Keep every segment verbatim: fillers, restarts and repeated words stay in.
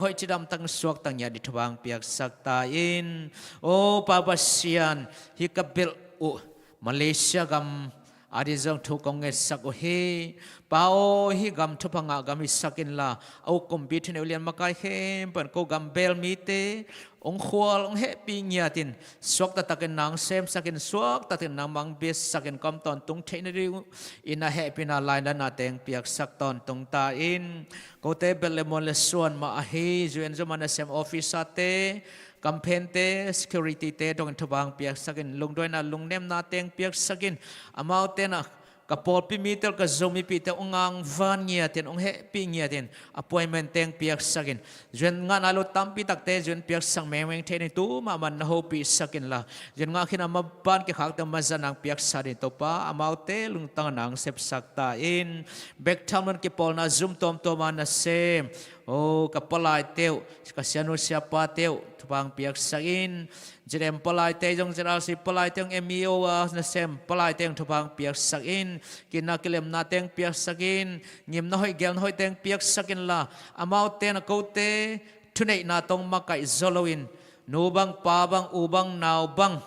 hoih cidam tang suakta ngiat ding thupha piaksak ta in. O Pa Pasian, hih ka belh uh Malaysia gam ading zong thu kong ngetsak uh hi. Pa aw, hih gam thupha ngah gam hisak inla, a uk kumpi thuneuh lian makai khempeuh in ko gam bel mite hong khual, hong hehpih ngiatin, suakta takin nang semsakin, suakta takin nang mangbiasakin, ka om tawntung theih nading uh in a hehpihna lainatna teng piaksak tawntung ta in. Kote belh le muan le suan mah ahi, U N Zomi Nasem officer-te, kamphente, security-te dongin thupha piaksakin, lungduaina lungnemna teng piaksakin, amaute na ka pawlpi mite, ka Zomipihte hong ngangvan ngiatin, hong hehpih ngiatin, appointment teng piaksakin, U N ngah nai lo tampi takte U N piaksak mengmeng thei ni, tu mahmah na hopihsak inla, U N ngah khin a maban kikhakte maza nang piaksak ding Topa, amaute lungtang nang sepsak ta in. Bek tham lo-in kipawlna zum tuamtuam a nasem, o ka palaite uh, ka sianu siapate uh thupha piaksak in. Z M palaite zong, Z R C palaite zong, M E O a nasem palaite zong thupha piaksak in. Kina kilemna teng piaksak in. Ngimna hoih gelna hoih teng piaksak inla, amaute na kote thuneihna tawh makaih zaw loin, nu bang, pa bang, u bang, nau bang,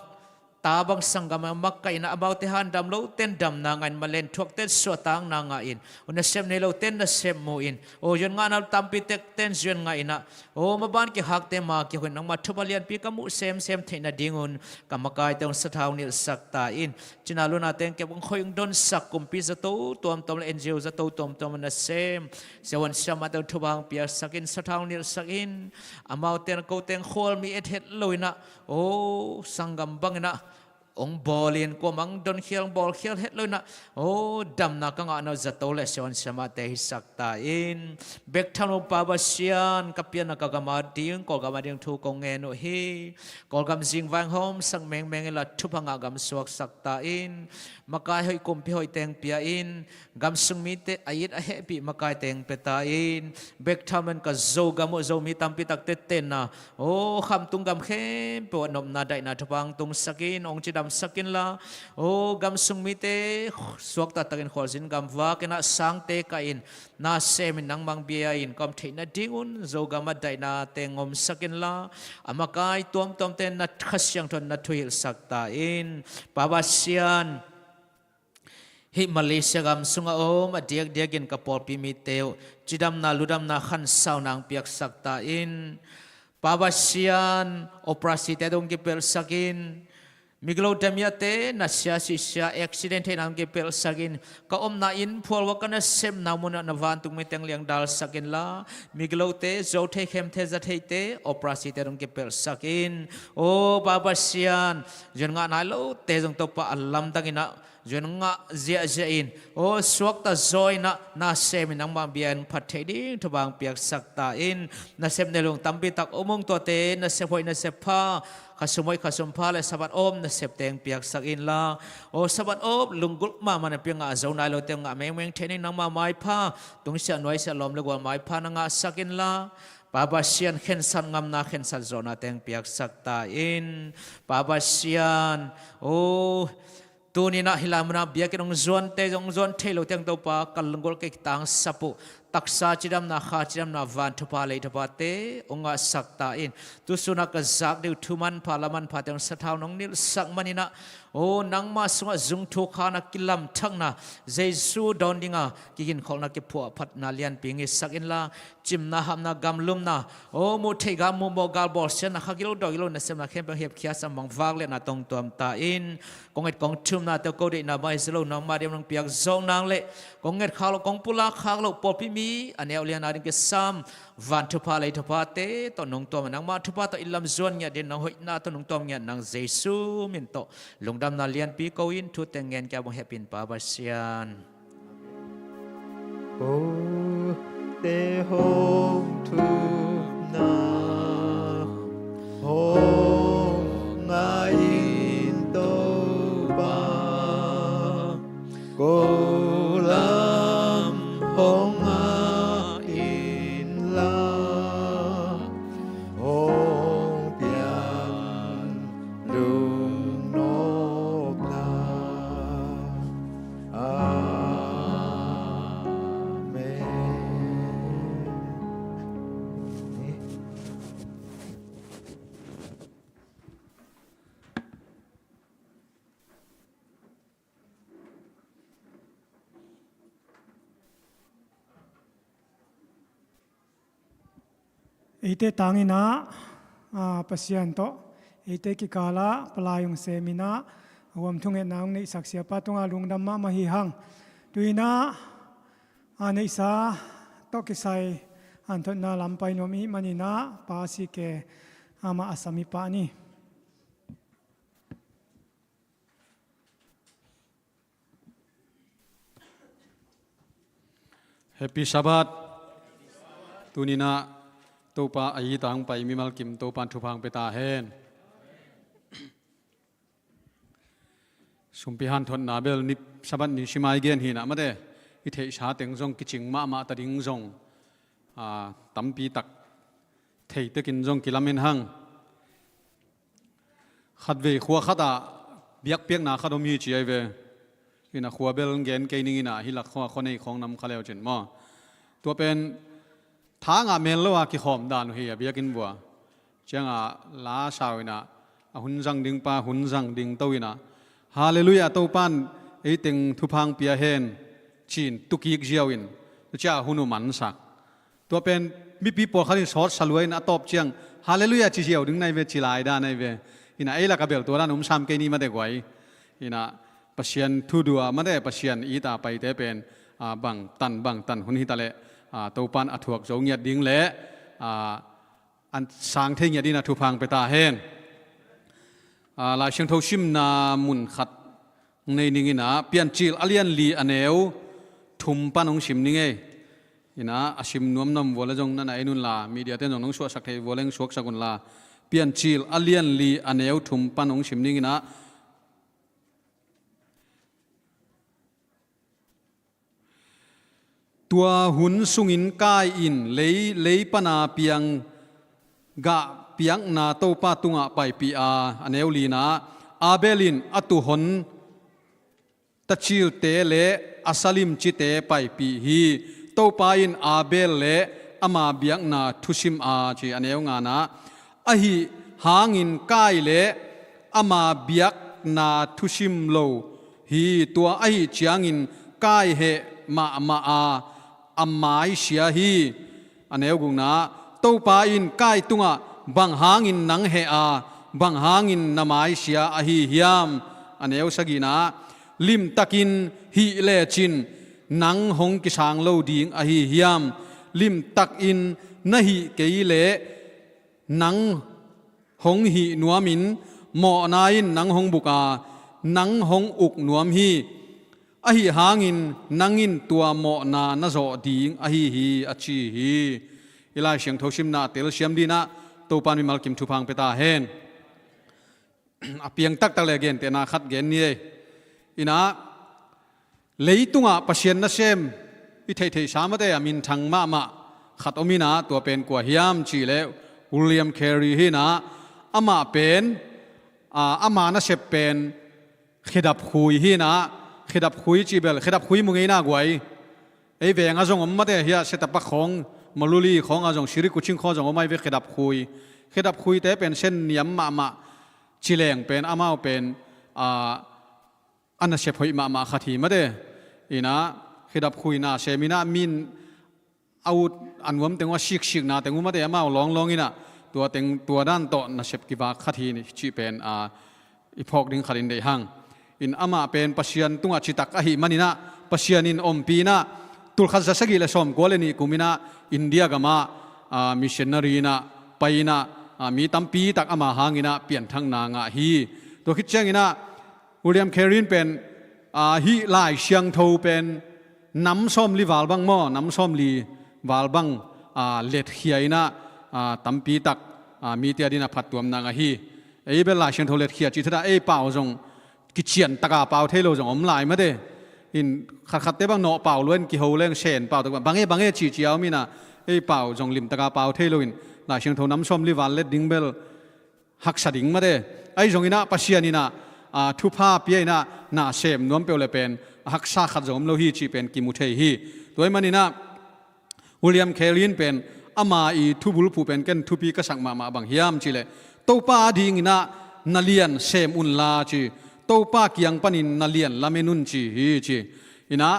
ta bang, sanggam a makaihna, amaute han dam lote in damna ngah in, malen thuakte in suahtakna ngah in, o nasep nei lote in nasep mu in, o U N ngah nai lo tampi takte in U N ngah in a, o maban kikhakte ma kihong in, nangma thupha lianpi ka muh semsem theih nadingun ka makaite hong sathau nilhsak ta in. Cina luna teng kep hong khoih hong donsak kumpi zato tuamtuam le N G O zato tuamtuam a nasem siavuan siamahte hong thupha piaksak in, sathau nilhsak in. Amaute na kote hong khual mi et het lo in a, o sanggam bang in a hong bawl in, kuamah hong donkhial, hong bawlkhial het lo in a, o damna ka ngah nai lo zato le siavuan siamahte hisak ta in. Bek tham lo Pa Pasian, ka pianna ka gam ading, Kawlgam ading thu kong ngen uh hi. Kawlgam zingvai hong hawmsak mengmeng inla, thupha ngah gam suaksak ta in. Makai hoih, kumpi hoih teng pia in. Gam sung mite a it a hehpih makai teng pia ta in. Bek tham lo-in ka Zogam uh Zomi tampi takte tenna, o khamtung gam khempeuh ah nopna daihna thupha hong tungsak in, hong cidamsak inla, o gam sung mite suakta takin khualzin gam vak in a, sangte kaih in, na sem in, nang mangbiain, ka om theih nadingun Zogam ah daihna teng omsak inla, a makai tuamtuamte na Kha Siangtho in na thuhilhsak ta in. Pa Pasian, hih Malaysia gam sungah om a diakdiakin ka pawlpi mite uh cidamna, ludamna, khansauna hong piaksak ta in. Pa Pasian, operasite dong kipelhsak in. Migilo damiate, nasia sisia, accident theihna hong kipelhsak in. Ka omna inn phual ua ka nasepna munah na vantung mi teng liangdalsak inla, migilote, zo thei, khem thei, za theite, operasite dong kipelhsak in. O Pa Pasian, U N ngah nai lote zong Topa a lamdang in a, U N ngah ziahziah in, o suakta zaw in a, na sem in, nangmah bia in phat theih ding thupha hong piaksak ta in. Nasep nei lo tampi tak om ung, tuate nasep hoih nasep pha, khasum hoih khasum pha le Sabbath awp nasep teng piaksak inla, o Sabbath awp lunggulh mahmah napi ngah zo nai lote ngah mengmeng theih nading nangmah maipha, tungsiah nuaisiah, lawm le gual maipha na ngahsak inla, Pa Pasian, khensat ngamna, khensat zawhna teng piaksak ta in. Pa Pasian, o tuni-in ah hih lai munah biakinn hong zuante zong, hong zuan thei lote zong Topa, ka lunggulh ka kitangsap uh taksa cidamna, kha cidamna, van thupha, lei thuphate hong ngahsak ta in. Tusun ah ka zak ding uh thu manpha, la manphate hong sathau, nong nilhsak manin ah, o nangmah sungah zung thu khan a kilamthakna, Jesu dawn dinga kiginkholhna, kiphuahphatna lianpi hong hisak inla, cimna, hapna, gamlumna, o muh theih gal, muh mawh gal, bawlsiatna, kha gilo daw gilo nasepna khempeuh hong hiapkhiat a, mangvak liatna tawh hong tuam ta in. Kong et kong thumnate uh ko deihna bang hi zo lo, nangmah deih nong piak zawh nang leh, kong nget khak loh, kong pulak khak loh pawlpi mi a neu lian ading kisam van thupha, lei thuphate tawh nong tuam a, nangmah thupha tawh inn lam zuan ngiat ding, nang hoihna tawh nong tuam ngiat nang Jesu min tawh lungdamna lianpi ko in, thu teng ngen kia bang hehpih in Pa Pasian. Kote hong thumna hong ngah in Topa, ko lam hong ngah inla, hong piang lungnopna. Amen. Eite tangin ah, aa, Pasian tawh eite kikal ah palai hong semin ah, a huam thungetna hong neihsak siapa tungah lungdam mahmah hi hang. Tu-in ah, aa, neihsa tawh kisai hanthotna lam pai nuam i hih manin ah, Pa C K amah a sam i pah ni. Happy Sabbath. Tuni-in ah Topa a it a hong pai mimal kim Topa'n thupha hong pia ta hen. Sumpi hanthotna bel ni, Sabbath ni sim a i gen hi-in ah mate, i theihsa teng zong kicing mahmah ta ding zong, aa, tampi tak thei tekin zong kilamen hang. Khatvei khua khatah biakpiakna khat om hi ci ahi ve. Hi-in ah khua bel gen kei ning in ah, hih lak khua khua nei khawng nam kha leu cin maw. Tua pen tha ngah mel lo a kikhawm dan uh hi a, biakinn vua. Ciangah la sau in ah, a hun zang ding pa hun zang ding to in ah, Halleluiah, Topa'n ei teng thupha hong pia hen, ci-in tu kik ziau in, tua ciang hun uh mansak. Tua pen mipi pawlkhat in sawt sa lua in a tawp ciang, Halleluiah ci ziau ding na hi ve, ci lai dan na hi ve. Hi-in ah ei lak ah bel tua dan um sam kei ni mate guai. Hi-in ah Pasian thu dua mate, Pasian it a paite pen, aa, bangtan bangtan hun hi ta leh, aa, Topa'n a thuak zo ngiat ding leh, aa, a sang thei ngiat dingin ah thupha hong pia ta hen. Aa, Lai Siangtho simna mun khat nei ning in ah, Piancil a lian li a neu thum pan hong sim ning ei. Hi-in ah a sim nuam na om vua leh zong na na en un la, media te'n zong nong suahsak thei vua leh hong suaksak un la. Piancil a lian li a neu thum pan hong sim ning in ah, Tua hun sungin Kain in lei, lei pan a piang gah piakna Topa tungah paipih a, a neu lina, Abel in a tuuhon tacilte leh a salimcite paipih hi. Topa in Abel leh ama biakna thusim a, ci, a neu ngana. Ahi hangin Kain leh ama biakna thusim lo hi. Tua ahi ciangin Kain heh mahmah a, a mai sia hi. A neu gukna, Topa in Kain tungah, bang hangin nang heh a, bang hangin na mai sia ahi hiam? A neu sagihna, limtakin hih lecin nang hong kisang lo ding ahi hiam? Limtakin na hih kei leh nang hong hih nuamin, mawhna in nang hong buk a, nang hong uk nuam hi. Ahi hangin nang in tua mawhna na zawh ding ahi hi, a ci hi. I Lai Siangtho simna a telsiam dingin ah Topa'n mimal kim thupha hong pia ta hen. A piang taktak leh gentehna khat gen ni ei. Hi-in ah, leitungah Pasian nasem i theihtheihsa mate a minthang mahmah khat om in ah, tua pen kua hiam cih leh William Carey hi-in ah, amah pen, aa, ama nasep pen khedap khui hi-in ah, khedap khui cih bel, khedap khui mu ngei na guai. Ei veng ah zong om mate, hiah Setapak khawng, Maluli khawng ah zong, Sri Kuching khawng ah zong om ahi ve khedap khui. Khedap khuite pen sen niam mahmah, ci leng pen amau pen, aa, a nasep hoih mahmah khat hi mate. Hi-in ah, khedap khui na sem in ah, min a ut a nuam teng uh, a siksikna teng uh mate, amau lawnglawng in ah, tua teng, tua dan tawh nasep kivak khat hi cih pen, aa, i phawk ding khat in deih hang. Hi-in amah pen Pasian tungah citak ahih manin ah, Pasian in ompih in ah, tulkhat za sagih leh sawmkua leh nih kum in ah, India gamah, aa, missionary in ah pai in ah, aa, mi tampi tak ama hangin ah pianthakna ngah hi. Tua khit ciangin ah, William Carey in pen, aa, hih Lai Siangtho pen nam sawmli val bang maw, nam sawmli val bang, aa, letkhia in ah, aa, tampi tak, aa, mite adingin ah phattuamna ngah hi. Ei bel Lai Siangtho letkhia cih thadah ei pau zong kician taka pau thei lo zong om lai mate. Hi-in khatkhatte bang nawh pau lua in kiho leng sen pau tak bang, bang e, bang e cihcih a om in ah, ei pau zong lim taka pau thei lo in Lai Siangtho nam sawmli val let ding bel haksa ding mate. Ahi zongin ah Pasian in ah, aa, thupha pia in ah, na sem nuam peuh leh pen a haksa khat zong om lo hi cih pen kimu thei hi. Tua ahih manin ah, William Carey in pen, ama i thubulphuh pen ken thupi ka sak mahmah, bang hiam cih leh, Topa adingin ah na lian sem un la ci, Topa kiang panin na lian lamen un ci hi ci. Hi-in ah,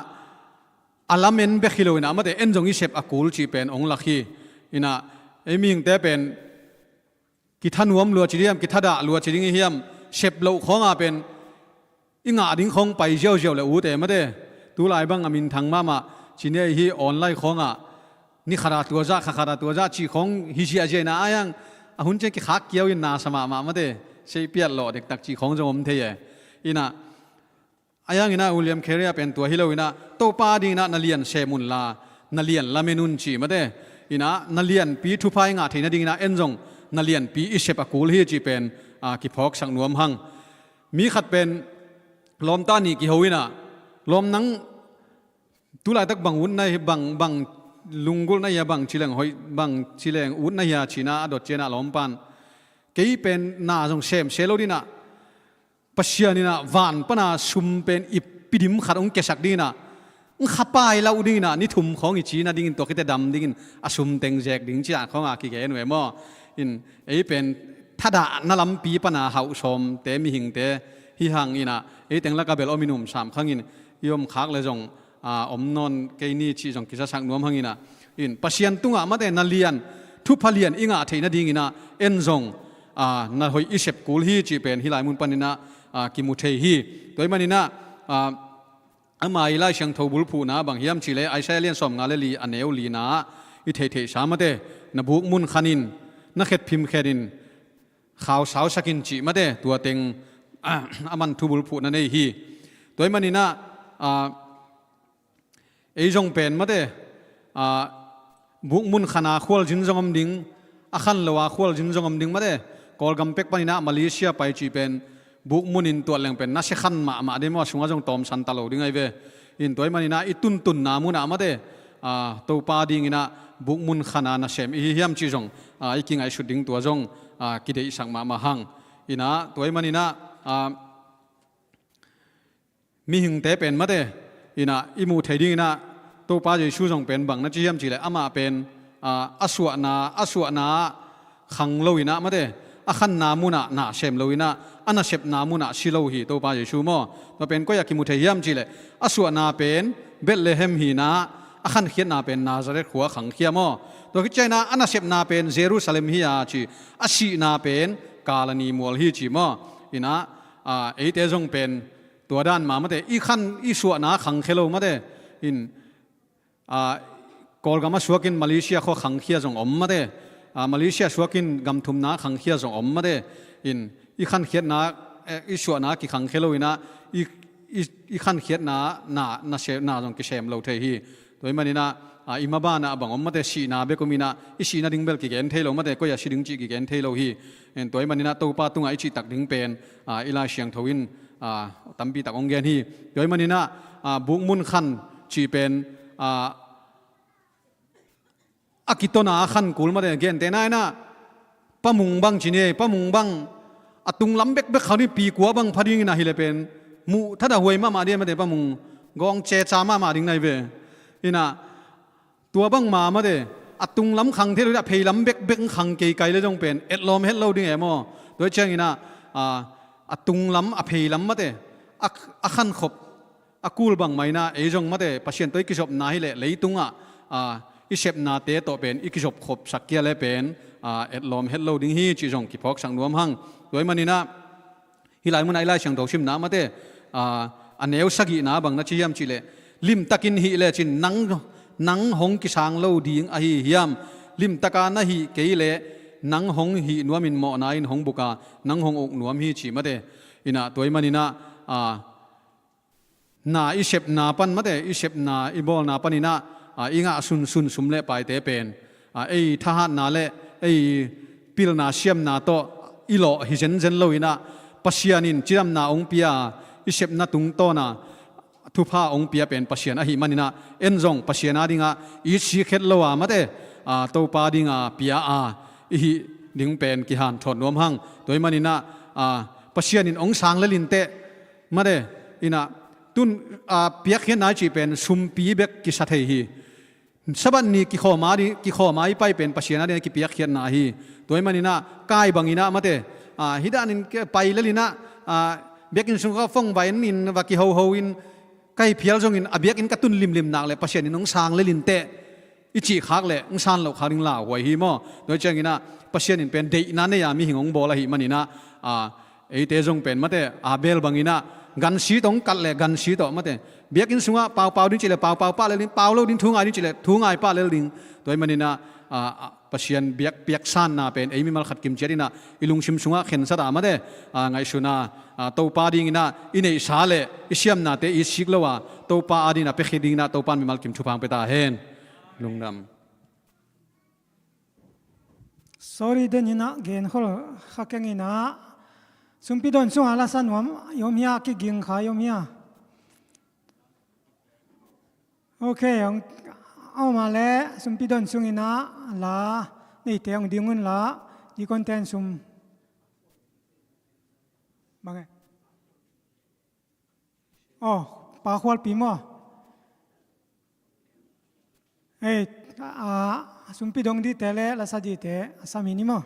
a lamen bek hi lo in ah, mate, en zong i sep a kul cih pen hong lak hi. Hi-in ah, Ei mihingte pen kithanuam lua ci ding hiam, kithadah lua ci ding hiam, sep loh khawngah pen i ngah ding khawng pai ziauziau le ute mate. Tulai bang a minthang mahmah ci ni ei hi, online khawngah ni khata tua zah, kha khata tua zah cih khawng hi ziahziah inah, ai ang a hun ciang kikhak kiau in nasa mahmah mate. Seihpiat lawh dektak cih khawng zong om thei e. Inah ai ang inah William Carey a pen tua hi lo inah, Topa dinginah na lian sem unla na lian lamen un ci mate. Inah na lianpi thupha i ngah theih nadinginah en zong na lianpi i sep a kul hi cih pen a kiphawksak nuam hang. Mi khat pen lawmta nih kiho inah, lawm nang tulaitak bang ut na hi, bang, bang lunggulh na hia, bang cileng hoih, bang cileng ut na hia cinah a dot cianah lawmpan, kei pen na zong semse lo dinah, Pasian inah van pana sum pen i pidim khat hong kiasak dinginah, hong khapai lauh dinginah ni thum khawng i cina dingin, tua khite dam dingin a sum teng zek ding ciah khawngah kigen uh e maw. In ei pen thadahna lampi pana hauh sawmte mihingte hi hang inah, ei teng laka bel om in um sam khangin i om khak le zong a, om nawn kei ni cih zong kizasak nuam hang inah. In Pasian tungah mate na lian, thupha lian i ngah theih nadinginah en zong a, na hoih i sep kul hi cih pen hih lai mun paninah a, kimu thei hi. Tua ih maninah a, ama i Lai Siangtho bulphuhna bang hiam cihleh Isaiah lian sawmnga le li a neu lina i theihtheihsa mate, na buk mun khanin, na khet phim khenin, khau sausakin cih mate, tua teng a, a man thu bulphuhna nei hi. Tua ih maninah a, ei zong pen mate a, buk mun khana khualzin zong om ding, a khan lo a khualzin zong om ding mate. Kawlgam pek paninah Malaysia pai cih pen buk munin tuat leng pen nasia khan mahmah ding maw, a sungah zong tawmsan ta lo ding ahi ve. In tua ih maninah i tuntunna munah mate a, Topa dinginah buk mun khana nasem i hi hiam cih zong a, i kingaihsut ding tua zong a, kideihsak mahmah hang. Inah tua ih maninah a, mihingte pen mate, inah i muh thei dinginah Topa Jesu zong pen bang na ci hiam cihleh amah pen a, a suahna, a suahna khang lo inah mate, a khanna munah na sem lo inah, a nasepna munah si lo hi Topa Jesu maw. Tua pen koi a kimu thei hiam cihleh a suahna pen Bethlehem hinah, a khankhiatna pen Nazareth khua khangkhia maw. Tua khit cianginah a nasepna pen Jerusalem hi a ci, a sihna pen Kalani mual hi ci maw. Inah a, eite zong pen tua dan mah mate, i khan i suahna khangkhia lo mate. In a, Kawlgam a suakin Malaysia khua khangkhia zong om mate. A, Malaysia suakin gamthumna khangkhia zong om mate. In i khankhiatna eh, i suahna kikhangkhia lo inah i, i, i khankhiatna na, na se, na zong kisem lo thei hi. Tua ih maninah a, i mabanah a bang om mate, sihna bek om inah i sihna ding bel kigen thei lo mate, koi a si ding cih kigen thei lo hi. En tua ih maninah Topa tungah i cihtak ding pen a, i Lai Siangtho in a, tampitak hong gen hi. Tua ih maninah a, buk mun khan cih pen a, a kitona a khan kul mate, gentehna inah Pamung bang ci ni ei, Pamung bang a tunglam bekbek kha ni, pi kua bang pha dingin ahileh pen muh thada huai mahmah ding mate, Pamung gawng ceca mahmah ding nai ve. Inah tua bangma mate, a tunglam khang thei lo inah a pheilam bekbek khang kei kai le zong pen etlawm het lo ding e maw. Tua ih cianginah a, a tunglam a pheilam mate a, a khankhop a kul bangmah inah ei zong mate Pasian tawh i kizopna hileh leitungah a, i sepnate tawh pen i kizopkhopsak kia le pen a, etlawm het lo ding hi cih zong kiphawksak nuam hang. Tua ih maninah hih lai munah i Lai Siangtho simna mate a, a neu sagihna bang na ci hiam cihleh, limtakin hih lecin nang, nang hong kisang lo ding ahi hiam? Limtaka na hih kei leh nang hong hih nuamin mawhna in hong buka, nang hong uk nuam hi ci mate. Inah tua ih maninah a, na i sepna pan mate, i sepna i bawlna paninah a, i ngah sunsun sum le paite pen a, ei thahatna le ei pilna siamna tawh i lawh hi zenzen lo inah Pasian in cidamna hong pia, i sepna tungtawna thupha hong pia pen Pasian ahih maninah en zong Pasian a dingah i sik het lo a mate a, Topa dinga pia a i hih ding pen kihanthawn nuam hang. Tua ih maninah a, Pasian in hong sang lel inteh mate, inah tun a, piakkhiatna i cih pen sumpi bek kisa thei hi. Sabbath ni kikhawm a di, kikhawm a i pai pen Pasian a dingah kipiakkhiatna hi. Tua ih maninah kai banginah mate a, hih danin ke-, pai lelinah a, biakinn sung kha fong va en in va kihoho in kai phial zongin a biakinn ka tun limlim nak le Pasian in hong sang lel inteh i cih khak leh hong san loh khak ding lauhuai hi maw? Tua hi cianginah Pasian in pen deihna nei-a mihing hong bawl ahih maninah, a, eite zong pen mate, Abel banginah gansi tawh hong kat leh gansi tawh mate, biakinn sungah paupau ding cih leh paupau pah lel ding, pau lo ding thu ngai ding cih leh thu ngai pah lel ding. Tua hi maninah, a, a, Pasian biak piaksanna pen ei mimal khat kimciat inah i lungsim sungah khensat a mate, a, ngaihsun a, a, Topa dinginah i neihsa le i siamnate i sik lo a, Topa adingin a pia khit dinginah Topa in mimal kim thupha hong pia ta hen. Lungdam. Sorry, den inah gen khol kha keng inah, sumpi don sungah la sa nuam i om hia, kiging kha i om hia? Ok, hong, a om a leh sumpi don sung inah la neite hong ding un la, deacon ten sum. Bang e? Aw, Pa Khualpi maw? Ei, a, a, sumpi dong dingte le la sa dingte a sam hi ni maw?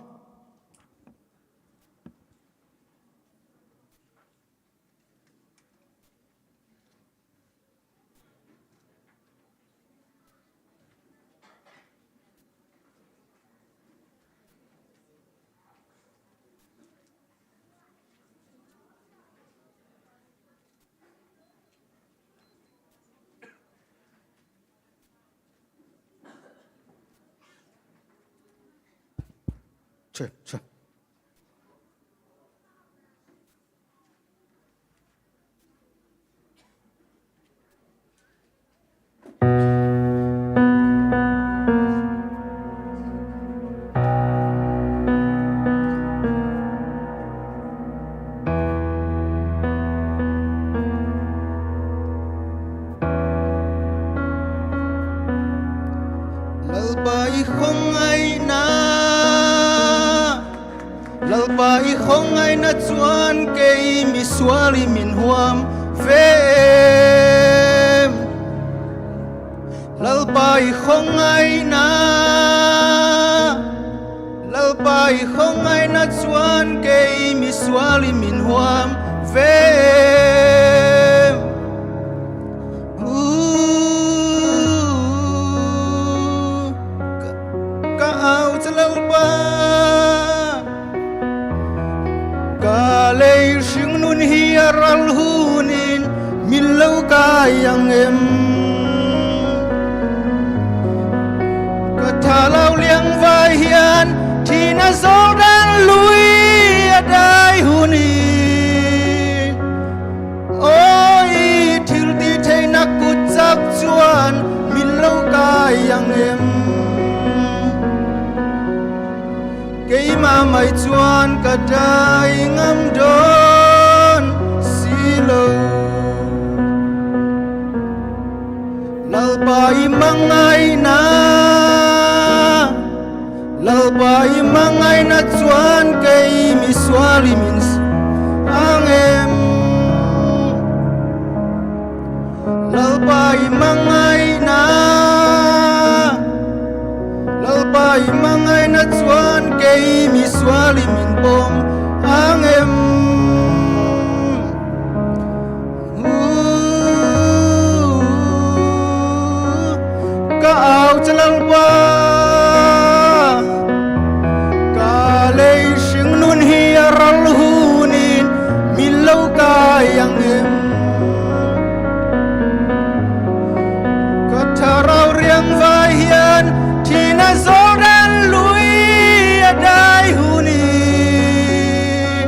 Che, che. Lalpa i khuangaihna, Lalpa i khuangaihna cuan kei misual i min huam ve em. Lalpa i khuangaihna, Lalpa i khuangaihna cuan kei misual i min huam ve em. Uh, ka, ka au ca Lalpa, ka lei hringnun hi a ral hunin min lo kai ang em? Ka thalau liangvai hian thina Jordan lui a dai hunin, aw, i thiltihtheihna kutcak chuan min lo kai ang em? Keimah mai chuan ka dai ngam dawn si lo. Lalpa i mangaihna, Lalpa i mangaihna chuan kei misual i min s-, ang em? Lalpa i mangaihna, Lalpa i mangaihna chuan kei misual i min pawm ang em? Uh, ka au ca Lalpa, ka lei hringnun hi a ral hunin min lo kai ang em? Ka thalau liangvai hian thina Jordan lui a dai hunin,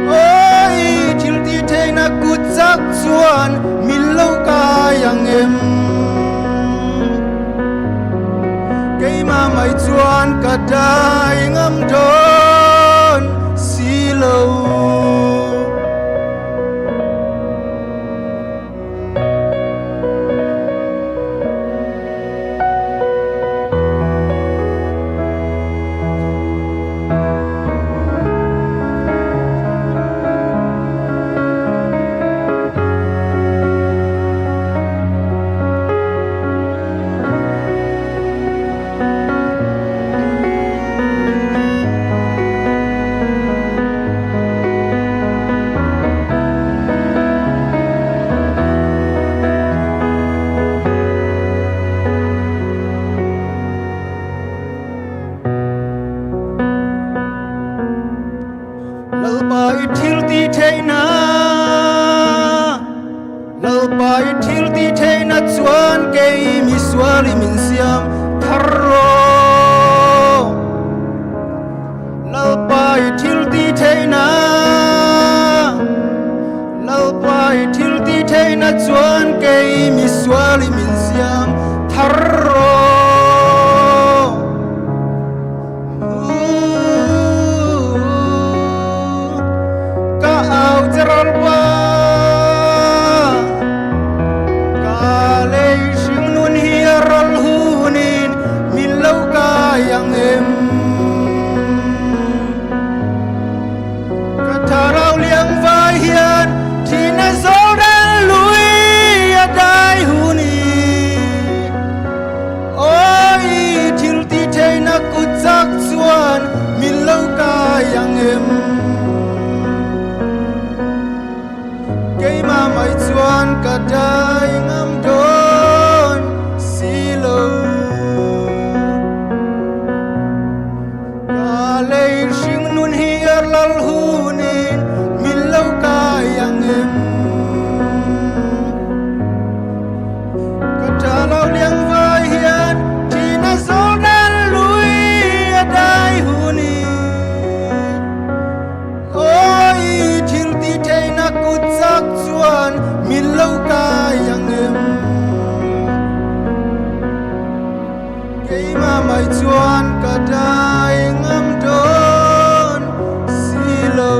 aw, i thiltihtheihna kutcak chuan min lo kai ang em? Keimah mai chuan ka dai ngam dawn si lo. I thiltih theihna cuan kei misual i min siam thar aw. Lalpa i thiltih theihna, Lalpa i thiltih theihna cuan kei misual i min siam thar aw. Ka au Lalpa, ka lei hringnun hi a ral hunin min lo kai ang em? Ka thlarau liangvai hian thina zawldan lui a dai hun hi. Aw, i thiltih theihna kutcak chuan min lo kai ang em? Keimah mai chuan ka dai ngam dawn si lo. Ka lei hringnun hi a ral hunin min lo kai ang em? Ka thlarau liangvai hian thina zawldan lui a dai hun hi. Aw, i thiltih theihna kutcak chuan min lo kai ang em? Keimah mai chuan ka dai ngam dawn si lo.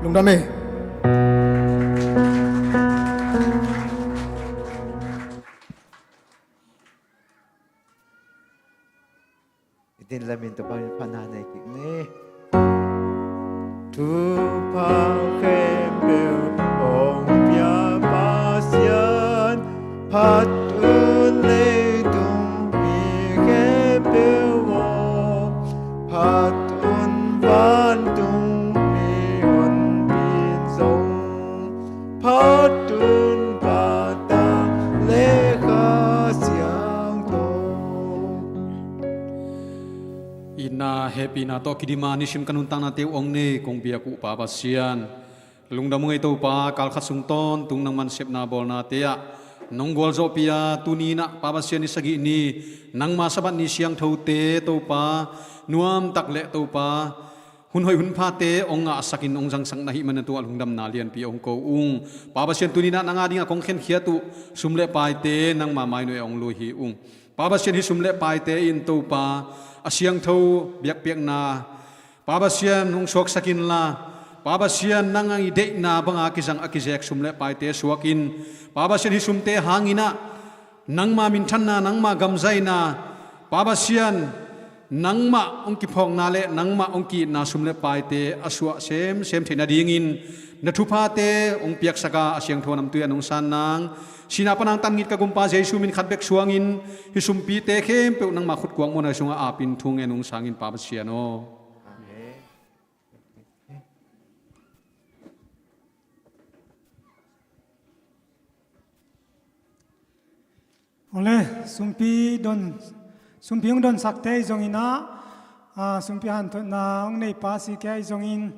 Lungdam e. I din lamin Topa min phatna nei kik ni. Thupha khempeuh hong pia Pasian, phat un leitung mi khempeuh aw, phat un vantung mi honpin zong, phat un Pa, Tapa le Kha Siangtho. Itna hehpihna tawh kidima nisim ka nuntaknate uh hong nei kong biak uh Pa Pasian, lungdam ung ei Topa. Kal khat sung tawntung nangman sepna bawlnate ah nong gualzawhpih a, tuni-in ah Pa Pasian ni sagih ni, nangma Sabbath ni siangthote Topa, nuamtak leh Topa, hun hoih hun phate hong ngahsakin hong zangsak na hih manin tu-ah lungdamna lianpi hong ko ung. Pa Pasian, tuni-in ah nang a dingah kong khenkhiat uh sum le paite nangma mai nuai ah hong lui hi ung. Pa Pasian, hih sum le paite in Topa, a siangtho biakpiakna Pa Pasian hong suaksak inla, Pa Pasian, nang i deihna banga kizang a kizek sum le paite suakin, Pa Pasian, hih sumte hangin ah nangma minthanna, nangma gamzaina, Pa Pasian, nangmah hong kiphawkna le nangmah hong ki-itna sum le paite a suah semsem theih nadingin na thuphate hong piaksak a, a siangtho namtui a nong san nang, sihna pan a hong tan ngit ka Gumpa Jesu min khat bek suangin hih sumpite khempeuh nangma khutkuak muanhuai sungah apin thu ngen hong sang in Pa Pasian aw. Amen. Awle, sumpi don, sumpi hong donsakte ahi zongin ah, ah, sumpi hanthotna hong nei pa si kei ahi zongin,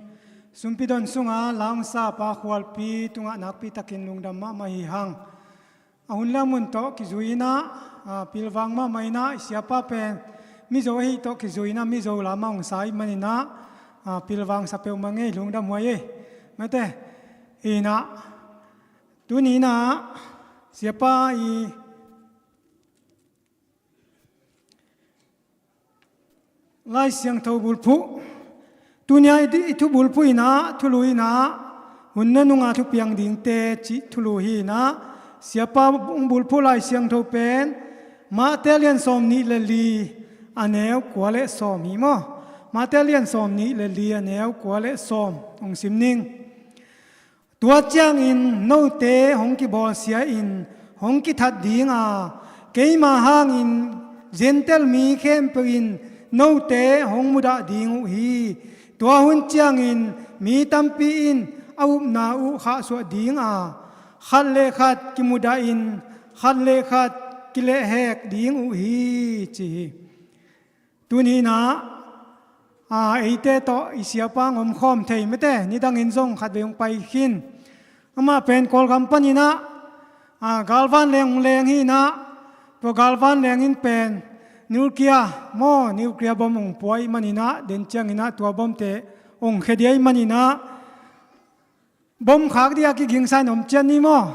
sumpi don sunga la hong sa pa Khualpi tungah nakpi takin lungdam mahmah hi hang. A hun le a mun tawh kizui in ah, ah, pilvang mahmah in ah, i siapa pen Mizo ahi tawh kizui in ah, Mizo lam ah hong sa ahih manin ah, ah, pilvang sa peuhmah ngei, lungdam huai ei. Mate, in ah, tuni in ah, siapa i Lai Siangtho bulphuh, tuni-a i, i thu bulphuh in ah, thulu in ah, hun nunung a thupiang dingte cih thulu hi in ah, siapa hong bulphuh Lai Siangtho pen Mate lian sawm nih le li, a neu kua le sawm hi maw. Mate lian sawm nih le li, a neu kua le sawm hong sim ning. Tua ciangin note hong kibawlsia in hong kithat ding a, keima hangin Gentail mi khempeuh in note hong mudah ding uh hi. Tua hun ciangin mi tampi in a upna uh khahsuah ding a, khat le khat kimudah in khat le khat kilehhek ding uh hi, ci hi. Tuni in ah, a, eite tawh i siapa hong omkhawm thei mate, nidangin zong khatvei hong pai khin. Amah pen Kawlgam panin ah, a, galvan leng hong leng hi in ah, tua galvan leng in pen nuclear maw, nuclear bom hong pua ahih manin ah, den ciangin ah tua bomte hong khia ding ahih manin ah, bom khak ding a kigingsa in om ciat ni maw?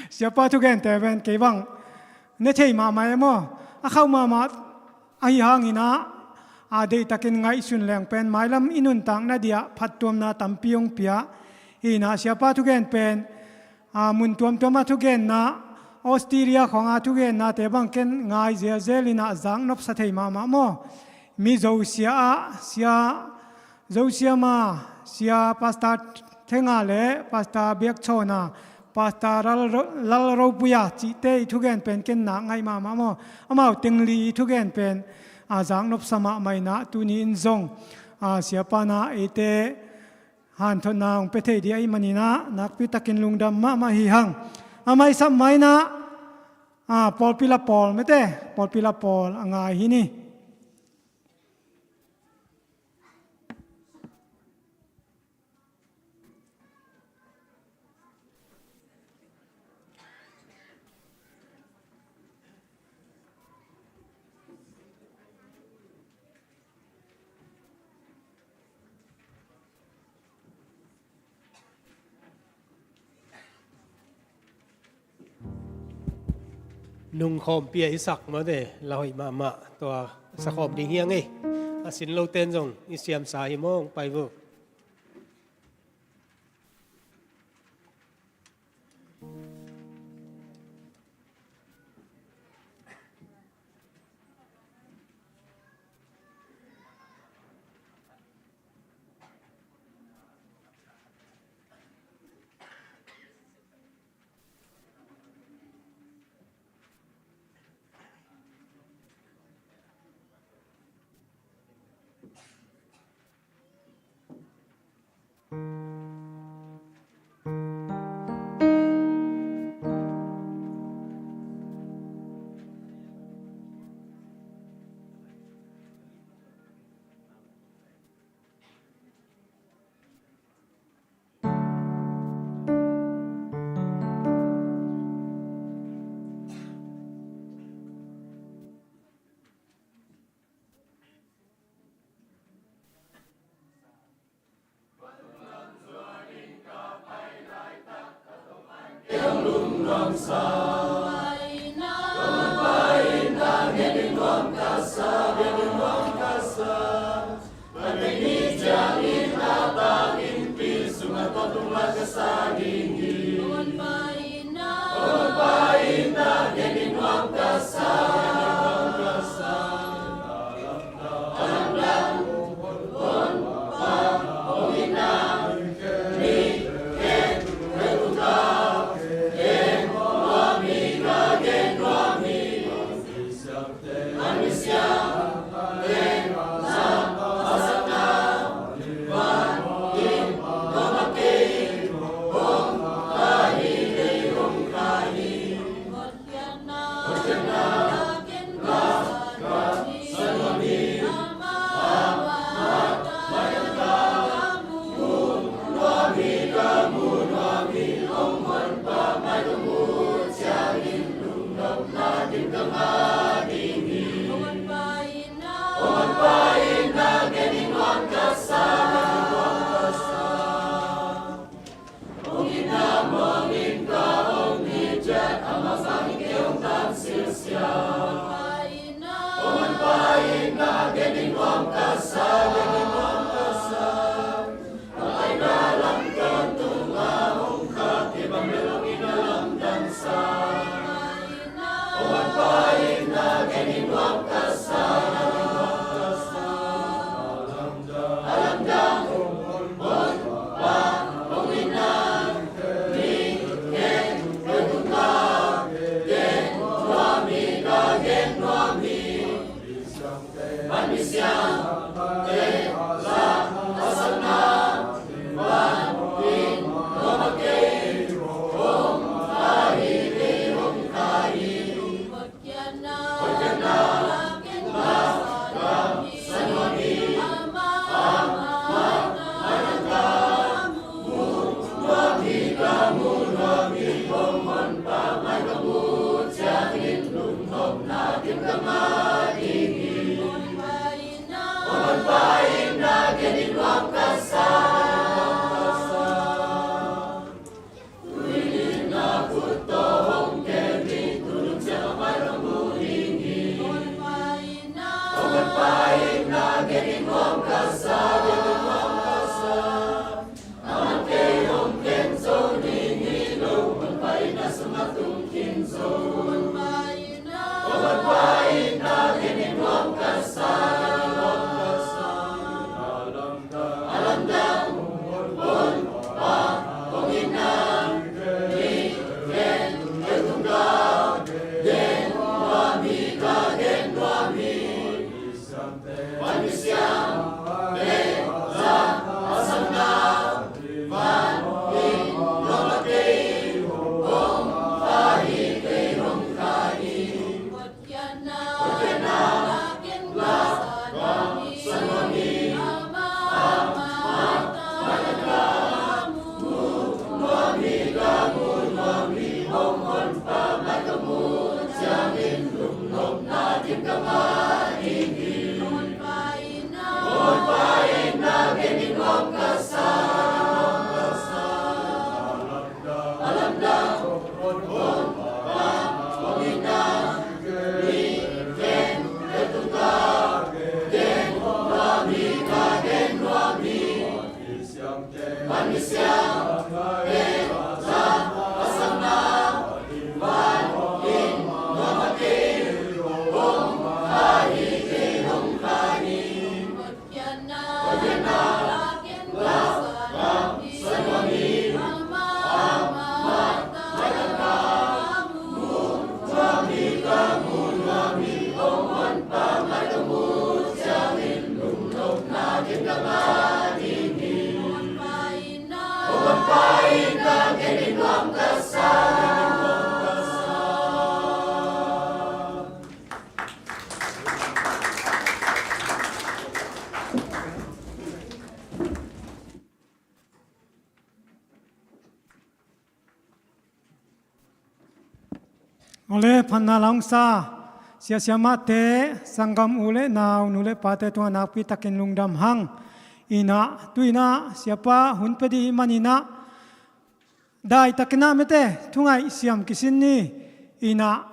Siapa thugente pen kei bang ne thei mahmah e maw? A khauh mahmah ahi hangin ah, a, deihtakin ngaihsun leng pen mailam i nuntakna ding ah phattuamna tampi hong pia hi in ah, Siapa thugen pen, a, mun tuamtuam a thugenna, Australia khawng a thugennate bang ken ngai zelzel in ah zaknop sa thei mahmah maw? Mizo sia ah, sia Zosiama, sia Pastor Thenga le Pastor Biakchawna, Pastor Lal-, Lalropuia cihte i thugen pen ken nak ngaih mahmah maw? Amau teng li i thugen pen, a, zaknop sa mahmah in ah, tuni in zong, a, Siapa in ah eite hanthotna hong pia thei ding ahih manin ah, nakpi takin lungdam mahmah hi hang. A maisap mai in ah, a, pawlpi la pawl mete, pawlpi la pawl a ngai hi ni. Nung khawmpi a i sak mawte, la hoih mahmah, tua sa khawm ding hi hang ei. A sin loten zong i siamsa hi maw, hong pai vo. Awle, phatna la hong sa sia siamahte, sanggam u le nau, nu le pate tungah nakpi takin lungdam hang. Inah, tu inah siapa hun pia dih hih man inah, daitakinah mete, thungaih siam kisin ni. Inah,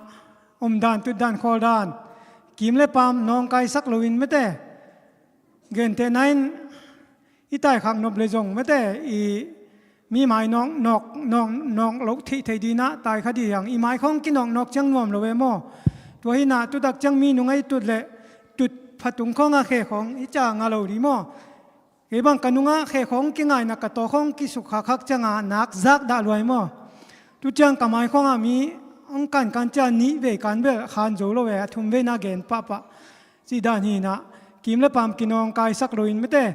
omdan tutdan khawldan, kim le paam nawngkaisak loin mete, gentehna in i taikhak nop le zong mete, i mi mai nawk nawk nawk nawk loh theih theih dinah taikha dih hiang, i mai khawng kinawk nawk ciang nuam lo ve maw? Tua hinah tutak ciang mi nungah i tut le tut phatung khawngah khe khawng i ca nga lo dih maw? Kei bang ka nungah khe khawng kingaina, ka taw khawng kisukkhak khak ciangah nak zak dah luai maw? Tu ciang ka mai khawngah mi hong kankan cia nih vei kan bel khan zo lo ve, a thum veina gen pahpah. Cih dan hinah, kim le paam kinawngkaisak loin mete,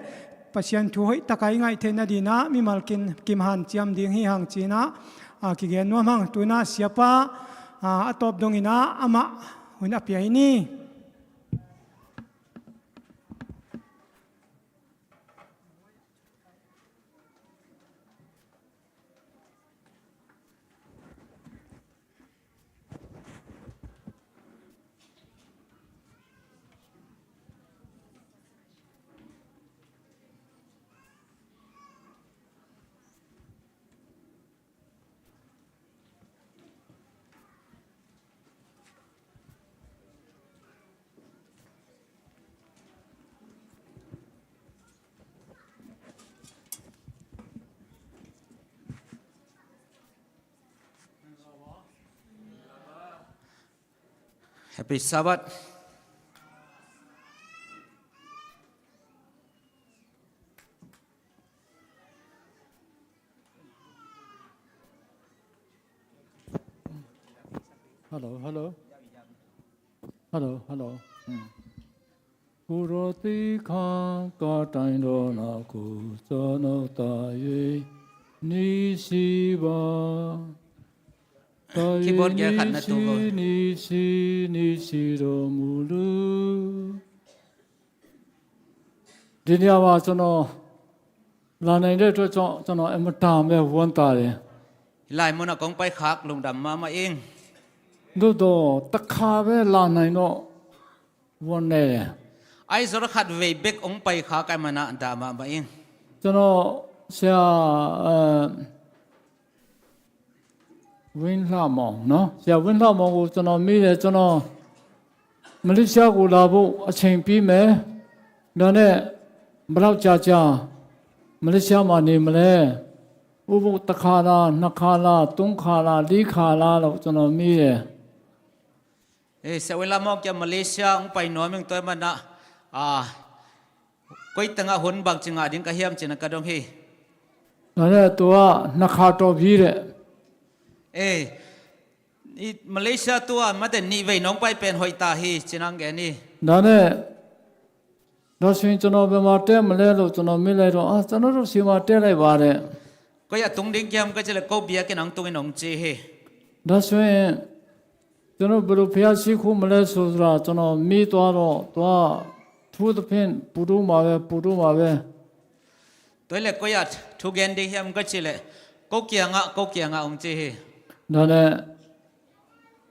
Pasian thu hoih taka i ngaih theihna dinah mimal kin kim hanciam ding hi hang cinah, a, kigen nuam hang. Tunah siapa, a, a tawp donginah amah hun a pia hi ni. Happy Sabbath. Hello, hello. Hello, hello. Hmm. ကိုယ်တော်သခင်ကတိုင်တော်နောက်ကိုကျွန်ုပ်သာ၍နေရှိပါ။ Keyboard ကဲခတ်နေတူကို။ နေရှိနေရှိတော်မူလို့။ Diniama ကျွန်တော်လာနိုင်တဲ့အတွက်ကြောင့်ကျွန်တော်အင်မတန်ပဲဝမ်းသာတယ်။ Lai munah kong paikhak lungdam mahmah ing. သို့သော်တစ်ခါပဲလာနိုင်တော့ ဝမ်းနည်းတယ်။ Ahi zongin khatvei bek hong paikhak ahih manin dah mahmah ing. ကျွန်တော်ဆရာအဲဝင်းလှမောင်နော်ဆရာဝင်းလှမောင်ကိုကျွန်တော်မေးတယ်ကျွန်တော်မလေးရှားကိုလာဖို့အချိန်ပြီးမယ်ဒါနဲ့ဘယ်လောက်ကြာကြာမလေးရှားမှာနေမလဲဥပုပ်တစ်ခါလားနှစ်ခါလားသုံးခါလားလေးခါလားလို့ကျွန်တော်မေးတယ်။ Eh, Sia Win Lam Mawng kia Malaysia hong pai nuam ing tua ahih manin ah, koi tengah hun bangci ngah ding ka hiam cih na ka dong hi. Nane tua na kha tawh bi le. Eh, i Malaysia tua mate nih vei nong pai pen hoih ta hi cih nang gen hi. Nane Daswin ကျွန်တော်ဘယ်မှာတဲမလဲလို့ကျွန်တော်မေးလိုက်တော့အာကျွန်တော်တို့ဆီမှာတဲလိုက်ပါတဲ့။ Koi ah tung ding kiam ka cih le ko biakinn ah hong tung in hong ci hi. Daswin ကျွန်တော်ဘယ်လိုဘုရားရှိခိုးမလဲဆိုတာကျွန်တော်မေးသွားတော့သူကထူးသဖြင့်ပူတူးမှာပဲပူတူးမှာပဲ။ Tua le koi ah thu gen ding hiam ka cih le ko kiangah ko kiangah hong ci hi. ဒါနဲ့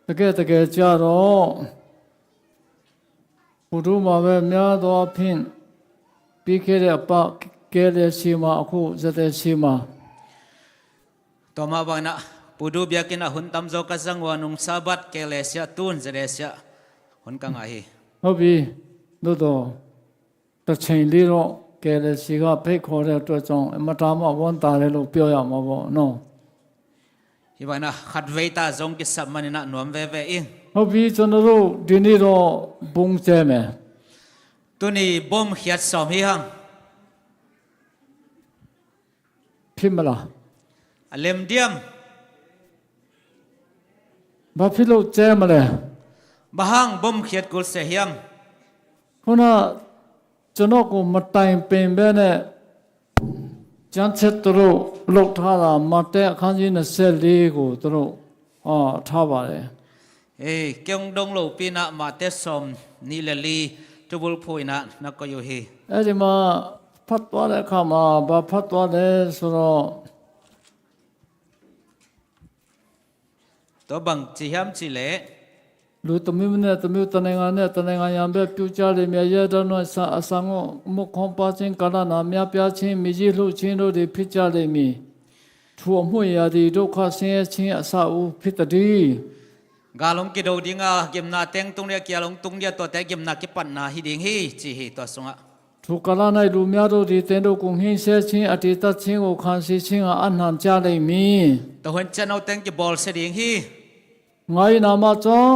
တကယ်တကယ်ကြတော့ ပူတူးမှာပဲများသောအားဖြင့်ပြီးခဲ့တဲ့အပတ်ကယ်လျက်ရှိမှာအခုရတဲ့ရှိမှာ။ Tua mah bangin ah Pudu biakinn ah hun tamzaw ka zang uh a nung Sabbath kei le siah tun zede siah hun ka ngah hi. ဟုတ်ပြီသို့သော်တစ်ချိန်လေးတော့ ကယ်တယ်ဆီက ဖိတ်ခေါ်တဲ့အတွက်ကြောင့် အင်မတန်မှ ဝမ်းသာတယ်လို့ ပြောရမှာပေါ့နော်။ ဟိုင်းဘိုင်းနာ ခတ်ဝေးတာ ဇုံကီးစပ်မနီနာ နွမ်းဝဲဝဲအင်း။ ဟုတ်ပြီ၊ ကျွန်တော်တို့ ဒီနေ့တော့ ဘုံကျဲမယ်။ တူၢ်နံၤ ဘုံၶျတ်စပ်မဟီႁင်း။ ဖြစ်မလား။ အလမ်ဒံဢမ်။ ဘာဖြစ်လို့ကျဲမလဲ။ ဘၣ်ဟိုင်း ဘုံၶျတ်ကူစဲႁီႁင်း။ ခုနက ကျွန်တော်ကို မတိုင်ပင်ဘဲနဲ့ ကျမ်းချက်သူတို့ လုပ်ထားတာ မဿဲအခန်းကြီး နှစ်ဆယ့်လေးကို သူတို့ အာ ထားပါတယ်။ ဟေး ကဵင်းဒိၣ်လူပီၼႃႇ မၸဵတ်းသွမ်ၼီႈလႄႈလီ ထူပူၼ်ၽုၺ်ၼႃႇ ၼၵ်းၵေႃႈယူႇႁေး။ အဲ့ဒီမှာ ဖတ်သွားတဲ့အခါမှာ ဘာဖတ်သွားလဲဆိုတော့ တေႃႈပၢင်ၸီႉႁႅမ်ၸီႉလႄႈ လူတစ်မျိုးနဲ့တစ်မျိုး တစ်နိုင်ငံနဲ့တစ်နိုင်ငံ ရန်ဘက်ပြုတ်ကျလိမ့်မည်။ အရပ်သားတို့ အဆန်အဆန်ကို မုန့်ခွမ်းပါးခြင်း၊ ကာလနာများပြားခြင်း၊ မြေကြီးလှုပ်ခြင်းတို့သည် ဖြစ်ကြလိမ့်မည်။ ထိုအမှုအရာသည် ဒုက္ခဆင်းရဲခြင်းအစအဦးဖြစ်သတည်း။ ဂႃႈလူင်ကီးဒိၣ်ဒိင်ႇငႃႇ ဂိမ်ၼႃႈတဵင်တုင်းလႄႈ ၵျႃႇလူင်တုင်းလႄႈ တူဝ်တႄႉ ဂိမ်ၼႃႈၵိပတ်ႉၼႃႇ ႁိုဝ်ဒိင်ႇႁိုဝ် ၸီႉႁိုဝ် တူဝ်သုင်ဢႃႈ။ ထိုကာလ၌ လူများတို့သည် သင်တို့ကို ညှဉ်းဆဲခြင်း၊ အသရေသတ်ခြင်းကို ခံစေခြင်းငှာ အနှံ့ကြလိမ့်မည်။ တူဝ်ႁိုၼ်ႈၸၼ်ဢဝ်တဵင်ႇ ၵိပုလ်သေဒိင်ႇႁိုဝ်။ ငါ၏နာမကြောင့်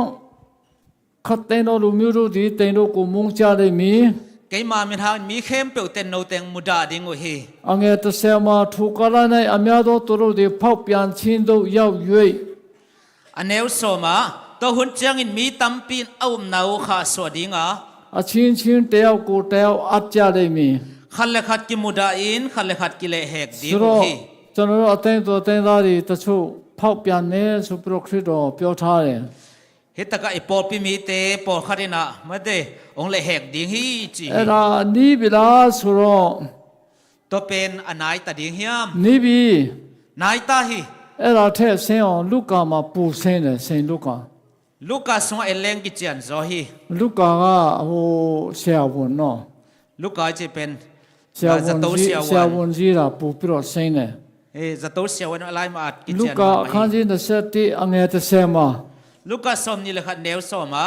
ခတ်သိမ်းသော လူမျိုးတို့သည် သင်တို့ကို မုန်းကြလိမ့်မည်။ ၵိုင်ႇမႃႇမိၼ်ႁၢင်ႈ မီးၶႅမ်ႉပျေႃႇတဵင်ႇ တူဝ်တဵင်ႇ မူႇတႃႇဒိင်ႇႁိုဝ်။ အငယ်တစ်ဆယ်မှာ ထိုကာလ၌ အများသောသူတို့သည် ဖောက်ပြန်ခြင်းသို့ ရောက်၍ ဢၼ်ၼႆႉ သုင်မႃး တူဝ်ႁိုၼ်ႈၸၼ်ဢိၼ် မီးတမ်းပဵၼ် ဢဝ်ၼႃႇဢူဝ်းၶႃႈ သွတ်ႇဒိင်ႇဢႃႈ။ အချင်းချင်း တစ်ယောက်ကို တစ်ယောက် အပ်ကြလိမ့်မည်။ ၶတ်းလႄႈၶတ်း ၵိုတ်းမူႇတႃႇဢိၼ် ၶတ်းလႄႈၶတ်း ၵိုတ်းလႄႈႁႅၵ်ႈဒိင်ႇႁိုဝ်။ ဆိုတော့ ကျွန်တော်တို့ အသင်းသူအသင်းသားတွေ တချို့ ဖောက်ပြန်မယ်ဆိုပြီးတော့ ခရစ်တော် ပြောထားတယ်။ ႁဵတ်းတၵ်းၵႃႈ ဢီႇပေႃႈပီႈမီးတႄႉ ပေႃႈၶတ်းၼႃႇ မႃးတႄႉ ဢွင်ႇလႄႈႁႅၵ်ႈဒိင်ႇႁိုဝ် ၸီႉႁိုဝ်။ အဲ့ဒါ နီးပြီလားဆိုတော့ တူဝ်ပဵၼ် ဢၼ်ၼႆႉ တႃႇဒိင်ႇႁိုဝ်။ နီးပြီ။ ၼႆႉတႃႇႁိုဝ်။ အဲ့ဒါ ထည့်ဆင်းအောင် လုကာမှာ ပို့ဆင်းတယ်။ ဆင်းလုကာ။ လုၵႃႇသုင် ဢၼ်လႅင်းၵိုတ်းၸၼ်ႉ ၸီႉႁိုဝ်။ လုကာက ဟို ဆရာဝန်နော်။ လုၵႃႇၸိုဝ်ႈပဵၼ် ဆရာဝန်ကြီး ဇတူဝ်းဆရာဝန်။ ဆရာဝန်ကြီးတာ ပို့ပြီးတော့ ဆင်းတယ်။ ဢေႈ ဇတူဝ်းဆရာဝန် ဢၼ်လႆႈမႃး ဢၢတ်ႇၵိုတ်းၸၼ်ႉ လုကာအခန်းကြီး နှစ်ဆယ့်တစ် အငယ်တစ်ဆယ်မှာ လုၵႃႇ သွမ်ၼီႈလႄႈၶႃႈ ၼႅဝ်းသွမ်ဢႃႈ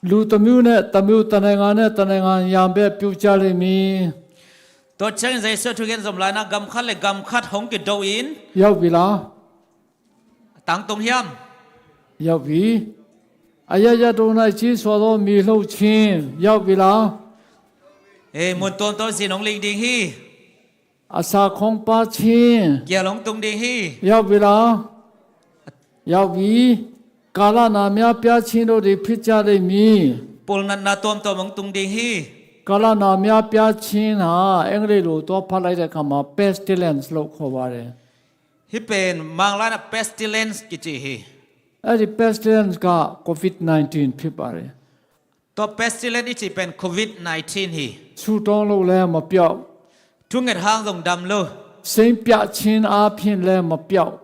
။ လူတစ်မျိုးနဲ့တစ်မျိုး၊ တစ်နိုင်ငံနဲ့တစ်နိုင်ငံ ရန်ဘက်ပြုတ်ကြလိမ့်မည်။ တူဝ်ၸၢင်ႈ ယေႇသု ထုၵ်ႇႁဵၼ်းၸွမ်းလၢႆးၼႃႈ၊ ၵမ်ႇၶတ်းလႄႈ ၵမ်ႇၶတ်း ႁွင်ႈၵႃႈတူဝ်ဢိၼ်း။ ရောက်ပြီလား။ တၢင်ႇတူင်ႇႁိုဝ်။ ရောက်ပြီ။ အရပ်ရပ်တို့၌ ကြီးစွာသော မြေလှုပ်ခြင်း။ ရောက်ပြီလား။ ဢေႈ မုၼ်တူမ်ႈတူမ်ႈ ၸီႉၼွင်ႇလိင်းတိင်ႇႁိုဝ်။ အစာခေါင်းပါးခြင်း။ ၵျႃႇလူင်တုင်းတိင်ႇႁိုဝ်။ ရောက်ပြီလား။ ရောက်ပြီ။ ကာလနာများပြားခြင်းတို့သည် ဖြစ်ကြလိမ့်မည်။ ပူႇလ်ၼၼ်ႉၼႃႇ တူမ်ႈတူမ်ႈ မွင်တုင်းတိင်ႇႁိုဝ်။ ကာလနာများပြားခြင်းဟာ အင်္ဂလိပ်လို သွားဖတ်လိုက်တဲ့အခါမှာ pestilence လို့ခေါ်ပါတယ်။ ႁိုဝ်ပဵၼ် မၢင်ႇလၢႆးၼႃႇ pestilence ၵိုတ်းၸီႉႁိုဝ်။ အဲ့ဒီ pestilence က ကိုဗစ် nineteen ဖြစ်ပါတယ်။ တူဝ် pestilence ဢိတ်းၸီႉပဵၼ် ၶူဝ်ႊဝိတ်ႉ ၼၢႆႊထီႊၼ်ႊ ႁိုဝ်။ ဆုတောင်းလို့လည်း မပျောက်။ ထုင်းငဵတ်ႈႁၢင်ႈ ၸွင်ႇတမ်ႇလူဝ်ႇ။ စိတ်ပြတ်ခြင်းအားဖြင့်လည်း မပျောက်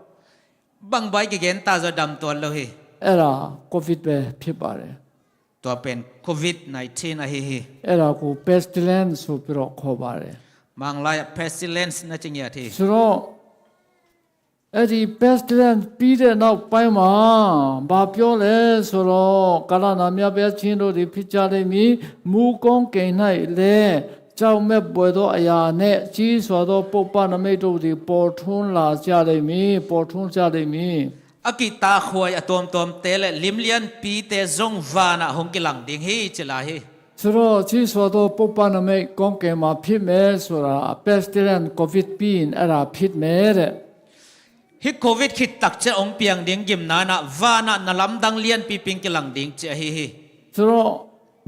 ။ ပၢင်ႇပၢႆးၵႄႈၵၼ် တႃႇၸွမ်းတမ်ႇတူဝ်လူဝ်ႇ ႁိုဝ်။ အဲ့ဒါ ကိုဗစ်ပဲ ဖြစ်ပါတယ်။ တူဝ်ပဵၼ် ၶူဝ်ႊဝိတ်ႉ ၼၢႆႊထီႊၼ်ႊ ဢႃႈ ႁိုဝ်ႁိုဝ်။ အဲ့ဒါကို pestilence ဆိုပြီးတော့ ခေါ်ပါတယ်။ မၢင်ႇလၢႆး pestilence ၼႃႇ ၸိုဝ်ႈၼႆႉ ႁိုဝ်။ ဆိုတော့ အဲ့ဒီ pestilence ပြီးတဲ့နောက်ပိုင်းမှာ ဘာပြောလဲဆိုတော့ ကာလနာများပြားခြင်းတို့သည် ဖြစ်ကြလိမ့်မည်။ မိုဃ်းကောင်းကင်၌လည်း ကြောက်မက်ဘွယ်သောအရာနှင့် ကြီးစွာသော ပုပ်ပနိမိတ်တို့သည် ပေါ်ထွန်းလာကြလိမ့်မည်။ ပေါ်ထွန်းကြလိမ့်မည်။ ဢၵိတ်ႉတႃႇၶူၺ် ဢတူမ်ႈတူမ်ႈတႄႉလႄႈ လိမ်ႇလႅၼ်ႇပီႇတႄႉ ၸွင်ႇဝႃႈၼႃႇ ႁွင်ႈၵႃႈလင်တိင်ႇႁိုဝ် ၸိုဝ်ႈလႃႇႁိုဝ်။ ဆိုတော့ ကြီးစွာသော ပုပ်ပနိမိတ် ကောင်းကင်မှာ ဖြစ်မယ်ဆိုတာ pestilence ကိုဗစ် ပြီးရင် အဲ့ဒါ ဖြစ်မယ်တဲ့။ ႁိုဝ် ၶူဝ်ႊဝိတ်ႉ ၶိုတ်းတၵ်းၸႃႉ ဢွင်ႇပဵင်းတိင်ႇ ၵိုမ်းၼႃႇၼႃႇ ဝႃႈၼႃႇ ၼႃႈလမ်းတၢင်းလႅၼ်ႇပီႇ ပဵင်းၵႃႈလင်တိင်ႇ ၸိုဝ်ႈႁိုဝ်ႁိုဝ်။ ဆိုတော့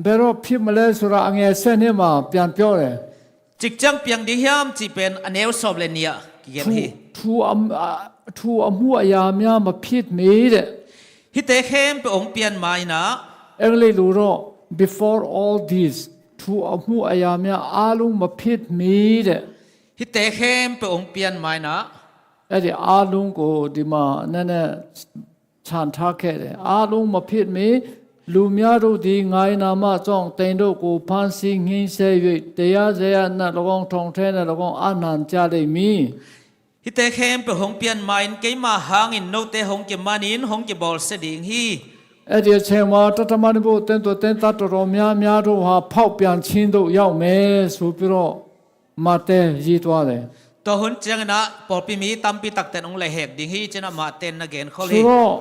ဘယ်တော့ ဖြစ်မလဲဆိုတာ အငယ်ဆယ့်နှစ်မှာ ပြန်ပြောတယ်။ ၸိူဝ်းၸၢင်ႈပဵင်းတိင်ႇႁိုဝ် ၸိုဝ်ႈပဵၼ် ဢၼ်ၼႅဝ်းသွပ်ႇလႄႈၼႆႉ ၵိုၵ်းၵႅမ်ႇႁိုဝ်။ ထို ထိုအမ-၊ အာ၊ ထိုအမှုအရာများ မဖြစ်မီတဲ့။ ႁိုဝ်တေၶႅမ်ႉပဵင်း ဢွင်ႇပဵင်းမႃးၼႃႇ။ အင်္ဂလိပ်လိုတော့ before all this ထိုအမှုအရာများ အားလုံး မဖြစ်မီတဲ့။ ႁိုဝ်တေၶႅမ်ႉပဵင်း ဢွင်ႇပဵင်းမႃးၼႃႇ။ အဲ့ဒီ အားလုံးကို ဒီမှာ နည်းနည်း ချန်ထားခဲ့တယ်။ အားလုံး မဖြစ်မီ လူများတို့သည် ငါ၏နာမကြောင့် သင်တို့ကို ဖမ်းဆီးညှဉ်းဆဲ၍ တရားစရပ်၌၎င်း၊ ထောင်ထဲ၌၎င်း အနှံ့ကြလိမ့်မည်။ ႁိုဝ်တေၶႅမ်ႉပဵင်း ဢွင်ႇပဵင်းမႃးၼႃႇ ၵိုင်ႇမႃးႁၢင်ႈၼႆႉ ၼေႃႈ တေႁွင်ႈၵႃႈမႃးၼႆႉ ႁွင်ႈၵႃႈပေႃးသေတိင်ႇႁိုဝ်။ အဲ့ဒီအချိန်မှာ တတမန်တော် သင်းသူသင်းသား တော်တော်များများတို့ဟာ ဖောက်ပြန်ခြင်းသို့ ရောက်မယ်ဆိုပြီးတော့ မှတ်တမ်းရေးသွားတယ်။ เต้าหันเจียงนะ ปอลปีมีตั้มปีตักเต็นองเลยแหกดิ่งฮี่เจนะมาเต็นนะเกณฑ์เขาเลย ဆိုတော့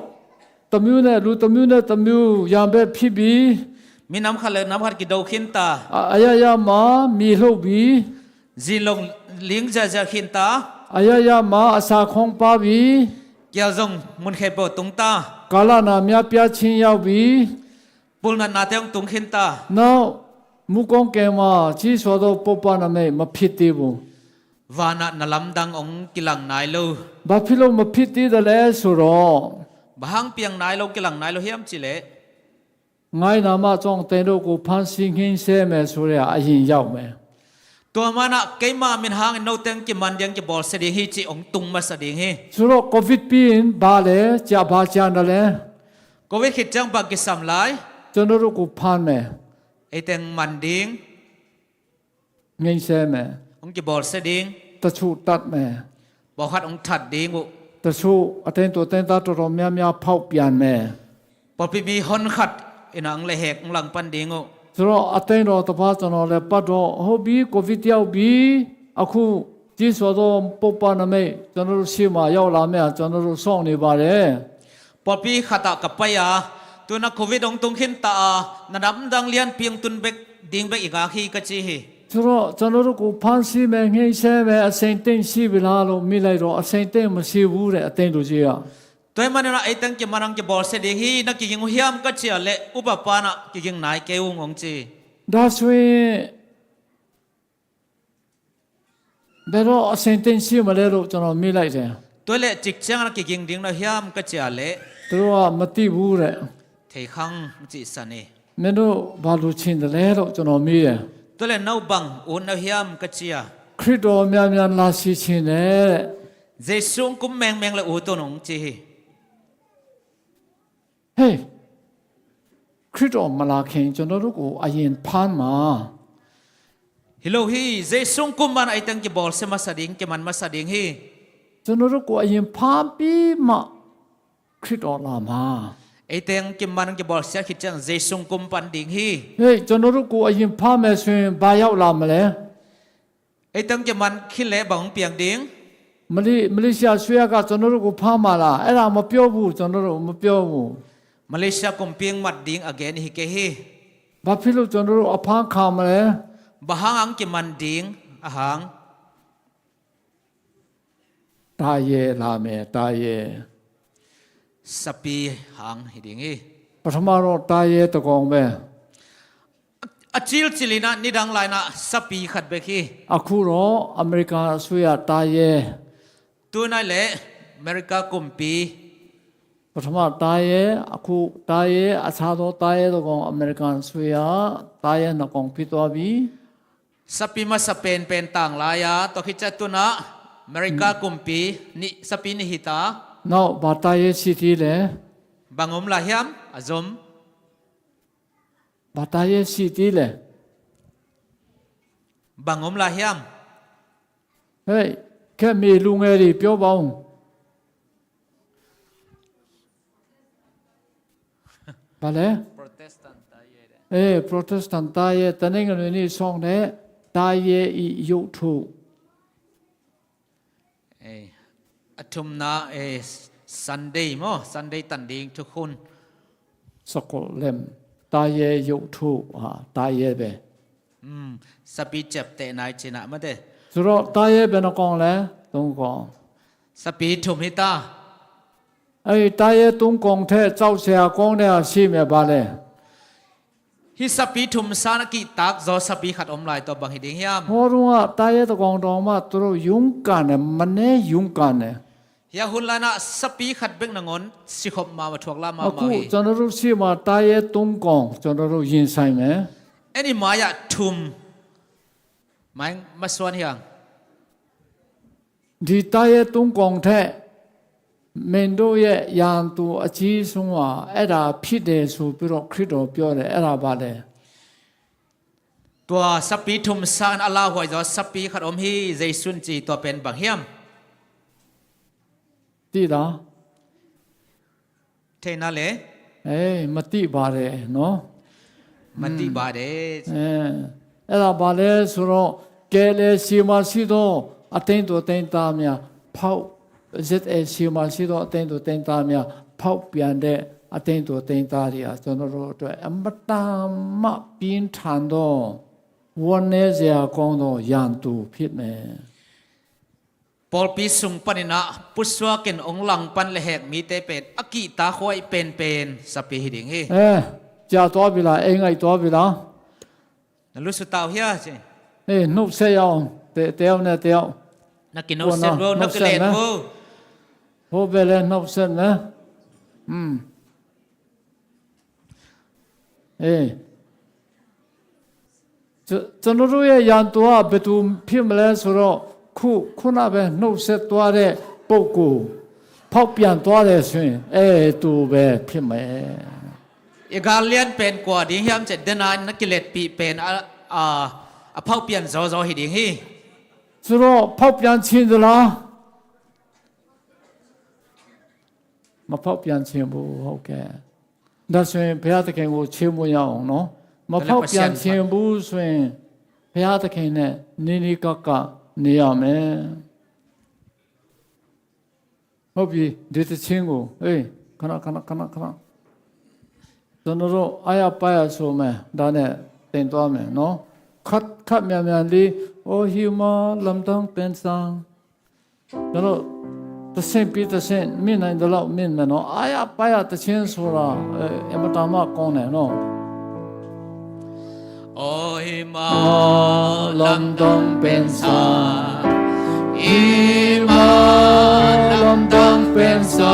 တစ်မျိုးနဲ့ လူတစ်မျိုးနဲ့တစ်မျိုး ရန်ဘက်ဖြစ်ပြီး มีน้ำขัดเลยน้ำขัดกินเดาขินตา အ- အရပ်ရပ်မှာ မြေလှုပ်ပြီး จีนลงลิงจะจะขินตา အရပ်ရပ်မှာ အစာခေါင်းပါးပြီး เกี่ยวจงมุนเขยโปตุงตา ကာလနာများပြားခြင်းရောက်ပြီး ปูนนันนาเตียงตุงขินตา နောက် မူကောင်းကင်မှာ ကြီးစွာသောပုပ်ပနမိတ်မဖြစ်သေးဘူး။ วานะนลำดังองกิลังนายโล ဘာဖြစ်လို့မဖြစ်သေးသလဲဆိုတော့ บะฮังเปียงนายโลกิลังนายโลเฮียมจิเล ငါ့နာမကြောင့်သင်တို့ကိုဖမ်းဆီးညှဉ်းဆဲမယ်ဆိုတဲ့အရင်ရောက်မယ်။ ตัวมานะเกยมามินหางโนเต็งกิมันเดียงกิบอลเสดิงฮีจิองตุงมาเสดิงฮี ဆိုတော့ ကိုဗစ်ပြီးရင်ဘာလဲကြာ- ဘာကြာနေလဲ။ โควิดขิดจังบักกิสามลาย ကျွန်တော်တို့ကိုဖမ်းမယ်။ ไอเต็งมันดิง ငြိမ်းဆဲမယ်။ องกิบอลเสดิง တချို့တတ်မယ်။ บอลขัดองทัดดิงอุ တချို့အသင်းသူအသင်းသားတော်တော်များများဖောက်ပြန်မယ်။ ปอลปีมีฮอนขัดอินังเลยแหกองหลังปันดิงอุ ဆိုတော့အသင်းတော်တစ်ပါးကျွန်တော်လည်းပတ်တော့ဟုတ်ပြီကိုဗစ်ရောက်ပြီအခုကြီးစွာသောပုပ်ပနမိတ်ကျွန်တော်တို့ရှေ့မှာရောက်လာမယ်ကျွန်တော်တို့စောင့်နေပါတယ်။ ปอลปีขัดตะกับไปยาตัวนักโควิดองตุงขินตานะดำดังเลียนเปียงตุนเบกดิงเบกอีกาฮีกะจีฮี ဆိုတော့ကျွန်တော်တို့ကိုဖမ်းဆီးမယ်ငြိမ်းဆဲမယ်အဆင်သင့်ရှိပြီလားလို့မေးလိုက်တော့အဆင်သင့်မရှိဘူးတဲ့အသင်းသူကြီးက ตัวมันนะไอเต็งกิมันองกิบอลเสดิงฮีนักกิงเฮียมกะจีเลอุปปานะกิงนายเกอุงองจี ဒါဆိုရင်ဘယ်တော့အဆင်သင့်ရှိမလဲလို့ကျွန်တော်မေးလိုက်တယ်။ ตัวเลจิกเจียงนะกิงดิงนะเฮียมกะจีเล သူတို့ကမသိဘူးတဲ့။ เทขังจีสันเอ မင်းတို့ဘာလို့ချင်တယ်လဲလို့ကျွန်တော်မေးတယ်။ ตัวเลนาวบังอุนนะเฮียมกะจี ခရစ်တော်များများလာစီချင်တယ်တဲ့။ เยซูกุมแมงแมงเลอุตุนองจีฮี ဟေး ခရစ်တော်မလာခင်ကျွန်တော်တို့ကိုအရင်ဖမ်းမှာ ฮิโลฮีเยซูกุมมันไอเต็งกิบอลเสมาสดิงกิมันมาสดิงฮี ကျွန်တော်တို့ကိုအရင်ဖမ်းပြီးမှခရစ်တော်လာမှာ ไอเต็งกิมันกิบอลเสียขิดจังเยซูกุมปันดิงฮี ဟေးကျွန်တော်တို့ကိုအရင်ဖမ်းမယ်ဆိုရင်ဘာရောက်လာမလဲ။ ไอเต็งกิมันขิดเลบังเปียงดิง မလေး- မလေးရှားအစိုးရကကျွန်တော်တို့ကိုဖမ်းမှာလားအဲ့ဒါမပြောဘူးကျွန်တော်တို့မပြောဘူး။ มาเลเซียกุมเปียงมัดดิงอเกนฮิเกฮี ဘာဖြစ်လို့ကျွန်တော်တို့အဖမ်းခံမလဲ။ บะฮังอังกิมันดิงอะฮัง တာရဲလာမယ်တာရဲ။ สปีฮังฮิดิงฮี ပထမတော့တာရဲတစ်ကောင်ပဲ။ อะจิลจิลินะนิดังไลนะสปีขัดเบกฮี အခုတော့အမေရိကန်အစိုးရတာရဲ ตัวนั้นแหละอเมริกากุมปี ပထမတာရဲအခုတာရဲအခြားသောတာရဲတစ်ကောင်အမေရိကန်အစိုးရတာရဲနှစ်ကောင်ဖြစ်သွားပြီ။ สปีมาสเปนเป็นต่างลายาตัวคิดจะตัวนะอเมริกากุมปีนี่สปีนี่ฮิตา နောက်ဘာတာရဲရှိသေးလဲ။ บังอมลาเฮียมอะจม ဘာတာရဲရှိသေးလဲ။ บังอมลาเฮียม ဟေးခဲမေလူငယ်တွေပြောပါဦး။ ဘာလဲ။ Protestant တာရဲတဲ့။ အေး Protestant တာရဲတနင်္ဂနွေနေ့ဆောင်တဲ့တာရဲဤရုပ်ထု။ အေး အထုမ်နာ အေး Sunday မော Sunday တန်ဒင်းထုခွန်း စကောလမ်တာရဲရုပ်ထုဟာတာရဲပဲ။ อืม สปีเจ็บเตะนายชินะมาเตะ ဆိုတော့တာရဲဘယ်နှကောင်လဲ။ သုံးကောင်။ สปีထုမ်ฮิตา အဲ့ဒီတာရဲသုံးကောင်ထဲကြောက်စရာကောင်းတဲ့ဟာရှိမယ်ဘာလဲ။ ဟိစပီထုမ်စါနကီတၢ်ဇော်စပီခတ်အုံးလိုက်တော့ဘင်ဟိဒင်းဟိယမ်။ ဟိုတုန်းကတာရဲတစ်ကောင်တောင်မှသူတို့ရုန်းကန်တယ်မနှဲရုန်းကန်တယ်။ ဟိယဟုန်လၢနစပီခတ်ဘက်နငွန်းစံခပ်မႃးမထွၵ်ႈလႃးမႃးမႃးဟိ။ အခုကျွန်တော်တို့ရှေ့မှာတာရဲသုံးကောင်ကျွန်တော်တို့ရင်ဆိုင်မယ်။ အဲ့ဒီမှာယထုမ်မိုင်းမစွမ်းဟိယမ်။ ဒီတာရဲသုံးကောင်ထက်မင်းတို့ရဲ့ရန်သူအကြီးဆုံးဟာအဲ့ဒါဖြစ်တယ်ဆိုပြီးတော့ခရစ်တော်ပြောတယ်အဲ့ဒါပါလေ။ ตัวสปีทุมสานอลาหวยจอสปีขัดอมฮีเยซุนจีตัวเป็นบังเฮียม သိလား။ เทนาเล အေးမသိပါတယ်နော်။ မသိပါတယ်။ အဲအဲ့ဒါဘာလဲဆိုတော့ KLA CMRC တို့ အသိမ်းသူ အသိမ်းသားများ ဖောက်၊ ZA CMRC တို့ အသိမ်းသူ အသိမ်းသားများ ဖောက်ပြန်တဲ့ အသိမ်းသူ အသိမ်းသားတွေဟာ ကျွန်တော်တို့အတွက် အင်မတန်မှ ပြင်းထန်သော ဝမ်းနည်းစရာကောင်းသော ရန်သူဖြစ်မယ်။ Pawlpi sung panin ah pusuakin hong langpan le hek mite pen a kihtakhuai penpen sapi hi ding hi. အဲ၊ ကြာသွားပြီလား၊ အိမ်ငိုက်သွားပြီလား။ Na lusu tau hia ci. အေး၊ နှုတ်ဆက်ရအောင်။ တ- တယောက်နဲ့တယောက်။ Na kinuset bo, na kilet bo. ဟိုဘက်လည်းနှုတ်ဆက်မယ်။ อืม။ အေး။ ကျွန်- ကျွန်တော်တို့ရဲ့ရန်သူက ဘယ်သူဖြစ်မလဲဆိုတော့၊ ခု- ခုနပဲနှုတ်ဆက်သွားတဲ့ပုဂ္ဂိုလ်၊ ဖောက်ပြန်သွားတယ်ဆိုရင် အဲ၊ သူပဲဖြစ်မယ်။ I gal lian pen kua ding hiam ci-a, dena na kiletpih pen a, a, a phauhpian zawzaw hi ding hi. ဆိုတော့ ဖောက်ပြန်ချင်သလား။ မဖောက်ပြန်ချင်ဘူး။ ဟုတ်ကဲ့။ ဒါဆိုရင် ဘုရားသခင်ကို ချီးမွမ်းရအောင်နော်။ မဖောက်ပြန်ချင်ဘူးဆိုရင် ဘုရားသခင်နဲ့ နီးနီးကပ်ကပ်နေရမယ်။ ဟုတ်ပြီ။ ဒီသီချင်းကို အေး၊ ခဏ၊ ခဏ၊ ခဏ၊ ခဏ၊ ကျွန်တော်တို့ အားရပါးရဆိုမယ်။ ဒါနဲ့ တင်သွားမယ်နော်။ ခပ်- ခပ်မြန်မြန်လေး။ အို၊ ဟီးမႃးလမ်တၢင်းပဵၼ်စၢင်။ ကျွန်တော် တဆင့်ပြီးတဆင့် မြင့်နိုင်သလောက် မြင့်မယ်နော်။ အားရပါးရသီချင်းဆိုတာ အဲ၊ အင်မတန်မှ ကောင်းတယ်နော်။ Aw Hima lamdang pensa, Hima lamdang pensa,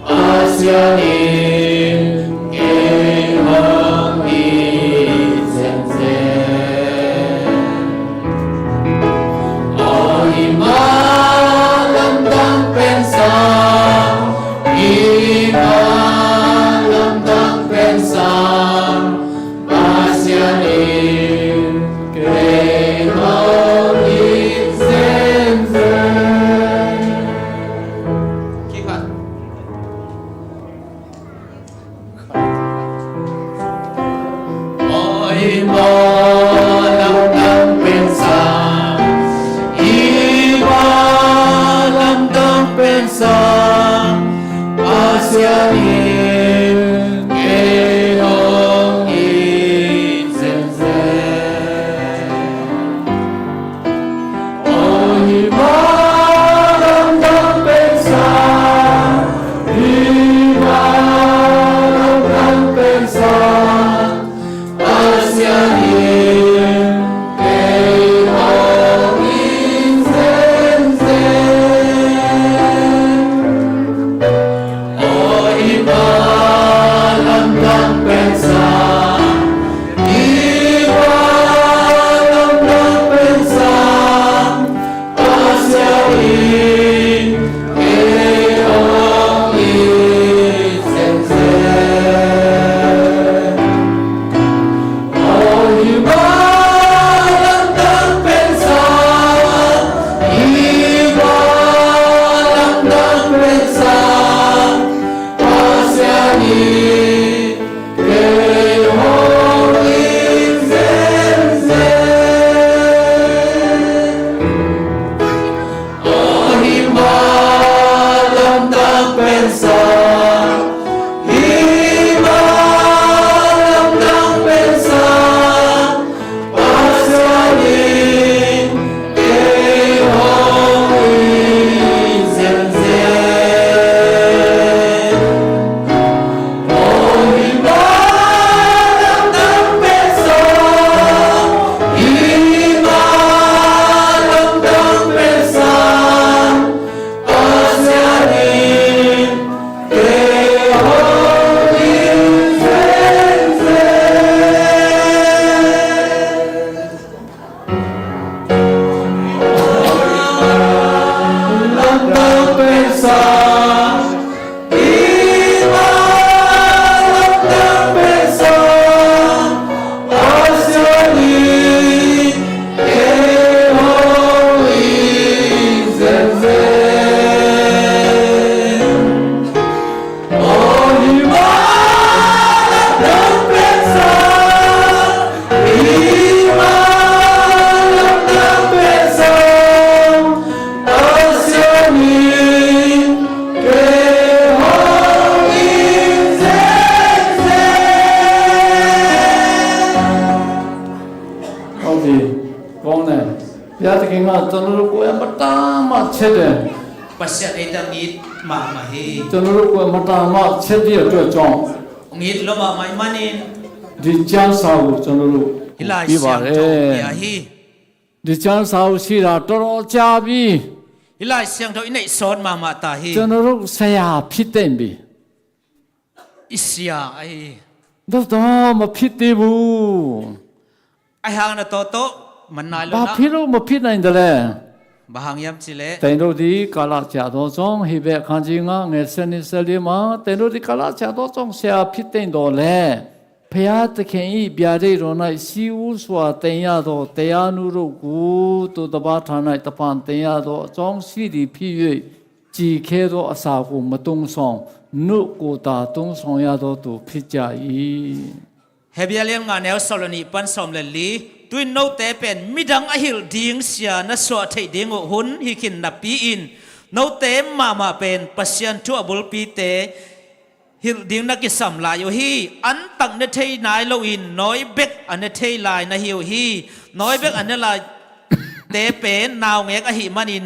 Pasian in kei hong it zenzen. Aw Hima lamdang pensa, Hima lamdang pensa, Pasian in kei hong it zenzen. Aw Hima lamdang pensa, Hima lamdang pensa, Pasian in kei hong it zenzen. Aw Hima lamdang pensa, Hima lamdang pensa, Pasian in kei hong it zenzen. Aw Hima ဒီကောင်းတယ်။ ဘုရားသခင်ကကျွန်တော်တို့ကို အင်မတန်မှချစ်တယ်။ ပစံးအတမီးမမဟီ ကျွန်တော်တို့ကို အင်မတန်မှချစ်တဲ့အတွက်ကြောင့် ငိတ်လမမမနင်း ဒီကျမ်းစာကို ကျွန်တော်တို့ ဟီလာ ပို့ပေးပါတယ်။ စံးတော်ဘုရားဟီ ဒီကျမ်းစာကို ရှိတာ တော်တော်ကြာပြီ။ ဟီလာ စံးတော် အင်း နေစောဒ်မမတဟီ ကျွန်တော်တို့ ဆရာဖြစ်သင့်ပြီ။ အစံးအဟီ ဒါတော့ မဖြစ်သေးဘူး။ အဟန်နတိုးတိုး မနုၤလဲၣ် ဘာဖြစ်လို့ မဖြစ်နိုင်သလဲ။ ဘၣ်ဟန်ယမ်စံးလဲၣ် သင်တို့သည် ကာလကြာသောကြောင့်၊ ဟေဗြဲအခန်းကြီးငါး ငယ်ဆယ့်နှစ် ဆယ့်လေးမှာ သင်တို့သည် ကာလကြာသောကြောင့် ဆရာဖြစ်သင့်သော်လည်း၊ ဘုရားသခင်၏ ဗျာဒိတ်တော်၌ ရှေးဦးစွာ သင်ရသော တရားနုတို့ကို သူတစ်ပါးထံ၌ တဖန်သင်ရသော အကြောင်းရှိသည်ဖြစ်၍ ကျိန်ခဲသော အစာကို မသုံးဆောင်၊ နှုတ်ကိုသာ သုံးဆောင်ရသောသူ ဖြစ်ကြ၏။ ဟေဗြဲ အဆၢဒိၣ်ငါး အဆၢဖိနွံ ပန်ဆၢဖိလီ၊ တွၢင်း နုၣ်တဲပၢၼ် မံၤဒၢင်း အဟ့ၣ်လီၤဒံး ဆရာ နစွးထံးဒံး အိၣ်ဟုၣ်ဟံးကၠိၣ် နပံအံၤ နုၣ်တဲမမပၢၼ် ပစံးထူအဘူးပံတဲ ဟ့ၣ်လီၤဒံး နကစံးလီၤယိၣ်ဟီ အၢၼ်တၢ်နထံးနၢႆလိာ်အံၤ နွံဘျီ အနထံးလီၤ နဟ့ၣ်ဟီ နွံဘျီ အနလီၤတဲပၢၼ် နွံဘျီ အဟံးမၢ်နံၣ်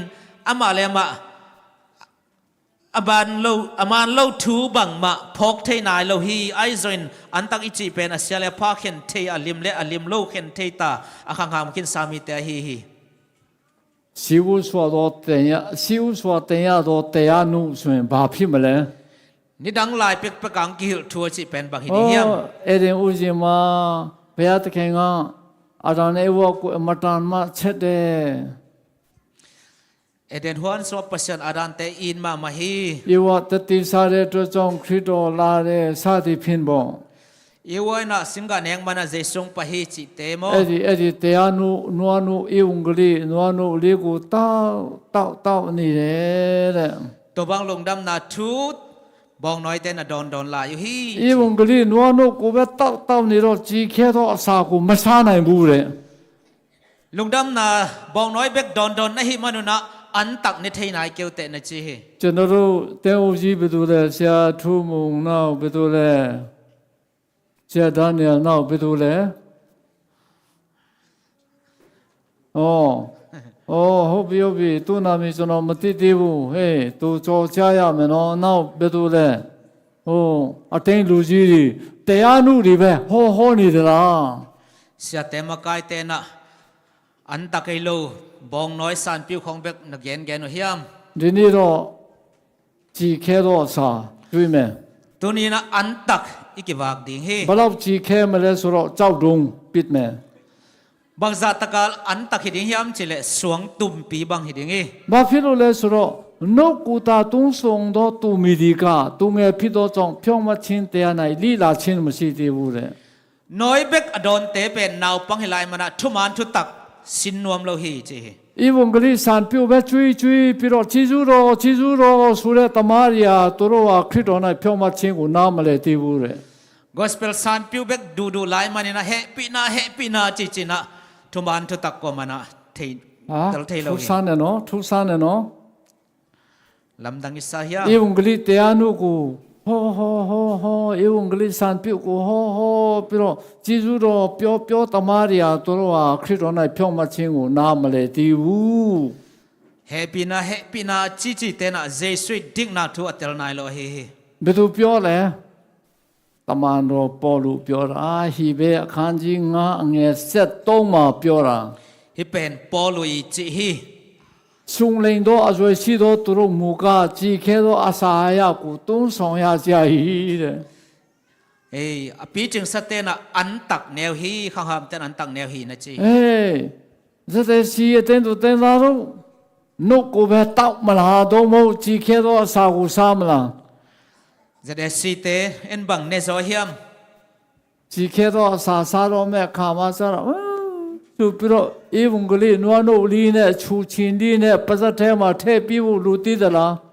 အမးလၢမး အမၢၼ်လိာ် အမၢၼ်လိာ်ထူဘၣ်မး ဖီၣ်ထံးနၢႆလိာ်ဟီ အၢၼ်တၢ် အၢၼ်တၢ် အံၤစံးပၢၼ် အစံးလၢ ဖီၣ်ခၠိၣ်ထံး အလံာ်လၢ အလံာ်လိာ်ခၠိၣ်ထံးတၢ် အခါငၢမ် ကၠိၣ်စၢမံတဲအဟံးဟံး ရှေးဦးစွာသော သင်ရ၊ ရှေးဦးစွာ သင်ရသော တရားနုဆိုရင် ဘာဖြစ်မလဲ။ နံၣ်ဒၢင်းလၢ်ပၢၢ်ပၢၢ် ကၠိၣ်ကဟ့ၣ်လီၤထူ အံၤစံးပၢၼ် ဘၣ်ဟံးဒံးယမ်။ ဧဒင်ဥယျာဉ်မှာ ဘုရားသခင်က အာဒံနဲ့ ဧဝကို အင်မတန်မှ ချစ်တယ်။ ဧဒင်ဟိၣ်ဝၣ် ပစံး အာဒံတဲ အံၤမမဟီ ဧဝသသေစားတဲ့အတွက်ကြောင့် ခရစ်တော်လာတယ် စသည်ဖြင့်ပေါ့။ ဧဝၢၣ် နစံးကၠိၣ် နၢၣ်မၢ်နၢၣ် ယေရှုပဟံး စံးတဲမီၣ်။ အဲ့ဒီ၊ အဲ့ဒီ တရားနု၊ နွားနု၊ ဧဝံဂေလိ၊ နွားနုလေးကို တောက်၊ တောက်၊ တောက်နေတယ်တဲ့။ တဘျီ လူၢ်ဒံးနၢ်ထူ ဘိုင်နွဲၣ်တဲ နဒိၣ်ဒိၣ်လၢယိၣ်ဟီ ဧဝံဂေလိ၊ နွားနုကိုပဲ တောက်၊ တောက်နေတော့ ကျိန်ခဲသော အစာကို မစားနိုင်ဘူးတဲ့။ လူၢ်ဒံးနၢ် ဘိုင်နွဲၣ်ဘျီ ဒိၣ်ဒိၣ် နဟံးမၢ်နုၣ်နၢ် အၢၼ်တၢ် နထံးနၢႆ ကၠိၣ်တဲ နစံးဟီ ကျွန်တော်တို့ သင်းအုပ်ကြီး ဘယ်သူလဲ။ ဆရာထူးမုန်။ နောက် ဘယ်သူလဲ။ ဆရာဒါနီယယ်။ နောက် ဘယ်သူလဲ။ အော်၊ အော်၊ ဟုတ်ပြီ၊ ဟုတ်ပြီ။ သူ့နာမည် ကျွန်တော် မသိသေးဘူး။ ဟေး၊ သူကျော်ကြားရမယ်နော်။ နောက် ဘယ်သူလဲ။ ဟို၊ အသင်းလူကြီးတွေ၊ တရားနုတွေပဲ ဟော၊ ဟောနေသလား။ ဆရာတဲ မကၠိၣ်တဲ န အၢၼ်တၢ် ကၠိၣ်လိာ် ဘိုင်နွဲၣ် စၢၼ်ပျူၣ် ခုၣ်ဘျီ နဂ့ၢ်ဂ့ၢ် နဟံးယမ်။ ဒီနေ့တော့ ကျိန်ခဲသော အစာ တွေ့မယ်။ တုၤနံၤနၢ် အၢၼ်တၢ် အံၤ ကဘၣ်ဒံးဟီ ဘယ်လောက် ကျိန်ခဲမလဲဆိုတော့ ကျောက်တုံး ပစ်မယ်။ ဘၣ်ဆၣ်တကး အၢၼ်တၢ် ဟံးဒံးယမ်စံးလဲၣ် သွင်တုမ်ပီ ဘၣ်ဟံးဒံးဟီ ဘာဖြစ်လို့လဲဆိုတော့ နှုတ်ကိုသာ သုံးဆောင်သော သူမည်သည်က သူငယ်ဖြစ်သောကြောင့် ဖြောင့်မတ်ခြင်းတရား၌ လေ့လာခြင်းမရှိသေးဘူးတဲ့။ နွံဘျီ အဒိၣ်တဲပၢၼ် နွံပီ ဟံးလီၤမၢ်နၢ် ထူမၢၼ်ထူတၢ် ဆင်းနွမ်းလိာ်ဟီ စံးဟီ ဧဝံဂေလိ စံးပျူၣ်ပဲ ကျိၣ်ကျိၣ် ပြီးတော့ ကျေးဇူးတော်၊ ကျေးဇူးတော်ဆိုတဲ့ တမန်တော်တွေဟာ သူတို့ဟာ ခရစ်တော်၌ ဖြောင့်မတ်ခြင်းကို နားမလည်သေးဘူးတဲ့။ Gospel စံးပျူၣ်ဘျီ ဒူဒူလီၤမၢ်နၢ် ဟဲပီၣ်နၢ် ဟဲပီၣ်နၢ် စံးစံးနၢ် ထူမၢၼ်ထူတၢ် ကိးမၢ်နၢ် ထံး ဟါ၊ တၢ်ထံးလိာ်ဟီ ထူစၢ်န့ၣ်နော်၊ ထူစၢ်န့ၣ်နော်။ လမ်းဒင် ဧဝံဂေလိတရားနုကို ဟော၊ ဟော၊ ဟော၊ ဟော၊ ဧဝံဂေလိ စံးပျူၣ်ကို ဟော၊ ဟောပြီးတော့ ကျေးဇူးတော်ပြော၊ ပြော၊ တမန်တော်တွေဟာ သူတို့ဟာ ခရစ်တော်၌ ဖြောင့်မတ်ခြင်းကို နားမလည်သေးဘူး။ ဟဲပီၣ်နၢ် ဟဲပီၣ်နၢ် စံးစံးတဲနၢ် ယေရှုဒိၣ်နၢ်ထူ အတဲလ်နၢ်လိာ်ဟီ။ ဘယ်သူပြောလဲ။ တမန်တော်ပေါလုပြောတာ၊ ဟေဗြဲအခန်းကြီးငါး အငယ်ဆယ့်သုံးမှာ ပြောတာ။ ဟံးပၢၼ် ပေါလု အံၤ စံးဟီ စုံလင်သော အရွယ်ရှိသော သူတို့မူကား ကျိန်ခဲသော အစာအာဟာရကို သုံးဆောင်ရကြ၏တဲ့။ အံၤ အပီၣ်စံးစၢ်တဲနၢ် အၢၼ်တၢ် နၢဝ်ဟီ ခီၣ်ဟၢမ်တဲ အၢၼ်တၢ် နၢဝ်ဟီ နစံး ဟေး၊ ယသက်ရှိ အသင်းသူသင်းသားတို့ နှုတ်ကိုပဲ တောက်မလား။ သို့မဟုတ် ကျိန်ခဲသော အစာကို စားမလား။ ယသက်ရှိတဲ အၢၼ်ဘၣ် နၢဝ်ဟီယမ်။ ကျိန်ခဲသော အစာစားတော့မယ့် အခါမှာကျတော့ ဆိုပြီးတော့ ဧဝံဂေလိ နွားနုလေးနဲ့ ဆူၣ်ချဉ်သီးနဲ့ ပါးစပ်ထဲမှာ ထည့်ပေးဖို့ လိုသေးသလား။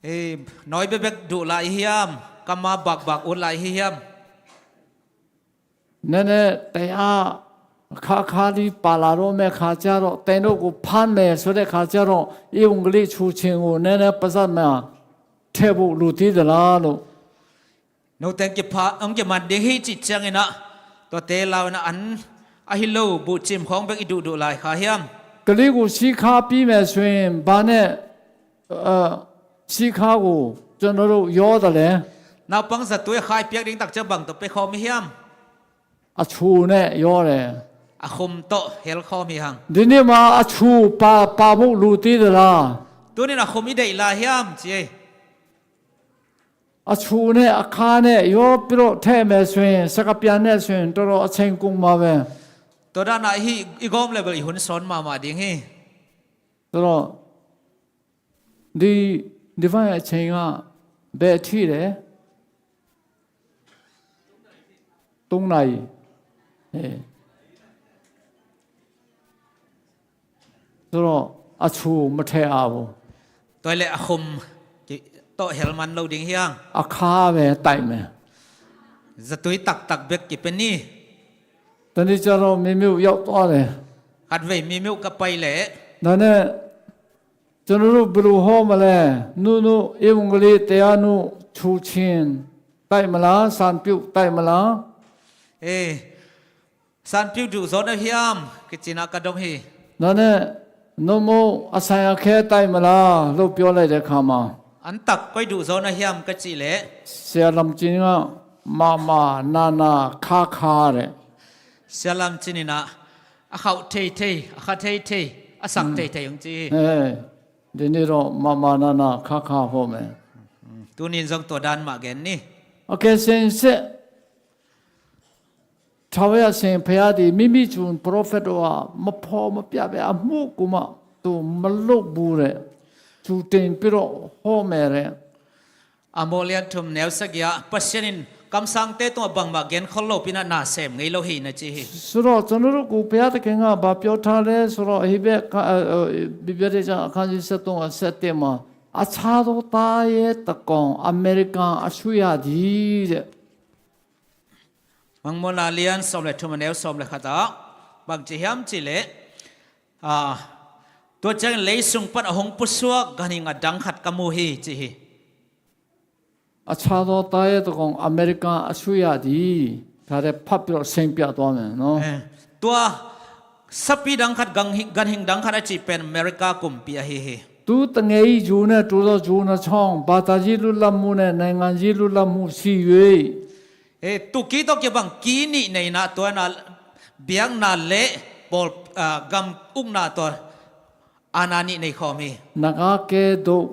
အံၤ နွံဘျီဘျီ ဒူလီၤဟီယမ်။ ကမၤဘၣ်ဘၣ် အိၣ်လီၤဟီယမ်။ နည်းနည်း တရား အခါခါလေး ပါလာတော့မယ့် အခါကျတော့ သင်တို့ကို ဖမ်းမယ်ဆိုတဲ့ အခါကျတော့ ဧဝံဂေလိ ဆူၣ်ချဉ်ကို နည်းနည်း ပါးစပ်မှာ ထည့်ဖို့ လိုသေးသလားလို့။ နုၢ်တဲ ကဖး အၢၼ်ကမၤဒံးဟီ စံးစံးနၢ် တၢ်တဲလီၤနၢ် အၢၼ် အဟီႇလူဝ်ႇ ဘူႇၸိမ်ႇၶွင် ပဵၵ်ႉဢီႇတူႇတူႇလၢႆၶႃႈႁႅမ်ႉ။ ကလီၵူႈ သီးခါပီးမဲႇ သွင် ဘၣ်ၼႆႉ ဢိူဝ်ႇ သီးခါၵူႈ ၸွင်ႇၼႃႇလူး ယေႃးတႄႉလႄႈ ၼႃႈပၢင်ႇၸႃႇတူၺ်း ၶၢႆပႅၵ်ႉတိင်ႇတၵ်ႉ ၸႃႉပၢင်ႇတူဝ် ပႆႇၶဝ်ႈမီးႁႅမ်ႉ။ အဆူၼႆႉ ယေႃးလႄႈ အၶုမ်ႇတေႃႉႁႅလ်ၶေႃးမီးႁႅမ်ႉ။ ဒီးၼႆႉမႃး အဆူပႃႇ ပႃႇမုၵ်ႉလူႇတီးတႄႉလႃႈ။ တူၺ်းၼႆႉ ဢၶုမ်ႇဢီႈတႄႉလႃႈႁႅမ်ႉ ၸီႇ။ အဆူၼႆႉ အခါၼႆႉ ယေႃးပျေႃႉထႅင်ႈမႄႈသွင် သၵ်ႉၵပျၢၼ်ႇၼႆႉသွင် တေႃႇတေႃႇ အဆဵင်ႈၵုင်ႇမႃးဝႆႉ။ တေႃႇတႃႇၼႃႇႁိ ဢီႈၵွမ်ႇလႄႈ ပႆႇႁုၼ်သွၼ်မႃးမႃးတိင်ႇႁိ တေႃႇတေႃႇ ဒီ ဒီဝၢႆးအဆဵင်ႈက ဘယ်အထိလဲ သုံးနာရီ။ အဲ ဆိုတော့ အချိုမထည့်ရဘူး။ တွႆးလႄႈ အခုမ်ႇ တေႃႇဟဲလ်မၼ်း လုပ်ဒိင်ႁႅင်း။ အခါပဲ တိုက်မယ်။ ဇတုံး တၵ်းတၵ်း ဘႅၵ်ႉၵိၼ်ပၼ်ၼီႈ။ တနည်းကျတော့ မင်းမျိုးရောက်သွားတယ်။ ခတ်ဝေး မင်းမျိုးက ပိုင်လႄႈ။ ဒါနဲ့ ကျွန်တော်တို့ ဘယ်လိုဟောမလဲ။ နုနု ဧဝံဂေလိ တရားနု ဆူချင်း တိုက်မလား။ စံပြု တိုက်မလား။ အေး စံပြု ဒုးဇောနႁႅမ် ကချင်က ဒုးဟီ။ ဒါနဲ့ နုမု အဆိုင်အခဲ တိုက်မလားလို့ ပြောလိုက်တဲ့အခါမှာ အၼ်တၵ်း ကွႆးဒုးဇောနႁႅမ် ကချင်လႄႈ ဆရာလမ်ကျင်းက မမ နန ခခ တဲ့။ ဆရာလမ်ကျင်း အခေါက်ထိပ်ထိပ် အခါထိပ်ထိပ် အစက်ထိပ်ထိပ် ယုံကြည်။ အဲဒီနေ့တော့ မမ နန ခခ ဟောမယ်။ တူၼ်ၼိၼ်း ဇွန်တွၼ်ႈမႃးၵၼ်ၼီႈ။ အကယ်စင်စစ် ထာဝရရှင်ဘုရားသည် မိမိကျွန်ပရောဖက်တို့အား မဖော်မပြဘဲ အမှုကိုမှ သူမလုပ်ဘူးတဲ့။ သူတင်ပြီးတော့ ဟောမယ်တဲ့။ အမောလျံ ထုမ် နႅဝ် သၵ်ႉယႃႇ ပသျၢၼ်ႇ ၵမ်သၢင်ႇတႄႉ တူဝ်ပၢင်မႃး ၵႅၼ်ႇၶေႃး လူဝ်ႇပီႈၼႃႇ ၼႃႈသႅမ်ႇ ငႆႈလူဝ်ႇႁီႇၼႃႇ ၸီႇႁီႇ။ ဆိုတော့ ကျွန်တော်တို့ကို ဘုရားသခင်က ဘာပြောထားလဲဆိုတော့ ဟေဘရဲ အခန်းကြီးဆယ့်သုံး အဆယ့်တစ်မှာ အခြားသော သားရဲတစ်ကောင် အမေရိကန်အစိုးရသည်တဲ့။ မင်ႇမူၼ်ႇလႃႇ လႅၼ်ႈသွမ်လႄႈ ထူႇမၼ်ႇၼႅဝ်း သွမ်လႄႈ ၶႃႈတႃႉ ပၢင်ၸေႈႁႅမ်ၸေႈလႄႈ ဢႃႇ တူဝ်ၸႂ်လႆႈသုင်ပၼ်ႇ ဢႁူင်းပူႇသႂ် ၵၢၼ်ႁိင်ႈ ဢတၢင်းၶတ်း ၵႃႈမူႇႁီႇ ၸေႈႁီႇ။ အခြားသော သားရဲတစ်ကောင် အမေရိကန်အစိုးရသည် ဒါလည်း ဖတ်ပြီးတော့ ရှင်းပြသွားမယ်နော်။ အဲ တူဝ် သပ်ႉပီႇတၢင်းၶတ်း ၵၢၼ်ႁိင်ႈ ၵၢၼ်ႁိင်ႈ တၢင်းၶတ်း ဢၸီႇပဵၼ်ႇ ဢမေႇရိၵႃႇ ၵုမ်ႇပီႇ ဢႃႇႁေႇႁေႇ။ သူသူငယ်ကြီး ယူနု တူဝ်သူ ယူနု ချောင်း ဘာသာရေး လွတ်လပ်မှုနဲ့ နိုင်ငံရေး လွတ်လပ်မှု ရှိ၍ အဲ တူဝ်ၵီႈတူဝ်ၵီႈ ပၢင်ၵီႈၼီႈ ၼႆၼႃႇ တူဝ်ၼႃႇ ပဵင်းၼႃႇလႄႈ ပေႃး ဢႃႇ ၵမ်ဢုၵ်ႉၼႃႇ တူဝ် ဢႃႇၼႃႇၼီႈ ၼႆၶေႃႈမီး။ နဂါးကဲသို့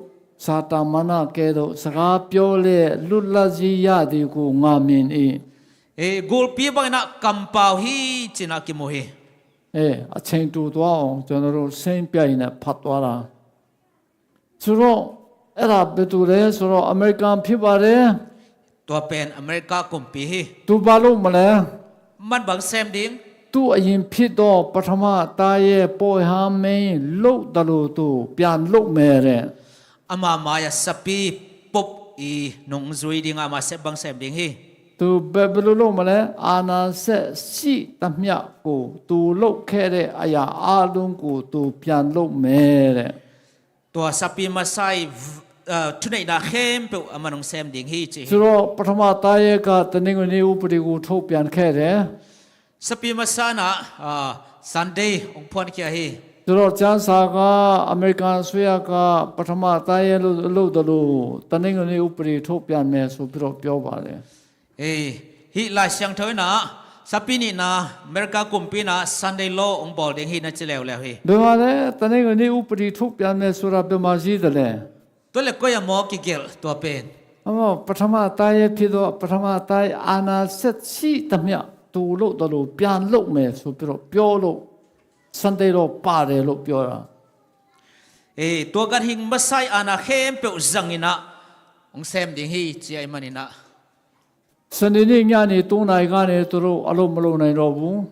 စာတမန်ကဲသို့ စကားပြောလျက် လွတ်လပ်ရေးရသည်ကို ငါမြင်၏။ အဲ ၵူဝ်ႇပီႇ ပၢင်ၼႃႇ ၵမ်ပဝ်ႇႁီႇ ၸိူဝ်းၼႃႇ ၵီႈမူႇႁီႇ။ အဲ အချိန်တိုတိုအောင် ကျွန်တော်တို့ ရှင်းပြရင်းနဲ့ ဖတ်သွားတာ။ ဆိုတော့ အဲ့ဒါ ဘယ်သူလဲဆိုတော့ အမေရိကန် ဖြစ်ပါတယ်။ တူဝ်ပဵၼ်ႇ ဢမေႇရိၵႃႇ ၵုမ်ႇပီႇႁီႇ။ သူဘာလုပ်မလဲ။ မၼ်း ပၢင်သႅမ်ႇတိင်ႇ။ သူ့အရင်ဖြစ်သော ပထမသားရဲ ပုပ်ရဟန်းမင်း လုပ်သလိုသူ ပြန်လုပ်မယ်တဲ့။ အမႃးမႃးယႃႇ သပ်ႉပီႇ ပုပ်ႉဢီႇ ၼုင်ႈၸုၺ်ႇတိင်ႇ ဢမႃးသႅမ်ႇ ပၢင်သႅမ်ႇတိင်ႇႁီႇ။ သူ ဘယ် ဘယ်လိုလုပ်မလဲ။ အာဏာစက်ရှိသမျှကို သူလုပ်ခဲ့တဲ့အရာအားလုံးကို သူပြန်လုပ်မယ်တဲ့။ တူဝ်သပ်ႉပီႇမႃးသႂ်ႇ ဢိူဝ်ႇ ထုၼ်ႈၼႆႉၼႃႇ ၶႅမ်ႉပဵဝ်ႇ ဢမၢၼ်ႇၼုင်ႈသႅမ်ႇတိင်ႇႁီႇ ၸေႈ။ ဆိုတော့ ပထမသားရဲက တနင်္ဂနွေဥပဒေကို ထုတ်ပြန်ခဲ့တယ်။ သပ်ႉပီႇမႃးသႂ်ႇၼႃႇ ဢႃႇ သၼ်တေး ဢွင်ႇၽွၼ်းၶႃႈႁီႇ။ ဆိုတော့ ကျမ်းစာက အမေရိကန်အစိုးရက ပထမသားရဲလုပ် လုပ်သလို တနင်္ဂနွေဥပဒေ ထုတ်ပြန်မယ်ဆိုပြီးတော့ ပြောပါတယ်။ ဢေႈ ႁီႇ လၢႆးသႅင်ထူဝ်းၼႃႇ သပ်ႉပီႇၼီႈၼႃႇ ဢမေႇရိၵႃႇ ၵုမ်ႇပီႇၼႃႇ သၼ်တေးလေႃး ဢွင်ႇပေႃႇလ်တိင်ႇႁီႇၼႃႇ ၸေႈလႅဝ်လႅဝ်ႁီႇ။ ဘယ်မှာလဲ။ တနင်္ဂနွေဥပဒေ ထုတ်ပြန်မယ်ဆိုတာ ဘယ်မှာရေးသလဲ။ တူဝ်လႄႈ ၵူၺ်းဢမေႃၵီႈၵႄႇ တူဝ်ပဵၼ်ႇ။ အမေႃ ပထမသားရဲဖြစ်သော ပထမသားရဲ အာဏာစက်ရှိသမျှ သူလုပ်သလို ပြန်လုပ်မယ်ဆိုပြီးတော့ ပြောလို့ သၼ်တေးလေႃး ပါတယ်လို့ ပြောတာ။ ဢေႈ တူဝ်ၵၢၼ်ႁိင်ႈမႃးသႂ်ႇ ဢႃႇၼႃႇၶႅမ်ႉပဵဝ်ႇ ၸင်ႇၼႆၼႃႇ ဢွင်ႇသႅမ်ႇတိင်ႇႁီႇ ၸေႈ ဢၢႆႈမၼ်းၼႆၼႃႇ။ စနေနေ့ညနေ သုံးနာရီကနေ သူတို့ အလုပ်မလုပ်နိုင်တော့ဘူး။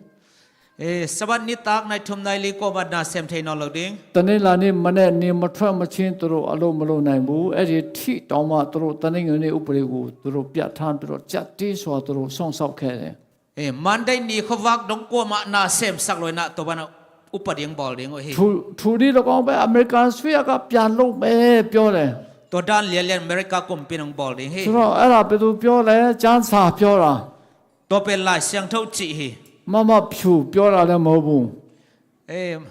ဢေႈ သပ်ႉပီႇၼီႈ တၢၵ်ႈၼႆႉ ထူမ်ႈၼႆႉလီၵေႃႈ မၼ်းၼႃႇ သႅမ်ႇထႅင်ႈၼေႃႈ လုပ်တိင်ႇ။ တနင်္လာနေ့မနက် နေမထွက်မချင်း သူတို့ အလုပ်မလုပ်နိုင်ဘူး။ အဲ့ဒီထိတောင်မှ သူတို့ တနင်္ဂနွေဥပဒေကို သူတို့ ပြဋ္ဌာန်းပြီးတော့ ကျပ်တည်းစွာ သူတို့ စောင့်ရှောက်ခဲ့တယ်။ ဢေႈ မၼ်းတႄႉ ၼီႈၶဝ်ႈဝၢၵ်ႈ တွင်ႈၵူဝ်မႃး ၼႃႇသႅမ်ႇသၢၵ်ႈလူၺ်ႈၼႃႇ တူဝ်ပၼ်ႇ ဢုပၢတ်ႈတိင်ႇ ပေႃႇလ်တိင်ႇ ဢူၺ်းႁေး။ ထို၊ ထိုနည်းလည်းကောင်းပဲ အမေရိကန်အစိုးရက ပြန်လုပ်မယ် ပြောတယ်။ တူဝ်တၼ်းလႅၼ်လႅၼ် ဢမေႇရိၵႃႇ ၵုမ်ႇပီႇၼိုင်ႈ ပေႃႇလ်တိင်ႇႁေး။ ဆိုတော့ အဲ့ဒါ ဘယ်သူပြောလဲ။ ကျမ်းစာပြောတာ။ တူဝ်ပဵၼ်ႇ လၢႆးသႅင်ထူဝ်း ၸေႈႁေး။ မမဖြူပြောတာလည်းမဟုတ်ဘူး။ အေး၊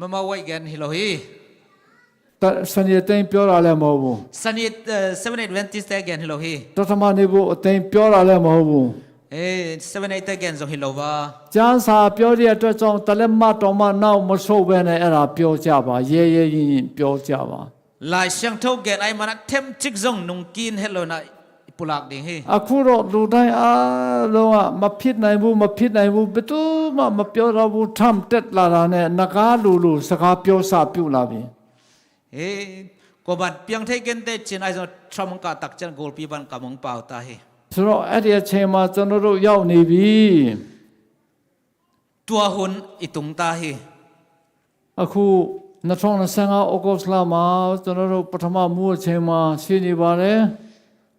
မမဝိုက်ဂန်ဟီလိုဟီ။ တ-၊ စနေသိမ်းပြောတာလည်းမဟုတ်ဘူး။ စနေ၊ အဲ၊ Seventh Adventist တဲဂန်ဟီလိုဟီ။ တထမနေဘူးအသိမ်းပြောတာလည်းမဟုတ်ဘူး။ အေး၊ Seventh Adventist တဲဂန်ဇုံဟီလိုဝါ။ ကျမ်းစာပြောတဲ့အတွက်ကြောင့် တစ်လက်မှတ်တောင်မှနောက်မဆုတ်ဘဲနဲ့ အဲ့ဒါပြောကြပါ။ ရဲရဲရင့်ရင့်ပြောကြပါ။ လၢႆစံၣ်ထိၣ်ဂဲၢ်ၼႆႉမၼ်း ထဵမ်ႈၸိၵ်းၸွင်ႇ ၼုင်ႈၵိၼ်ႁဵတ်းလူၺ်ႈၼႃႇ ပူႇလၢၵ်ႇလိင်းႁိုဝ်။ အခုတော့ လူတိုင်းအားလုံးက မဖြစ်နိုင်ဘူး၊ မဖြစ်နိုင်ဘူး၊ ဘယ်သူမှမပြောတော့ဘူး၊ Trump တက်လာတာနဲ့ နဂါးလူလူ စကားပြောစပြုလာပြီ။ ဢေႈ၊ ၵူဝ်ပၼ်ပဵင်းထႆးၵၼ်တႄႉ ၸိုင်ဢၢႆႈၸွင်ႇ Trump ၵႂႃႇတၵ်းၸၼ်ႉ ၵူဝ်ပီႈပၼ်ၵႂႃႇမွင်ပဝ်ႇတႃႇႁိုဝ်။ ဆိုတော့ အဲ့ဒီအချိန်မှာ ကျွန်တော်တို့ရောက်နေပြီ။ တူဝ်ႁုၼ်ႇ ဢီႇတုင်တႃႇႁိုဝ်။ အခု နှစ်ထောင်နှစ်ဆယ့်ငါး ဩဂုတ်လမှာ ကျွန်တော်တို့ ပထမမူးအချိန်မှာ ရှိနေပါတယ်။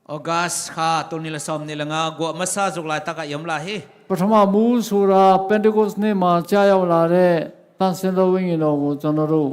ဢေႃးၵတ်ႉၶႃႈ တူၼ်ႈၼီႈလႄႈ သွမ်ႈၼီႈလႄႈငႃး ၵူဝ်ဢမသႃႇ ၸူႇလၢႆႇတၵ်းၵႂႃႇယမ်လႃႇႁိုဝ်။ ပထမမူးဆိုတာ ပင်တကုတ်နေ့မှာ ကျရောက်လာတဲ့ သန့်ရှင်းသောဝိညာဉ်တော်ကို ကျွန်တော်တို့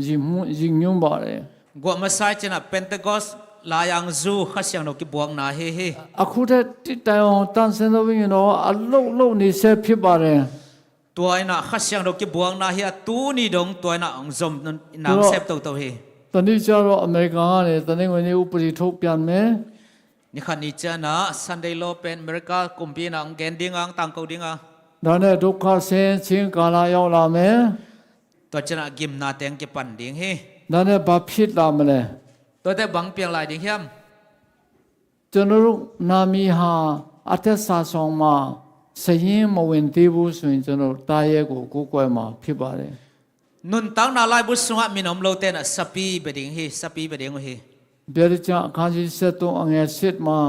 ရည်ညွှန်း၊ ရည်ညွှန်းပါတယ်။ ၵူဝ်ဢမသႃႇၸိုင်ၼႃႇ ပဵၼ်ႇတီႇၵူတ်ႉ လႃႈယၢင်ႇၸူး ၶႃႈသဵင်ႈတူဝ်ၵိပ်ႈပွင်ၼႃႇႁေႉႁေႉ။ အခုထက်တစ်တိုင်အောင် သန့်ရှင်းသောဝိညာဉ်တော်က အလုပ်လုပ်နေဆဲဖြစ်ပါတယ်။ တူဝ်ၼႃႇ ၶႃႈသဵင်ႈတူဝ်ၵိပ်ႈပွင်ၼႃႇႁေႉ တူဝ်ၼီႈတူင်ႇ တူဝ်ၼႃႇ ဢွင်ႇၸွမ်ၼၼ်ႉ ၼမ်သႅပ်ႇတူဝ်ႈတူဝ်ႈႁေႉ။ တနည်းကျတော့ အမေရိကန်ကနေ တနင်္ဂနွေနေ့ ဥပဒေထုတ်ပြန်မယ်။ ၼႆႉၶႃႈ ၼႆႉၸိုင်ၼႃႇ သၼ်းတေးလေႃး ပဵၼ်ဢမေႇရိၵႃႇ ၵုမ်ႇပီႇၼႃႇ ဢွင်ႇၵႅၼ်ႇတိင်းဢၢင်ႇ တၢင်ႇၵဝ်ႇတိင်းဢၢင်ႇ။ ဒါနဲ့ ဒုက္ခဆင်းရဲခြင်းကာလရောက်လာမယ်။ တူဝ်ၸိုင်ၼႃႇ ၵိမ်ႇၼႃႈတႅင်ႇ ၵိပ်ႈပၼ်ႇတိင်းႁေႉ။ ဒါနဲ့ ဘာဖြစ်လာမလဲ။ တူဝ်တႄႉ ပၢင်ပဵင်းလၢႆတိင်းႁႅမ်။ ကျွန်တော်တို့ နာမည်ဟာ အသက်စာစောင်မှာ စာရင်းမဝင်သေးဘူးဆိုရင် ကျွန်တော်တို့ သားရဲကို ကိုးကွယ်မှာ ဖြစ်ပါတယ်။ ၼုၼ်တၢင်းၼႃႈ လၢႆးပူႇသုင်ႇဢႃႈ မီးၼမ်လူဝ်ႇတႄႉၼႃႇ သပ်ႉပီးပႅတ်ႈတိင်းႁေႉ သပ်ႉပီးပႅတ်ႈတိင်းႁေႉ။ ဗျာဒိတ်ကျမ်း အခန်းကြီးဆယ့်သုံး အငယ်ဆယ့်မှာ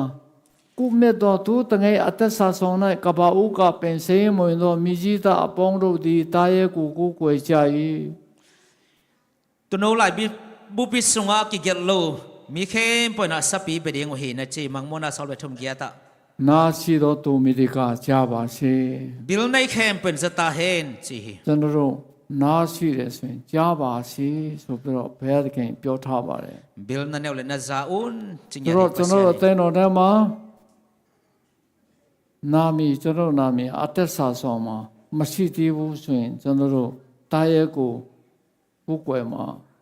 ကွပ်မျက်သော သူတငယ်အသက်စာစောင်၌ ကဘၣ်ဦးကပင် စာရင်းမဝင်သော မြေကြီးသားအပေါင်းတို့သည် သားရဲကို ကိုးကွယ်ကြ၏။ တူၺ်းလၢႆးပူႇ ပူႇပီႇသုင်ဢႃႈ ၵီႈၵဵတ်ႇလူဝ်ႇ မီးၶႅမ်ႉပႅၼ်ၼႃႇ သပ်ႉပီးပႅတ်ႈတိင်းႁေႉၼႃႇ ၸေႇမၢင်ႇမူၼ်းၼႃႇ သွင်ပႅတ်ႈထူမ်ႈၵျႃႇတႃႉ။ နားရှိသောသူမည်သည်က ကြားပါစေ။ ပီႈၼႆႉ ၶႅမ်ႉပႅၼ်ၸတႃႉႁေႉ ၸေႇႁေႉ။ ကျွန်တော်တို့ နားရှိတယ်ဆိုရင် ကြားပါစေဆိုပြီးတော့ ဘုရားသခင်ပြောထားပါတယ်။ ပီႈၼႆႉ ၼႄႇလႄႈ ၼႃႇၸႃႇဢုၼ်ႇ ၸိုင်ယႃႇ ဆိုတော့ ကျွန်တော်တို့ အသင်းတော်ထဲမှာ နာမည်၊ ကျွန်တော်တို့ နာမည် အသက်စာစောင်မှာ မရှိသေးဘူးဆိုရင် ကျွန်တော်တို့ သားရဲကို ကိုးကွယ်မှာ။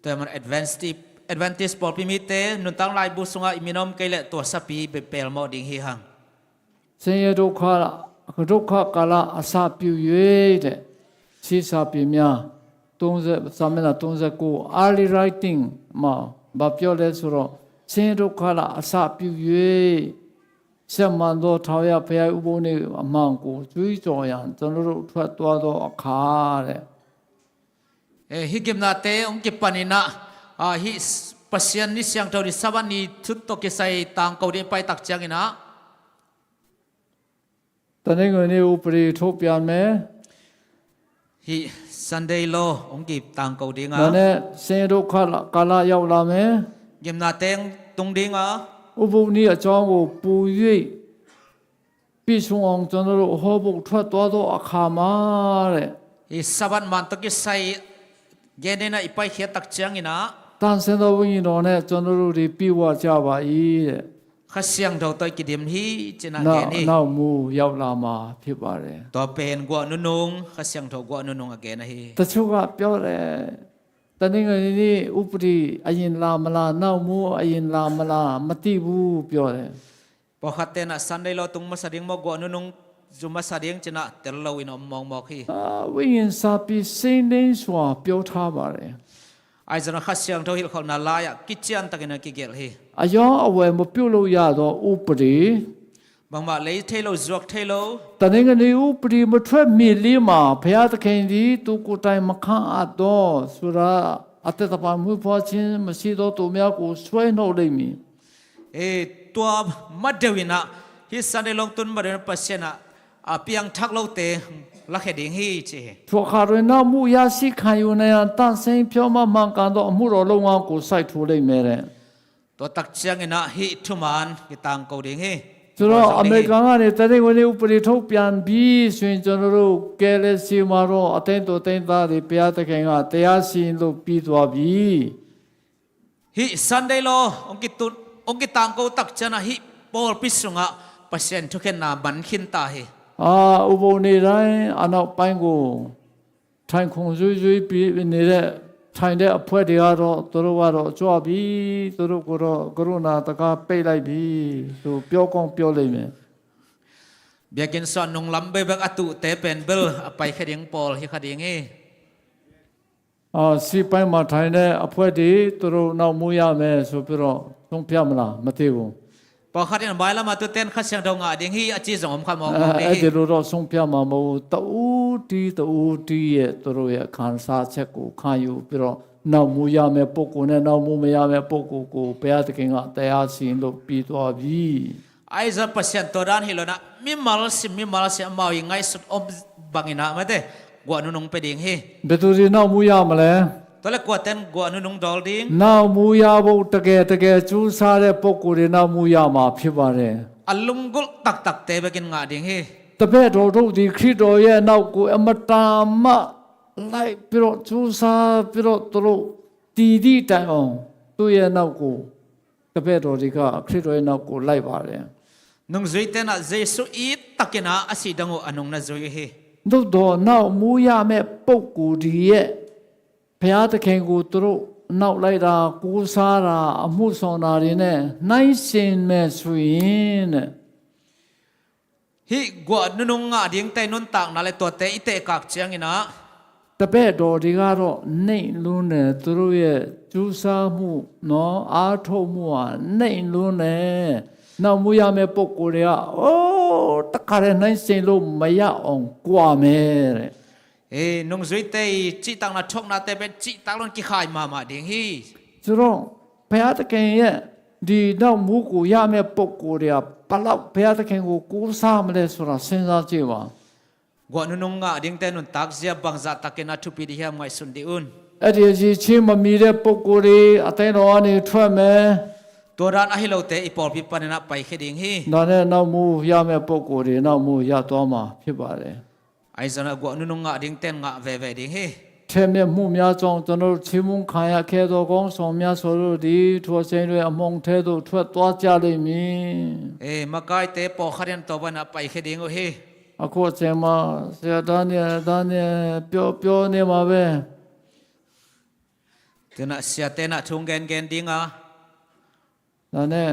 တူဝ်မၼ်း ဢႅတ်ႉဝႅၼ်ႉတိတ်ႉ ဢႅတ်ႉဝႅၼ်ႉတိတ်ႉ ပေႃႇပီႇမီးတႄႉ ၼုၼ်တၢင်းလၢႆးပူႇသုင်ဢႃႈ ဢီႈမီးၼမ်ၵႆႉလႄႈ တူဝ်သပ်ႉပီးပႅတ်ႈ ပႅတ်ႈမေႃးတိင်းႁေႉႁင်။ ဆင်းရဲဒုက္ခ၊ ဒုက္ခကာလအစပြု၍ တဲ့၊ ရှေးစာပေများ သုံးဆယ့်၊ စာမျက်နှာ သုံးဆယ့်ကိုး Early Writing မှာ ဘာပြောလဲဆိုတော့ ဆင်းရဲဒုက္ခလအစပြု၍ စက်မှန်သော ထာဝရဘုရား၏ဥပုသ်နေ့အမှန်ကို ကြွေးကြော်ရန် ကျွန်တော်တို့ ထွက်သွားသောအခါ တဲ့။ ဢေႈ ႁိုဝ် ၵိပ်ႈၼႃႈတႄႉ ဢွင်ႇၵိပ်ႈပၼ်ၼႆႉၼႃႇ ဢႃႇ ႁိုဝ် ပႃႇသႅၼ်ႇၼီႈ သဵင်ႈထဝ်ႈတီႈ သၢဝ်းဝၼ်းၼီႈ သုတ်းတေႃႇၵႄႈသႂ်ႇ တၢင်ႇၵဝ်ႇ တေပႆတၢၵ်ႇၸႅင်ႈၼႆႉၼႃႇ။ တနင်္ဂနွေနေ့ ဥပဒေထုတ်ပြန်မယ်။ ႁိုဝ် သၼ်းတေးလေႃး ဢွင်ႇၵိပ်ႈတၢင်ႇၵဝ်ႇတိင်းဢႃႈ။ ဒါနဲ့ ဆင်းရဲဒုက္ခကာလရောက်လာမယ်။ ၵိပ်ႈၼႃႈတႄႉ တူင်ႇတိင်းဢႃႈ။ ဥပုသ်နေ့အကြောင်းကို ပို၍ ပြည့်စုံအောင် ကျွန်တော်တို့ အဟောဖို့ ထွက်သွားသောအခါမှာ တဲ့။ ဢေႈ သၢဝ်းဝၼ်းမၼ်း တေႃႇၵႄႈသႂ်ႇ ၵႄႈၼႆႉၼႃႇ ဢီႈပႆၶႄႈတၵ်ႉၸႅင်ႈဢိတ်းၼႃႇ သန့်ရှင်းသောဝိညာဉ်တော်နဲ့ ကျွန်တော်တို့ ဒီပြည့်ဝကြပါ၏တဲ့။ ၶႃႈသဵင်ႈထဝ်ႈ တေႃႇၵိတ်ႉတိမ်ႇႁီႉ ၸိူဝ်းၼၼ်ႉ နောက်၊ ၼႆႉ နောက်မူးရောက်လာမှာ ဖြစ်ပါတယ်။ တေႃႇပဵၼ်ၵႂႃႇၼုၼ်ႈၼုင်ႈ ၶႃႈသဵင်ႈထဝ်ႈ ၵႂႃႇၼုၼ်ႈၼုင်ႈ ဢၵႄႇၼႃႇႁီႉ။ တချို့ကပြောတယ်၊ တနင်္ဂနွေနေ့ ဥပဒေ အရင်လာမလား၊ နောက်မူး အရင်လာမလား၊ မသိဘူး ပြောတယ်။ ပေႃးၶႃႈတႄႉၼႃႇ သၼ်းတေးလေႃး တုင်းမႃးသႃႇတိင်း မႃးၵႂႃႇၼုၼ်ႈၼုင်ႈ ၸူးမႃးသႃႇတိင်း ၸိူဝ်းၼၼ်ႉ တေႃႇလဝ်ႈဢိတ်းၼေႃႈ မွင်ႈမွင်ႈၶီႈ။ အာ၊ ဝိညာဉ်စာပေ ရှင်းလင်းစွာ ပြောထားပါတယ်။ ဢၢႆႈၸၼ်ၼႃႇ ၶႃႈသဵင်ႈထဝ်ႈ ႁိတ်ႉၶဝ်ႈၼႃႇလၢႆးဢႃႈ ၵိတ်ႉၸႅၼ်ႇတၵ်ႉၼႃႇ ၵိတ်ႉၵႄႇႁီႉ။ အရောင်းအဝယ် မပြုလုပ်ရသော ဥပဒေ။ မၢင်မႃး လႆႈထႆးလူဝ်ႇ ၸွၵ်းထႆးလူဝ်ႇ။ တနင်္ဂနွေဥပဒေ မထွက်မီလီးမှာ ဘုရားသခင်သည် သူကိုယ်တိုင် မခန့်အပ်သော ဆိုတာ အသက်သဖန်းမွေးဖွားခြင်း မရှိသောသူများကို ဆွဲနှုတ်လိမ့်မည်။ ဢေႈ တူဝ်မႃးတႄႇဝိၼ်ႇၼႃႇ ႁိုဝ် သၼ်းတေးလေႃး တုင်းမႃးတႄႇဝိၼ်ႇ ပႃႇသႅၼ်ႇၼႃႇ ဢႃႈ ပဵင်းထၵ်းလူဝ်ႇတႄႉ လၵ်းၶႄႇတိင်းႁီႉ ၸေႇ။ ထိုအခါတွင် နောက်မူး ရရှိခံယူနိုင်ရန် သန့်ရှင်းဖြောင့်မတ်မှန်ကန်သော အမှုတော်လုပ်ငန်းကို စိုက်ထူလိမ့်မယ်တဲ့။ တေႃႇတၵ်ႉၸႅင်ႈၼႆႉၼႃႇ ႁိုဝ် ထူးမၢၼ်ႇ ၵႄႈတၢင်ႇၵဝ်ႇတိင်းႁီႉ။ ဆိုတော့ အမေရိကန်ကနေ တနင်္ဂနွေဥပဒေ ထုတ်ပြန်ပြီဆိုရင် ကျွန်တော်တို့ ကယ်လ်စီမှာတော့ အသင်းသူအသင်းသားတွေ ဘုရားသခင်က တရားစီရင်လို့ ပြီးသွားပြီ။ ႁိုဝ် သၼ်းတေးလေႃး ဢွင်ႇၵိတ်ႉတုတ်ႉ ဢွင်ႇၵိတ်ႉတၢင်ႇၵဝ်ႇ တၵ်ႉၸႅင်ႈၼႃႇ ႁိုဝ် ပေႃႇပီႇသုင်ဢႃႈ Pasian thukhenna man khin ta hi. အာ၊ ဥပုသ်နေ့တိုင်း အနောက်ပိုင်းကို ထိုင်ခုံ ရွေးရွေးပြီး နေတဲ့ ထိုင်တဲ့အဖွဲ့တွေကတော့ သူတို့ကတော့ ကြွပြီ။ သူတို့ကိုတော့ ကရုဏာတံခါး ပိတ်လိုက်ပြီလို့ ပြောကောင်းပြောလိမ့်မယ်။ Biakinn sung a nunglam bekbek a tuhte pen bel a paikhia ding pawl hi kha ding hi. အာ၊ ဆီပိုင်းမှာထိုင်တဲ့အဖွဲ့တွေ သူတို့နောက်မူရမယ်ဆိုပြီးတော့ ဆုံးဖြတ်မလား၊ မသိဘူး။ Pawlkhat in a mailam a tuakte in Kha Siangtho ngah ding hi a ci zong om kha mawkmawk ding hi. အာ၊ အဲဒီလိုတော့ ဆုံးဖြတ်မှာမဟုတ်ဘူး။ တဦးတည်း တဦးတည်းရဲ့ သူတို့ရဲ့ ခံစားချက်ကို ခံယူပြီးတော့ နောက်မူရမယ့်ပုဂ္ဂိုလ်နဲ့ နောက်မူမရမယ့်ပုဂ္ဂိုလ်ကို ဘုရားသခင်က တရားစီရင်လို့ ပြီးသွားပြီ။ Ahi zong Pasian tua dan hi lo in ah, mimal sim mimal sim amau i ngaihsut om bangin ah, mate, guah nunung pia ding hi. ဘယ်သူတွေ နောက်မူရမလဲ။ Tua leh kuate in guah nunung dawl ding? နောက်မူရဖို့ တကယ်တကယ် ကြိုးစားတဲ့ပုဂ္ဂိုလ်တွေ နောက်မူရမှာ ဖြစ်ပါတယ်။ A lunggulh taktakte bekin ngah ding hi. တပည့်တော်တို့သည် ခရစ်တော်ရဲ့နောက်ကို အင်မတန်မှ လိုက်ပြီးတော့ ကြိုးစားပြီးတော့ သူတို့ တည်သည့်တိုင်အောင် သူ့ရဲ့နောက်ကို တပည့်တော်တွေက ခရစ်တော်ရဲ့နောက်ကို လိုက်ပါတယ်။ Nungzuite in ah Jesu it takin ah a sih dong uh a nung na zui uh hi. သို့သော် နောက်မူရမယ့်ပုဂ္ဂိုလ်တွေရဲ့ ဘုရားသခင်ကို သူတို့နောက်လိုက်တာ၊ ကိုးစားတာ၊ အမှုဆောင်တာတွေနဲ့ နှိုင်းယှဉ်မယ်ဆိုရင်တဲ့၊ Hih guah nunung ngah dingte nuntakna le tuate i tehkak ciangin ah, တပည့်တော်တွေကတော့ နိမ့်လွန်းတယ်။ သူတို့ရဲ့ ကြိုးစားမှုနော်၊ အားထုတ်မှုဟာ နိမ့်လွန်းတယ်။ နောက်မူရမယ့်ပုဂ္ဂိုလ်တွေက အိုး၊ တခါတည်း နှိုင်းယှဉ်လို့မရအောင် ကွာမယ်တဲ့။ Eh, nungzuite i cihtakna, thuaknate pen cihtak lo in kikhai mahmah ding hi. ဆိုတော့ ဘုရားသခင်ရဲ့ ဒီနောက်မူကိုရမယ့်ပုဂ္ဂိုလ်တွေက ဘယ်လောက်ဘုရားသခင်ကို ကိုးစားမလဲဆိုတာ စဉ်းစားကြည့်ပါ။ Guah nunung ngah dingte nuntak zia bangzah takin a thupi ding hiam ngaihsun dih un. အဲ့ဒီအရည်အချင်းမမီတဲ့ပုဂ္ဂိုလ်တွေ အသင်းတော်ကနေထွက်မယ်။ Tua dan ahi lote i pawlpi panin ah paikhia ding hi. ဒါနဲ့နောက်မူရမယ့်ပုဂ္ဂိုလ်တွေ နောက်မူရသွားမှာဖြစ်ပါတယ်။ Ahi zong ah guah nunung ngah dingte in ngah veve ding hi. ထက်မြက်မှုများကြောင့် ကျွန်တော်တို့ ချီးမွမ်းခံရခဲ့သော ခေါင်းဆောင်များစွာတို့သည် ထိုအချိန်တွင် အမှောင်ထဲသို့ ထွက်သွားကြလိမ့်မည်။ Eh, makaite pawlkhat in tua bangin ah paikhia ding uh hi. အခုအချိန်မှာ ဆရာဒါနီယယ်၊ ဒါနီယယ် ပြော၊ ပြောနေမှာပဲ။ Tu-in ah siate in ah thu hong gengen ding a. ဒါနဲ့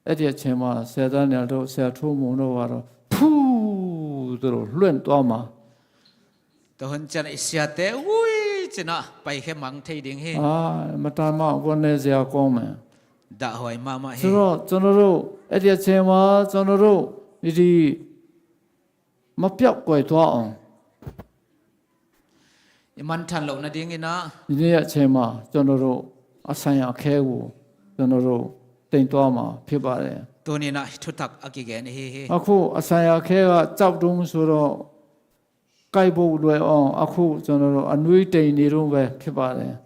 အဲ့ဒီအချိန်မှာ ဆရာဒါနီယယ်တို့ ဆရာထူးမုန်တို့ကတော့ ဖူးသလို လွင့်သွားမှာ။ Tua hun ciang i siate, ui, ci-in ah paikhia mang thei ding hi. အာ၊ အင်မတန်မှ ဝမ်းနည်းစရာကောင်းမယ်။ Dahhuai mahmah hi. ဆိုတော့ ကျွန်တော်တို့ အဲ့ဒီအချိန်မှာ ကျွန်တော်တို့ ဒီ မပျောက်ကွယ်သွားအောင် I mangthang loh nadingin ah, ဒီနေ့အချိန်မှာ ကျွန်တော်တို့ အဆိုင်အခန်းကို ကျွန်တော်တို့ တင်သွားမှာ ဖြစ်ပါတယ်။ Tuni-in ah thuthak a kigen ahi hi. အခု အဆိုင်အခန်းက ကျောက်တုံးဆိုတော့ ကိုက်ဖို့လွယ်အောင် အခု ကျွန်တော်တို့ အနွေးတင်နေတုန်းပဲ ဖြစ်ပါတယ်။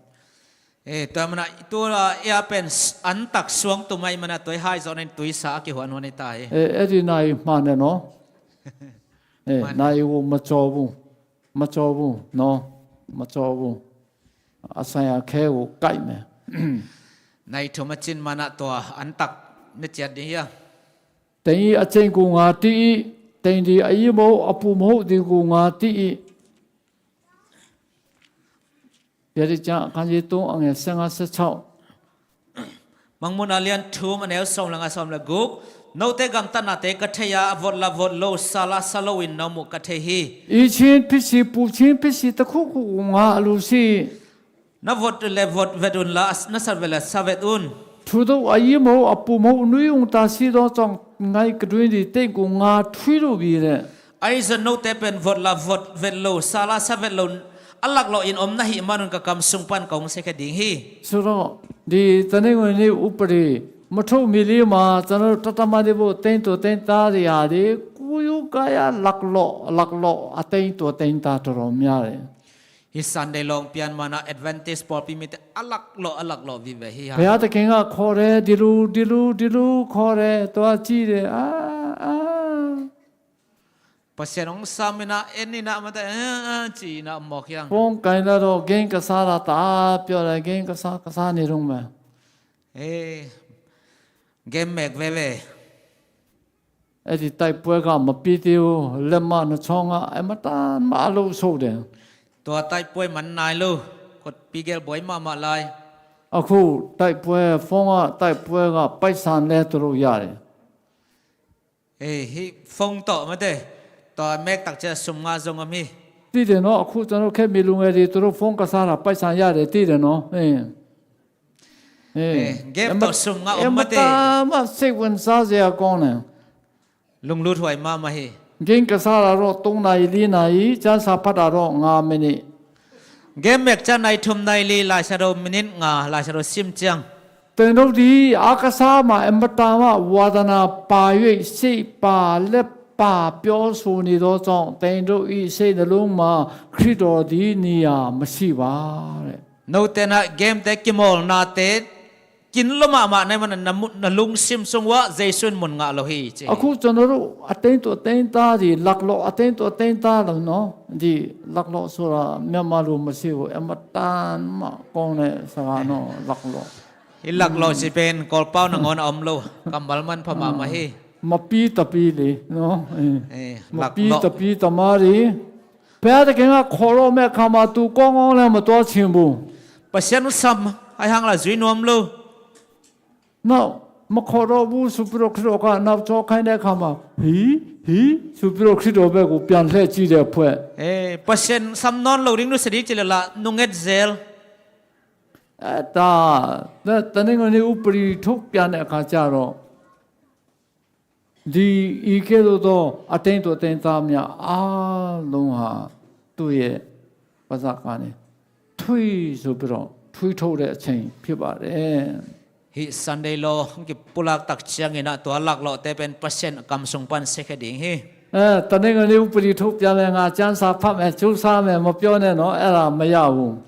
Eh, tua manin ah, tua, ah, i a pen s-, antak suang tum ahih manin ah, tua i hai zawh nading tuisa a kihuanhuan hi ta hi. အဲ၊ အဲ့ဒီနာရီမှန်တယ်နော်။ အဲ၊ မှန်တယ်။ နာရီကို မကျော်ဘူး။ မကျော်ဘူးနော်။ မကျော်ဘူး။ အဆိုင်အခန်းကို ကိုက်မယ်။ Nai thum a cin manin ah, tua antak na ciat ding hi a. တိမ်အကျိန်ကို ငါတည်၏။ တိမ်သည် အရင်းမဟုတ် အပူမဟုတ်သည်ကို ငါတည်၏။ ဗျာဒိတ်ကျမ်း အခန်းကြီးသုံး အငယ်ဆယ့်ငါး ဆယ့်ခြောက်။ Mangmuhna lian thum, a neu sawm le nga, sawm le guk. Note gamtatnate ka thei a, a vot la vot lo, sa la sa loin na om uh ka thei hi. အေးခြင်းဖြစ်စေ၊ ပူခြင်းဖြစ်စေ၊ တစ်ခုခုကို ငါအလိုရှိ။ Na vot le vot vet un la, na sa vet le sa vet un. ထိုသို့ အရင်းမဟုတ် အပူမဟုတ် နွေးဥသာရှိသောကြောင့် ငါ့အတွင်းသည် သင့်ကို ငါထွေးလိုပြီတဲ့။ Ahi zong note pen vot la vot vet lo, sa la sa vet lo, a laklawh in om na hih manun ka kam sung pan kong siakhia ding hi. ဆိုတော့ ဒီတနင်္ဂနွေနေ့ ဥပဒေ မထုတ်မီလေးမှာ ကျွန်တော်တို့ တတ်တတ်မတ်မတ်ဖို့ သိန်းသူသိန်းသားတွေဟာလေ ကိုယ်ရိုးကားရ လက်ကျော့ လက်ကျော့ အသိန်းသူသိန်းသား တော်တော်များတယ်။ Hih Sunday lawng pian manin ah Adventist pawlpi mite a laklawh, a laklawh vive hi hang. ဘုရားသခင်က ခေါ်တယ်။ ဒီလို ဒီလို ဒီလို ခေါ်တယ်။ သွားကြည့်တယ်။ အာ၊ အာ။ Pasian hong sam in ah, en in ah, mate, eh, eh, ci in ah, mawk hi hang. ဖုန်းကိုင်လိုက်တော့ game ကစားတာ တအားပြောတယ်။ game ကစား ကစားနေတုန်းပဲ။ Eh, game မဲက veve. အဲ့ဒီတိုက်ပွဲက မပြီးသေးဘူး။ လက်မှတ်နှစ်ချောင်းက အမတန်မှ အလုပ်ရှုပ်တယ်။ Tua တိုက်ပွဲ မနုနယ်လို့ ခုတ်ပြီး ကဲ ဘွဲ့မမလိုက်။ အခု တိုက်ပွဲ၊ ဖုန်းက တိုက်ပွဲက ပိုက်ဆံလည်း သူတို့ရတယ်။ Ê, hih phone tawh mate, tua mek tak ciang sum ngah zong om hi. သိတယ်နော်။ အခု ကျွန်တော်တို့ ခေတ်မီလူငယ်တွေ သူတို့ ဖုန်းကစားတာ ပိုက်ဆံရတယ်။ သိတယ်နော်။ အေး။ Ê, game tawh sum ngah om mate. အင်မတန်မှ စိတ်ဝင်စားစရာကောင်းတယ်။ Lunglut huai mahmah hi. ဂိမ်းကစားတာတော့ သုံးနာရီ၊ လေးနာရီ၊ ကျမ်းစာဖတ်တာတော့ ငါးမိနစ်။ Game mek ciang nai thum nai li, Lai Siangtho minute nga, Lai Siangtho sim ciang. သင်တို့သည် အားကစားမှာ အင်မတန်မှ ဝါသနာပါ၍ စိတ်ပါလက်ပါ ပြောဆိုနေသောကြောင့် သင်တို့၏ စိတ်နှလုံးမှာ ခရစ်တော်သည် နေရာမရှိပါတဲ့။ Note in ah game te, kimawlnate kin lua mahmah na hih manin na mu-, na lungsim sung uah Jesu in mun ngah lo hi, ci hi. အခု ကျွန်တော်တို့ အသင်းသူအသင်းသားတွေ လက်လွတ်၊ အသင်းသူအသင်းသားတွေနော်။ ဒီလက်လွတ်ဆိုတာ မြန်မာလိုမရှိဘူး။ အင်မတန်မှ ကောင်းတဲ့စကားနော်။ လက်လွတ်။ Hih လက်လွတ် ci pen Kawlpau nangawn a om lo, kammal manpha mahmah hi. မပြီးတပြီးလေနော်။ အေး။ အေး။ မပြီးတပြီးသမားတွေ ဘုရားသခင်က ခေါ်တော့မဲ့အခါမှာ သူကောင်းကောင်းလည်း မသွားချင်ဘူး။ Pasian sam hai hang la zui nuam lo. နောက် မခေါ်တော့ဘူးဆိုပြီးတော့ ခရစ်တော်က နောက်ကျောခိုင်းတဲ့အခါမှာ ဟီ ဟီ ဆိုပြီးတော့ ခရစ်တော်ဘက်ကို ပြန်လှည့်ကြည့်တဲ့အဖွဲ့။ Ê, Pasian sam nawn lo ding nusia ding ci leh la nunget zel. အဲဒါ တနင်္ဂနွေနေ့ ဥပဒေထုတ်ပြန်တဲ့အခါကျတော့ ဒီ အီးကဲသို့သော အသင်းသူအသင်းသားများ အားလုံးဟာ သူ့ရဲ့ ပါးစပ်ကနေ ထွေးဆိုပြီးတော့ ထွေးထုတ်တဲ့အချိန် ဖြစ်ပါတယ်။ Hih Sunday law hong kipulak tak ciangin ah, tua laklawhte pen Pasian kam sung pan siakhia ding hi. အဲ၊ တနင်္ဂနွေ ဥပဒေထုတ်ပြန်မယ်၊ ငါ ကျမ်းစာဖတ်မယ်၊ ကြိုးစားမယ်၊ မပြောနဲ့နော်။ အဲ့ဒါ မရဘူး။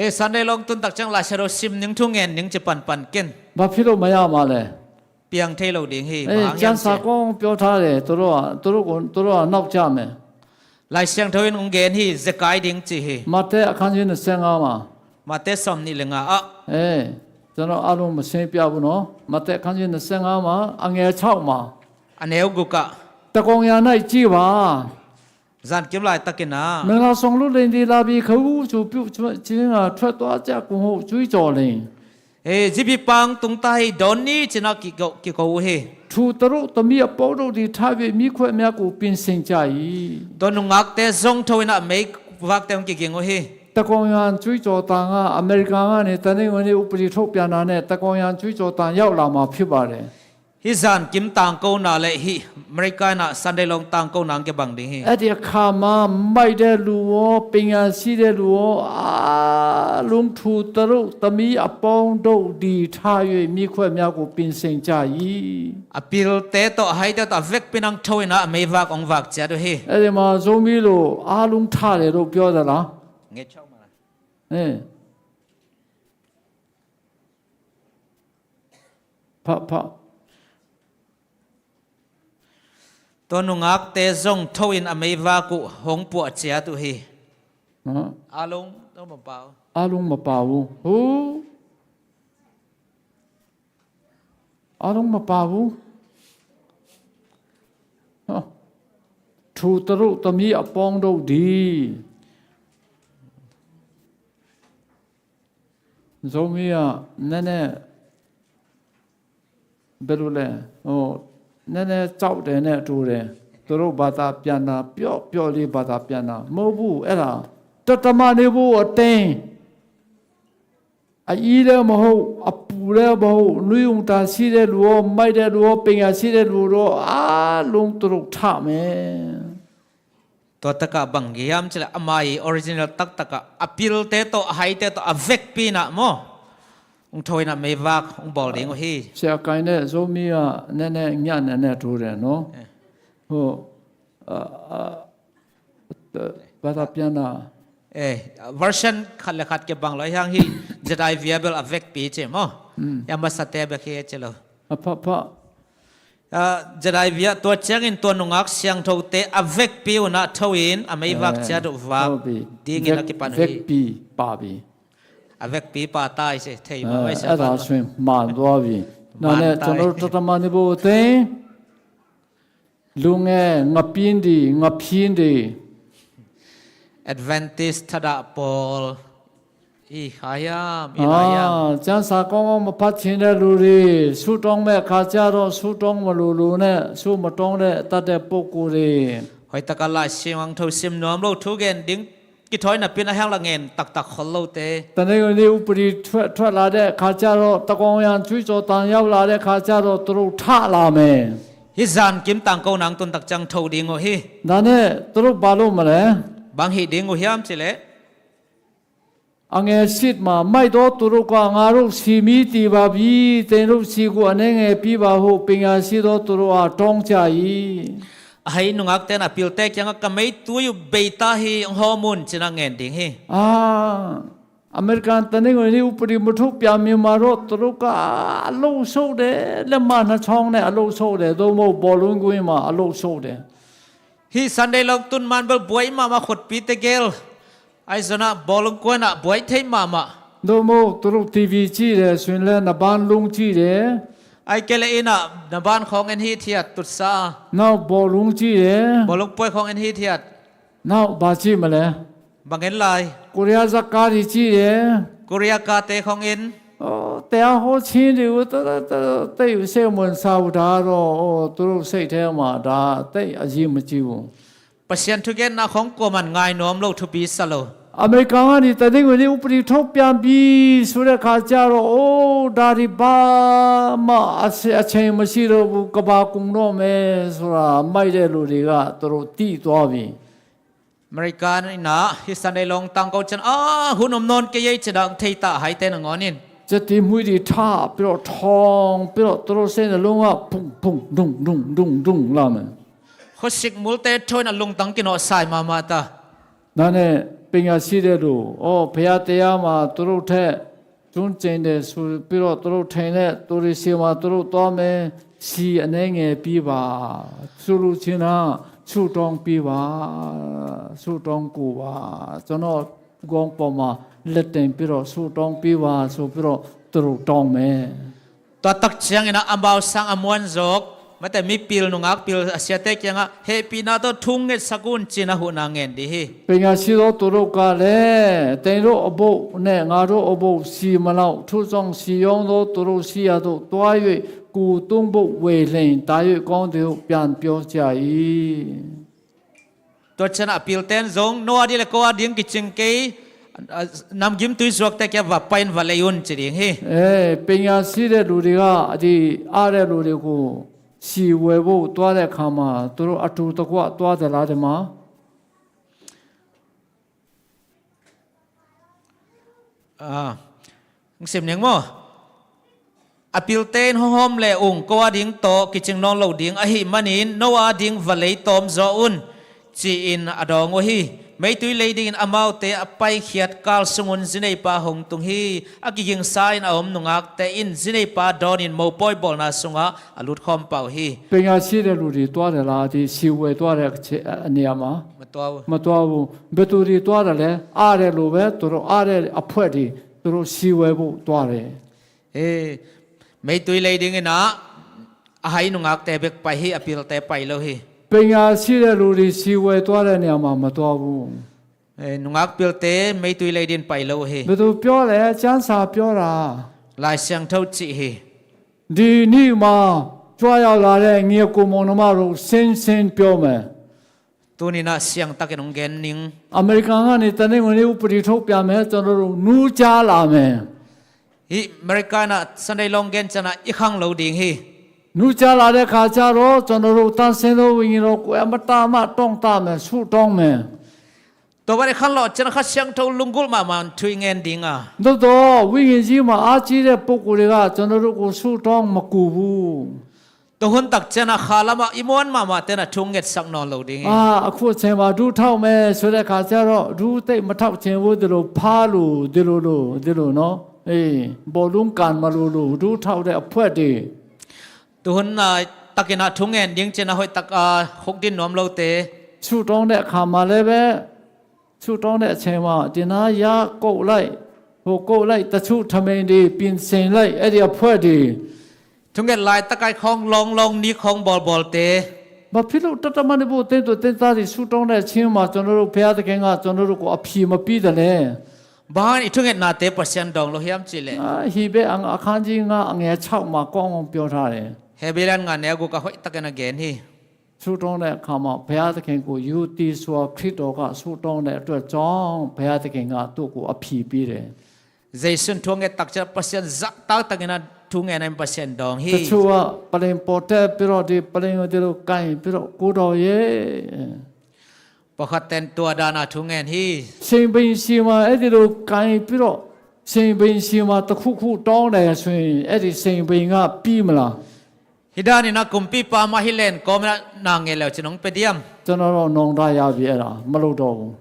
Ê, Sunday law hong tun tak ciang Lai Siangtho sim ning, thu ngen ning ci panpan ken. ဘာဖြစ်လို့ မရမှာလဲ။ Piang thei lo ding hi. အေး၊ ဘယ်ဟာ ကျမ်းစာကောင်း ပြောထားတယ်။ သူတို့က၊ သူတို့က၊ သူတို့က နောက်ကျမယ်။ Lai Siangtho in hong gen hi, zekai ding ci hi. မဿဲ အခန်းကြီး နှစ်ဆယ့်ငါးမှာ။ Mate sawmnih le nga ah. အေး၊ ကျွန်တော် အားလုံး မရှင်းပြဘူးနော်။ မဿဲ အခန်းကြီး နှစ်ဆယ့်ငါးမှာ အငယ် ခြောက်မှာ။ A neu guk ah. တကောင်ရာ၌ ကြည့်ပါ။ Zankim laitakin ah, မင်္ဂလာဆောင်လုလင်သည် လာပြီ၊ ခရူး အုပ်စုပြုခြင်းငှာ ထွက်သွားကြကုန်ဟု ကြွေးကြော်လျှင်။ Ê, zipi pang tung ta hi, dawn ni, ci-in ah kiko, kiko uh hi. ထိုသူတို့သမီးအပေါင်းတို့သည် ထ၍ မီးခွက်များကို ပြင်ဆင်ကြ၏။ Tua nungakte zong tho-in ah meivakte hong kiging uh hi. တကောင်ရာ ကြွေးကြော်သံက အမေရိကန်ကနေ တနင်္ဂနွေ ဥပဒေထုတ်ပြန်တာနဲ့ တကောင်ရာ ကြွေးကြော်သံ ရောက်လာမှာ ဖြစ်ပါတယ်။ Hih zankim tangkona le hih America in ah Sunday law tangkona hong kibang ding hi. အဲ့ဒီအခါမှာ မိုက်တဲ့လူရော၊ ပညာရှိတဲ့လူရော၊ အားလုံး ထိုသူတို့သမီးအပေါင်းတို့သည် ထ၍ မီးခွက်များကို ပြင်ဆင်ကြ၏။ A pilte tawh, a haite tawh, a vekpi-in ah tho-in ah a meivak hong vak ciat uh hi. အဲ့ဒီမှာ ဇိုမီးလို အားလုံး ထတယ်လို့ ပြောသလား။ Ngei chau ma la. အဲ၊ ဖတ်၊ ဖတ်။ Tua nungakte zong tho-in a meivak uh hong puah ciat uh hi. နော်။ အားလုံးတော့မပါဘူး။ အားလုံး မပါဘူး။ ဟိုး၊ အားလုံး မပါဘူး။ ဟော၊ ထိုသူတို့သမီးအပေါင်းတို့သည်။ ဇိုမီးက နည်းနည်း ဘယ်လိုလဲ၊ ဟို၊ နည်းနည်း ကြောက်တယ်နဲ့ တူတယ်။ သူတို့ ဘာသာပြန်တာ ပျော့ပျော့လေး ဘာသာပြန်တာ မဟုတ်ဘူး။ အဲ့ဒါ တသမန်နေဖို့ အသင်း၊ အကြီးလည်း မဟုတ်၊ အပူလည်း မဟုတ်၊ နွေးအုံတာ ရှိတဲ့လူရော၊ မိုက်တဲ့လူရော၊ ပညာရှိတဲ့လူရော၊ အားလုံး သူတို့ ထမယ်။ Tua takah bang hiam cih leh, amah i original taktakah a pilte tawh, a haite tawh, a vekpi-in ah maw, hong tho-in ah meivak hong bawl ding uh hi. ဆရာကိုင်းနဲ့ ဇိုမီးက နည်းနည်း ညံ့တယ်နဲ့ တူတယ်နော်။ ဟို၊ အာ၊ အာ၊ ဘာသာပြန်တာ။ Ê, version khat le khat kibang lo hi hang. Hih Jedi Bible a vekpi ci maw. Hih a masate bek hi ci lo. A pha, pha. Ah, Jedi Bible ah, tua ciangin tua nungak siangthote a vekpi un ah tho-in a meivak ciat uh vak dingin a kipan uh hi. ဟုတ်ပြီ။ ဗက်ပီပါပြီ။ A vekpi pa tai ci, thei ma vai sa. အဲ့ဒါဆိုရင် မှန်သွားပြီ။ နားနဲ့ ကျွန်တော်တို့ တသမန်နေဖို့ အသင်း Lunge, ngapin di, ngapin di. Adventist thadah pawl i kha hiam, i lai hiam? Ah, ciansa kong ong maphat chin le lu di, su tong me kha cia ro, su tong ma lu lu ne, su ma tong le tate poku di. Hoitaka Lai Siangtho sim nuam lo thu gen ding kithoina pin a hiang la ngen taktak khol lote. Tanei ni upadi thuat la de kha cia ro, takong yan cui co tang yau la de kha cia ro, turu tha la me. Hi zan kim tang ko nang tun tak ciang tho ding uh hi. Dane turu balu ma le. Bang hi ding uh hiam ci le. A nge sit ma, mai do turu ka nga ru si mi ti ba bi, ten ru si gu a ne nge pi ba hu, ping a si do turu a tong cia i. A hai nungak ten a pilte kiang a ka mei tui uh bei ta hi, hong hawm un cin a ngen ding hi. Ah, American taning oi ni upadi muthuk pia mi ma ro turu ka a lo so de, le ma na chong ne a lo so de, do mo bawlung gui ma a lo so de. Hi Sunday long tun man bel buai mama khutpi te gel. Ai zona bawlung kuana buai thei mama. Do mo turu T V ci de, suin le na ban lung ci de. Ai kele ina na ban khong en hi thiat tutsa. Nau bawlung ci de. Bawlung puai khong en hi thiat. Nau ba ci ma le. Bang en lai. Korea zaka di ci de. Korea ka te khong en. Aw, te a haw chin di u, ta, ta, ta, te u se mun sa u da ro, aw, turu sei the ma da, te a zi ma ci u. Pasian thugenna khong kua man ngai nuam lo thupi sa lo. America nga ni ta ding u ni upadi thok pian bi, su le kha cia ro, aw, da di ba ma, a se, a cheng ma si lo bu, ka ba kung no me, su ra, mai le lu di ga, turu ti tua bi. American ina hi Sunday long tang ko chan a hun om non ke yei chedang thei ta hai te na ngon in. Chati mui di tha piro thong piro toro se na long a pung pung dung dung dung dung la me. Khosik mul te thoin a lung tang kino sai mama ta. Nane ping a si de lu o phaya te ya ma toro the. Cun ceng de su piro toro thei ne turi sima toro tome si a ne nge pi ba. Su lu cina su tong pi ba. Su tong ku ba. Cun o gong poma le teng piro su tong pi ba su piro toro tong me. Tua tak ciangin a amau sang a muan zawk. Mate mipil nungak pil a siate kiangah hehpihna tawh thu ngetsak un cin a huhna ngen dih hi. Pei nga si lo tu lo ka le tei lo a boh ne nga lo a boh si ma lo thu zong si yawng lo tu lo si a doh tua yoi ku tung boh wei leng ta yoi kawng dih uh pian pio cia i. Tua cianah a pilten zong Noah ding le Koah ding kicing kei, a, namgim tui zuakte kia va pain va lei un ci ding hi. Eh, penya si le lu ding a, a di a le lu ding ku si wei bu tua le khama, tu a tu ta kua tua te la de ma. Ah, Hong sim ning maw? A pilte in hong hawm le ung ko a ding tawh kicing nawn lo ding ahih manin no a ding va lei tawm zaw un, ci-in a dawng uh hi. Meitui lei dingin amaute a paikhiat kal sungun zineipa hong tung hi. A kigingsa in a om nungakte in zineipa dawnin mopawi bawlna sungah a lutkhawm pah uh hi. Pei nga si le lu di tua le la di si wei tua le a niam a. Matua uh. Matua uh. Betu di tua le a le lu be tu ru a le a phuai di. Turu si wei bu tua le. Eh, meitui lei dingin ah, a hai nungakte bek pai hi, a pilte pai lo hi. Pei nga si le lu di si wei tua le niam a ma tua bu. Eh, nungak pilte meitui lei din pai lo hi. Betu pio le cian sa pio la. Lai Siangtho ci hi. Di ni ma cua yau la le ngia ku mong na ma ru sen sen pio me. Tuninah siangtakin hong gen ning. America nga ni taning uni upadi thok pia me, cawna ru nu ca la me. Hi America na Sunday long gen cana i khang lo ding hi. Nu ca la de kha ca ro, cawna ru tan sen ro wingin ro ku e ma ta ma tong ta me, su tong me. Tua ban i khan lo cana kha siangtho lunggulh mahmah thui ngen ding a. Do do, wingin zi ma a ci de puk u ding a, cawna ru ku su tong ma ku bu. Tua hun tak cianah kha lamah i muan mahmah ten a thu ngetsak nawn lo ding hi. Ah, a khu chem a du thau me, su le kha cia ro, du tei ma thau chem vu di lo, pha lu, di lo lu, di lo no. Eh, bawlung kan ma lu lu, du thau de a phuai di. Tu hun na takin a thu ngen ding cin a hoih tak a khuk din nuam lo te. Su tong de kha ma le be. Su tong le chema dina ya ko lai, ho ko lai ta su thamei di pin sen lai e di a phuai di. Thunget lai takai khong long long ni khong bawl bawl te. ဘာဖြစ်လို့ တတမန်နေဖို့ တင်းသွဲတင်းသားတွေ ဆုတောင်းတဲ့အချိန်မှာ ကျွန်တော်တို့ ဘုရားသခင်က ကျွန်တော်တို့ကို အဖြေမပေးသလဲ။ ဘာကြောင့် ithungetnate Pasian dawng lo hiam cih leh, အာ၊ ဟေဘဲ အခန်းကြီးငါး အငယ်ခြောက်မှာ ကောင်းကောင်းပြောထားတယ်။ Hebrew lian nga neu guk ah hoihtakin a gen hi. ဆုတောင်းတဲ့အခါမှာ ဘုရားသခင်ကို ယုံကြည်စွာ ခရစ်တော်က ဆုတောင်းတဲ့အတွက်ကြောင့် ဘုရားသခင်က သူ့ကို အဖြေပေးတယ်။ Jesu'n thu a nget takciang Pasian zahtaktakin a thu ngen in Pasian dawng hi. တချို့က ပလ္လင်ပေါ်တက်ပြီးတော့ ဒီပလ္လင်ကို ဒီလိုကိုင်ပြီးတော့ ကိုယ်တော်ရဲ့ Pakhatte in tua dan a thu ngen hi. ရှင်ဘုရင်ဆီမှာ အဲ့ဒီလိုကိုင်ပြီးတော့ ရှင်ဘုရင်ဆီမှာ တစ်ခုခုတောင်းတယ်ဆိုရင် အဲ့ဒီရှင်ဘုရင်က ပေးမလား။ Hih danin ah kumpipa mah hi leng kawmin ah na ngen le uh cin hong pia diam? ကျွန်တော်တော့ နောင်တရပြီ၊ အဲ့ဒါ မလုပ်တော့ဘူး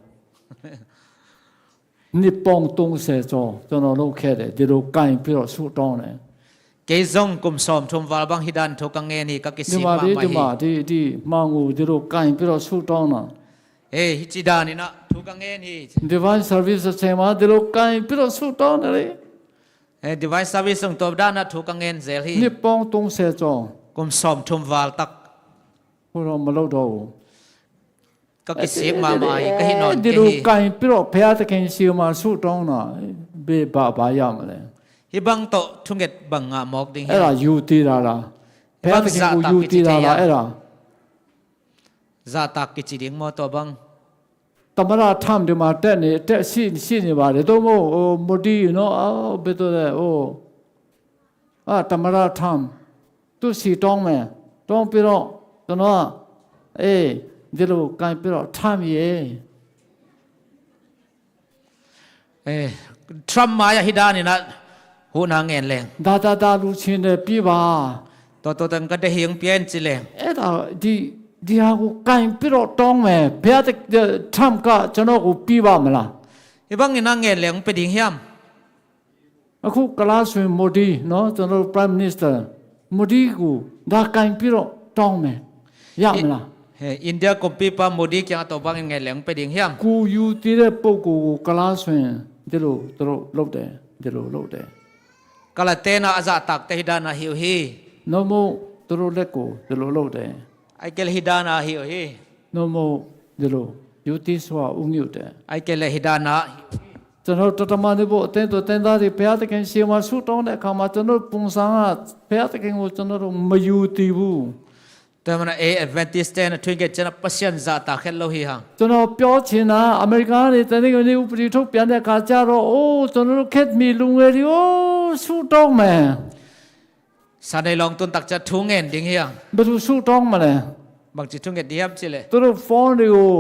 ။ နှစ်ပေါင်းသုံးဆယ်ကျော် ကျွန်တော်လုပ်ခဲ့တယ်၊ ဒီလိုကိုင်ပြီးတော့ ဆုတောင်းတယ်။ Kei zong kum sawmthum val bang hih dan thu ka ngen hi, ka kisik mahmah hi. ဒီမှာ၊ ဒီ၊ ဒီမှန်ကို ဒီလိုကိုင်ပြီးတော့ ဆုတောင်းတာ။ Hih ci danin ah thu ka ngen hi. Divine Service အချိန်မှာ ဒီလိုကိုင်ပြီးတော့ ဆုတောင်းတယ်လေ။ Divine Service zong tua dan ah thu ka ngen zel hi. နှစ်ပေါင်းသုံးဆယ်ကျော်။ Kum sawmthum val tak. အခုတော့ မလုပ်တော့ဘူး။ Ka kisik mahmah hi, ka hih nawn kei hi. ဒီလိုကိုင်ပြီးတော့ ဘုရားသခင်ဆီမှာ ဆုတောင်းတာ ဘယ်၊ ဘာ၊ ဘာရမလဲ။ Hih bang tawh thunget bang ngah mawk ding hiam? အဲ့ဒါ ယုံကြည်တာလား။ ဘုရားသခင်ကို ယုံကြည်တာလား။ အဲ့ဒါ zahtak kici ding maw, tua bang? သမ္မတ Trump ဒီမှာ တက်နေ၊ တက်၊ ရှိ၊ ရှိနေပါတယ်။ သို့မဟုတ် ဟို၊ မိုဒီနော်၊ ဟို၊ ဘယ်သူလဲ၊ ဟို၊ အာ၊ သမ္မတ Trump သူ့ဆီတောင်းမယ်။ တောင်းပြီးတော့ ကျွန်တော်က၊ အေး၊ ဒီလိုကိုင်ပြီးတော့ Trump ရေ၊ အေး၊ Trump မှာ၊ ရ၊ ဟို၊ ဒါ၊ ဒါ၊ ဒါ လူချင်တယ်၊ ပေးပါ။ တော်တော်တန်ကတဲ့၊ ဟို၊ ပြန်ကြည့်လေ။ အဲ့ဒါ၊ ဒီ၊ ဒီဟာကို ကိုင်ပြီးတော့ တောင်းမယ်။ ဘုရားသခင်၊ Trump က ကျွန်တော်ကို ပေးပါမလား။ Hih bangin ah ngen leng hong pia ding hiam? အခု ကလားဆိုရင် မိုဒီနော်၊ ကျွန်တော်တို့ Prime Minister မိုဒီကို ဒါကိုင်ပြီးတော့ တောင်းမယ်။ ရမလား။ India kumpipa Modi kiangah tua bangin ngen leng hong pia ding hiam? ကိုယ်ယုံကြည်တဲ့ ပုဂ္ဂိုလ်ကို ကလားဆိုရင် ဒီလို သူတို့ လုပ်တယ်၊ ဒီလို လုပ်တယ်။ Kalate'n ah a zahtakte hih dan ah hi uh hi. သို့မဟုတ် သူတို့လက်ကို ဒီလို လုပ်တယ်။ Ahih kei leh hih dan ah hi uh hi. သို့မဟုတ် ဒီလို ယုံကြည်စွာ ဦးညွတ်တယ်။ Ahih kei leh hih dan ah hi uh hi. ကျွန်တော်တို့ တတမန်နေဖို့ အတင်းသွဲတင်းသားတွေ ဘုရားသခင်ဆီမှာ ဆုတောင်းတဲ့အခါမှာ ကျွန်တော်တို့ ပုံစံက ဘုရားသခင်ကို ကျွန်တော်တို့ မယုံကြည်ဘူး။ Tua manin ah, ei Adventist-te'n a thu nget ciangin ah Pasian zahtak het lo hi hang. ကျွန်တော် ပြောချင်တာ၊ အမေရိကန်ကနေ တနင်္ဂနွေ ဥပဒေထုတ်ပြန်တဲ့အခါကျတော့၊ အိုး၊ ကျွန်တော်တို့ ခေတ်မီလူငယ်တွေ၊ အိုး၊ ဆုတောင်းမယ်။ Sunday lawng tun tak ciang thu ngen ding hi hang. ဘယ်သူ ဆုတောင်းမလဲ။ Bangci thu nget ding hiam cih leh, သူတို့ phone တွေကို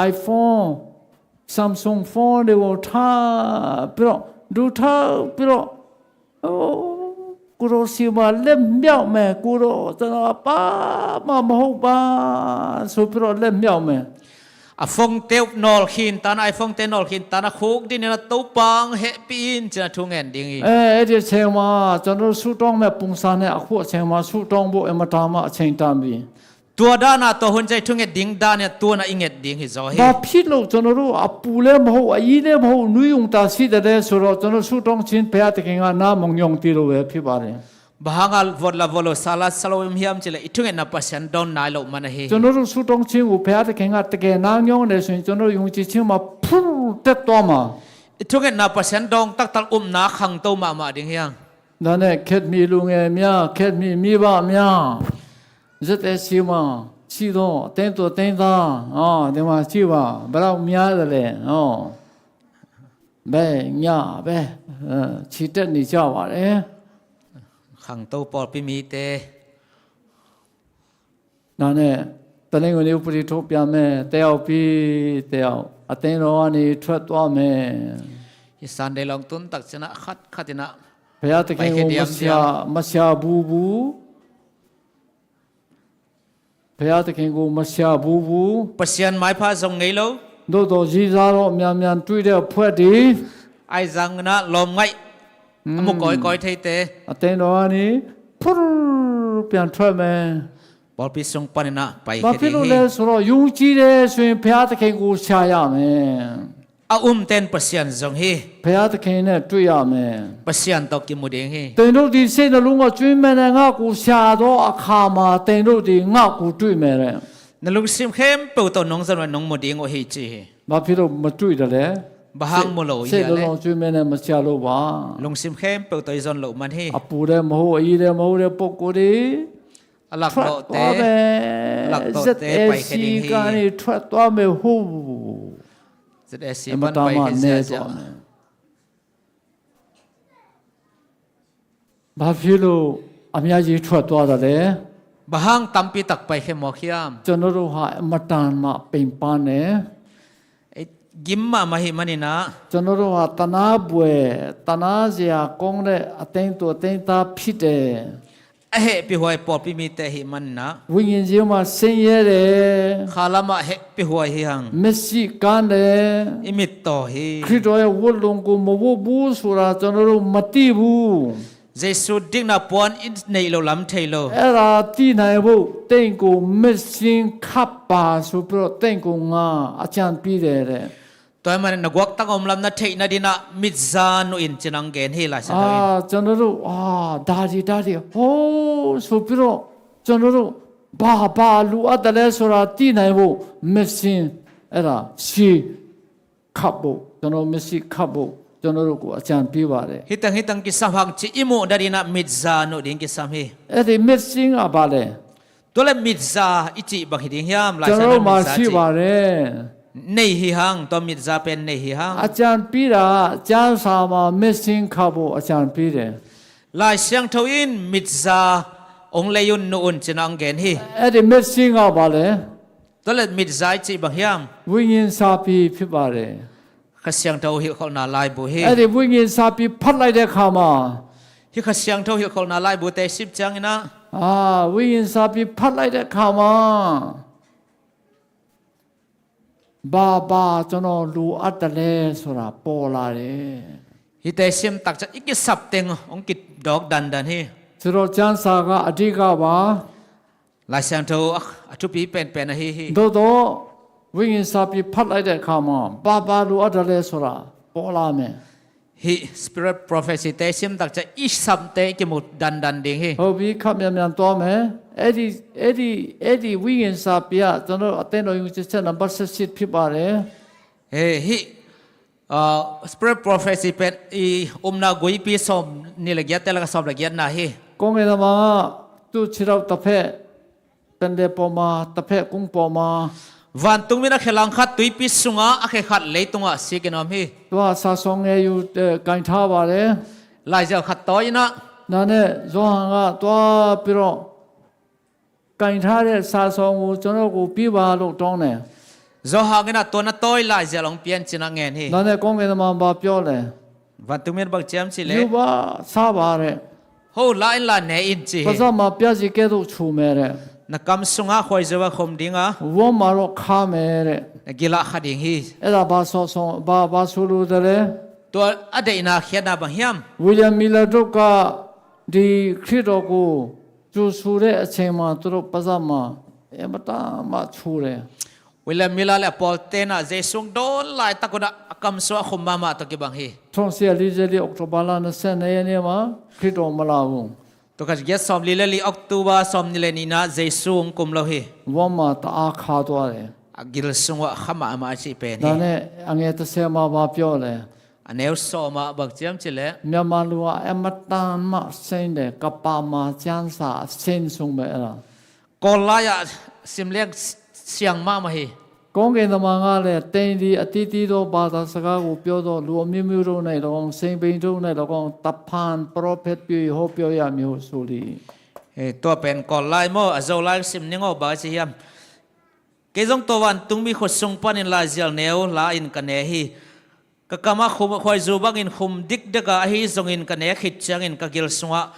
၊ iPhone, Samsung phone တွေကို ထားပြီးတော့၊ ဒု၊ ထားပြီးတော့၊ အိုး၊ ကိုယ်တော်ဆီမှာ လက်မြှောက်မယ်။ ကိုယ်တော်၊ ကျွန်တော် ဘာမှမဟုတ်ပါဆိုပြီးတော့ လက်မြှောက်မယ်။ A phone-te uh nawlkhin ta-in ah, iPhone-te nawlkhin ta-in ah, khukdin in ah, Topa hong hehpih in, ci-in ah thu ngen ding hi. အဲ၊ အဲ့ဒီအချိန်မှာ ကျွန်တော်တို့ ဆုတောင်းမဲ့ပုံစံနဲ့ အခုအချိန်မှာ ဆုတောင်းဖို့ အင်မတန်မှ အချိန်တန်ပြီ။ Tua dan ah, tua hun ciang thu nget ding dan in ah, tu-in ah i nget ding hi zaw hi. ဘာဖြစ်လို့ ကျွန်တော်တို့ အပူလည်းမဟုတ်၊ အအေးလည်းမဟုတ်၊ နွံရုံသာရှိသလဲဆိုတော့၊ ကျွန်တော် ဆုတောင်းခြင်း ဘုရားသခင်က နားမညွန့်သေးလို့ပဲ ဖြစ်ပါတယ်။ Bang hanga vot la vot lo, sa la sa lo hiam cih leh, i thungetna Pasian dawng nai loh man ahi hi. ကျွန်တော်တို့ ဆုတောင်းခြင်းကို ဘုရားသခင်က တကယ်နားညွန့်တယ်ဆိုရင်၊ ကျွန်တော်တို့ ယုံကြည်ခြင်းမှာ ဖူး၊ တက်သွားမှာ။ I thungetna Pasian dawng taktak, upna khangto mahmah ding hi hang. ဒါနဲ့ ခေတ်မီလူငယ်များ၊ ခေတ်မီမိဘများ၊ ဇက်သဲဆီမှာရှိသော အသင်းသူအသင်းသား၊ အာ၊ ဒီမှာရှိပါ၊ ဘယ်လောက်များသလဲ၊ အာ၊ ဘယ်ညပဲ၊ အဲ၊ ချီတက်နေကြပါတယ်။ Khangto pawlpi mite. ဒါနဲ့ တနင်္ဂနွေ ဥပဒေထုတ်ပြန်မယ်၊ တယောက်ပြီးတယောက် အသင်းတော်ကနေ ထွက်သွားမယ်။ Hih Sunday lawng tun tak ciangin ah khatkhat in ah ဘုရားသခင်ကို မရှာ၊ မရှာဘူးဘူး။ ဘုရားသခင်ကို မရှာဘူးဘူး။ Pasian maipha zong ngei lo. သို့သော် ရည်းစားတော့ မြန်မြန်တွေ့တဲ့အဖွဲ့တွေ။ Ahi zongin ah lawm ngaih, a mu kawikawi theite အသင်းတော်ကနေ ဖူး၊ ပြန်ထွက်မယ်။ Pawlpi sung panin ah paikhia ding hi. ဘာဖြစ်လို့လဲဆိုတော့ ယုံကြည်တယ်ဆိုရင် ဘုရားသခင်ကို ရှာရမယ်။ A umten Pasian zong hi. ဘုရားသခင်နဲ့တွေ့ရမယ်။ Pasian tawh kimu ding hi. သင်တို့သည်စိတ်နှလုံးကို ကြွင်းမဲ့နဲ့ ငါ့ကိုရှာသောအခါမှာ သင်တို့သည်ငါ့ကိုတွေ့မယ်တဲ့။ Na lungsim khempeuh tawh nong zon uh nong mu ding uh hi ci hi. ဘာဖြစ်လို့မတွေ့တာလဲ။ Bang hang mu lo hiam? စိတ်နှလုံးကို ကြွင်းမဲ့နဲ့ မရှာလို့ပါ။ Lungsim khempeuh tawh i zon loh man hi. အပူလည်းမဟုတ် အအေးလည်းမဟုတ်တဲ့ ပုဂ္ဂိုလ်တွေ A laklawhte, ထွက်သွားမယ်။ A laklawhte pai khe ding hi. ZAC ကနေထွက်သွားမယ်။ ဟူး။ ZAC အင်မတန်မှ ဘန် pai khe နည်းသွားမယ်။ ဘာဖြစ်လို့အများကြီးထွက်သွားတာလဲ။ Bang hang tampi tak pai khe mawk hiam? ကျွန်တော်တို့ဟာ အင်မတန်မှ ပင်ပန်းတယ်။ Ei, gim mahmah ahih manin ah, ကျွန်တော်တို့ဟာ သနားဖွယ်၊ သနားစရာကောင်းတဲ့ အသင်းသူ အသင်းသားဖြစ်တယ်။ A hehpihhuai pawlpi mite ahih manin ah, ဝိညာဉ်ရေးမှာ ဆင်းရဲတယ်။ Kha lamah hehpihhuai hi hang. မျက်စိကန်းတယ်။ I mit taw hi. ခရစ်တော်ရဲ့ဝတ်လုံကို မဝတ်ဘူးဆိုတာ ကျွန်တော်တို့ မသိဘူး။ Jesu dikna puan i neih loh lam thei lo. အဲ့ဒါသိနိုင်ဖို့ သင့်ကိုမျက်စိကပ်ပါဆိုပြီးတော့ သင့်ကိုငါအကြံပေးတယ်တဲ့။ Tua ahih manin na guaktang om lam na theih nadingin ah mitzah nuh in ci-in hong gen hi Lai Siangtho in. အာ၊ ကျွန်တော်တို့၊ အာ၊ ဒါတွေ၊ ဒါတွေ၊ ဟိုးဆိုပြီးတော့ ကျွန်တော်တို့ ဘာ၊ ဘာလိုအပ်တယ်လဲဆိုတာ သိနိုင်ဖို့ မျက်စိ၊ အဲ့ဒါ၊ ရှေး ခပ်ဖို့၊ ကျွန်တော်မျက်စိကပ်ဖို့ ကျွန်တော်တို့ကို အကြံပေးပါတယ်။ Hih teng, hih teng kisam hang ci-in i muh nadingin ah mitzah nuh ding kisam hi. အဲ့ဒီမျက်စိက ဘာလဲ။ Tua leh mitzah i cih bang hi ding hiam? Lai Siangtho in mitzah ci-in. ကျွန်တော်တို့မှာ ရှိပါတယ်။ Nei hi hang, tua mitzah pen nei hi hang. အကြံပေးတာ၊ ကျမ်းစာမှာ မျက်စိကပ်ဖို့ အကြံပေးတယ်။ Lai Siangtho in mitzah hong lei un, nuh un ci-in hong gen hi. အဲ့ဒီမျက်စိက ဘာလဲ။ Tua leh mitzah i cih bang hiam? ဝိညာဉ်စာပေဖြစ်ပါတယ်။ Kha Siangtho hilhkholhna laibu hi. အဲ့ဒီဝိညာဉ်စာပေဖတ်လိုက်တဲ့အခါမှာ၊ Hih Kha Siangtho hilhkholhna laibute i sim ciangin ah, အာ၊ ဝိညာဉ်စာပေဖတ်လိုက်တဲ့အခါမှာ၊ ဘာ၊ ဘာကျွန်တော်လိုအပ်တယ်လဲဆိုတာ ပေါ်လာတယ်။ Hihte i sim takciang i kisap teng hong kidawk dandan hi. ဆိုတော့၊ ကျမ်းစာက အဓိကပါ။ Lai Siangtho a, a thupi penpen ahi hi. သို့သော်၊ ဝိညာဉ်စာပေဖတ်လိုက်တဲ့အခါမှာ၊ ဘာ၊ ဘာလိုအပ်တယ်လဲဆိုတာ ပေါ်လာမယ်။ Hih Spirit Prophecy-te i sim takciang i sapte i kimu dandan ding hi. ဟုတ်ပြီ၊ ခပ်မြန်မြန်သွားမယ်။ အဲ့ဒီ၊ အဲ့ဒီ၊ အဲ့ဒီဝိညာဉ်စာပေက ကျွန်တော်တို့ အသင်းတော်ယုံကြည်ချက် နံပါတ်ဆယ့်ရှစ် ဖြစ်ပါတယ်။ Hih, ah, Spirit Prophecy pen i upna guipi sawmnih le giatte lakah sawm le giatna hi. ကောင်းကင်တမန်က သူ့ခြေထောက်တစ်ဖက် ပင်လယ်ပေါ်မှာ၊ တစ်ဖက် ကုန်းပေါ်မှာ၊ Vantung mi in a khe langkhat tuipi sungah, a khe khat leitungah sikin om hi. သူက စာစောင်ငယ်ယူ၊ အဲ၊ ကိုင်ထားပါတယ်။ Laizial khat tawi in ah, ဒါနဲ့ ယောဟန်က သွားပြီးတော့ ကိုင်ထားတဲ့ စာစောင်ကို ကျွန်တော်ကို ပေးပါလို့ တောင်းတယ်။ Johan in ah, tua na tawi laizial hong pia in ci-in ah ngen hi. ဒါနဲ့ ကောင်းကင်တမန် ဘာပြောလဲ။ Vantung mi in bang ci hiam cih leh, ယူပါ၊ စားပါတဲ့။ Ho, la in la, ne in ci hi. ပါးစပ်မှာ ပျှာ်စေကဲ့သို့ ချိုမယ်တဲ့။ Na kam sungah khuaizu bang khum ding a, ဝမ်းမှာတော့ ခါမယ်တဲ့။ Na gil ah kha ding hi. အဲ့ဒါ ဘာစောင်၊ ဘာ၊ ဘာဆိုလိုတယ်လဲ။ Tua a deihna khiatna bang hiam? ဝီလီယံ မီလ်လာ်တို့က ဒီခရစ်တော်ကို ကြိုဆိုတဲ့အချိန်မှာ သူတို့ပါးစပ်မှာ အင်မတန်မှ ချိုတယ်။ William Miller le a pawlte in ah Jesu hong dawn laitak un ah a kam sungah a khum mahmah tawh kibang hi. ထောင့်ဆရာလေးဆရာလေး အောက်တိုဘာလ နှစ်ဆယ့်နှစ်ရက်နေ့မှာ ခရစ်တော်မလာဘူး။ Tul khat giat sawmli le li, October sawmnih le nihna ah Jesu hong kum lo hi. ဝမ်းမှာ တအားခါသွားတယ်။ A gil sung uah kha mahmah a cih pen hi. ဒါနဲ့ အငယ်တစ်ဆယ်မှာ ဘာပြောလဲ။ A neu sawm ah bang ci hiam cih leh, မြန်မာလိုက အင်မတန်မှ စိမ်းတယ်။ ကမ္ဘာမှာ ကျမ်းစာအစိမ်းဆုံးပဲ အဲ့ဒါ။ Kawl lai-ah sim leng siang mahmah hi. ကောင်းကင်တမန်ကလည်း သင်သည် အသီးသီးသော ဘာသာစကားကို ပြောသော လူအမျိုးမျိုးတို့၌၎င်း၊ စံဘိန်းတို့၌၎င်း တဖန် ပရောဖက်ပြု၍ ဟောပြောရမည်ဟု ဆိုလီ။ Eh, tua pen Kawl lai maw, a Zolai sim ning aw, bang ci hiam? Kei zong tua vantungmi khut sung panin laizial neu la-in ka ne hi. Ka kamah khum, khuaizu bangin khum dikdek a, ahi zongin ka nek khit ciangin ka gil sungah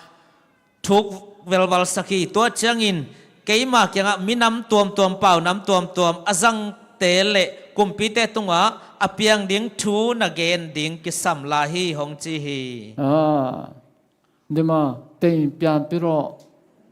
thuk velvalsak hi. Tua ciangin keima kiangah minam tuamtuam, paunam tuamtuam, a zangte le kumpite tungah a piang ding thu na gen ding kisam lai hi, hong ci hi. Ah. ဒီမှာ သင်ပြန်ပြီးတော့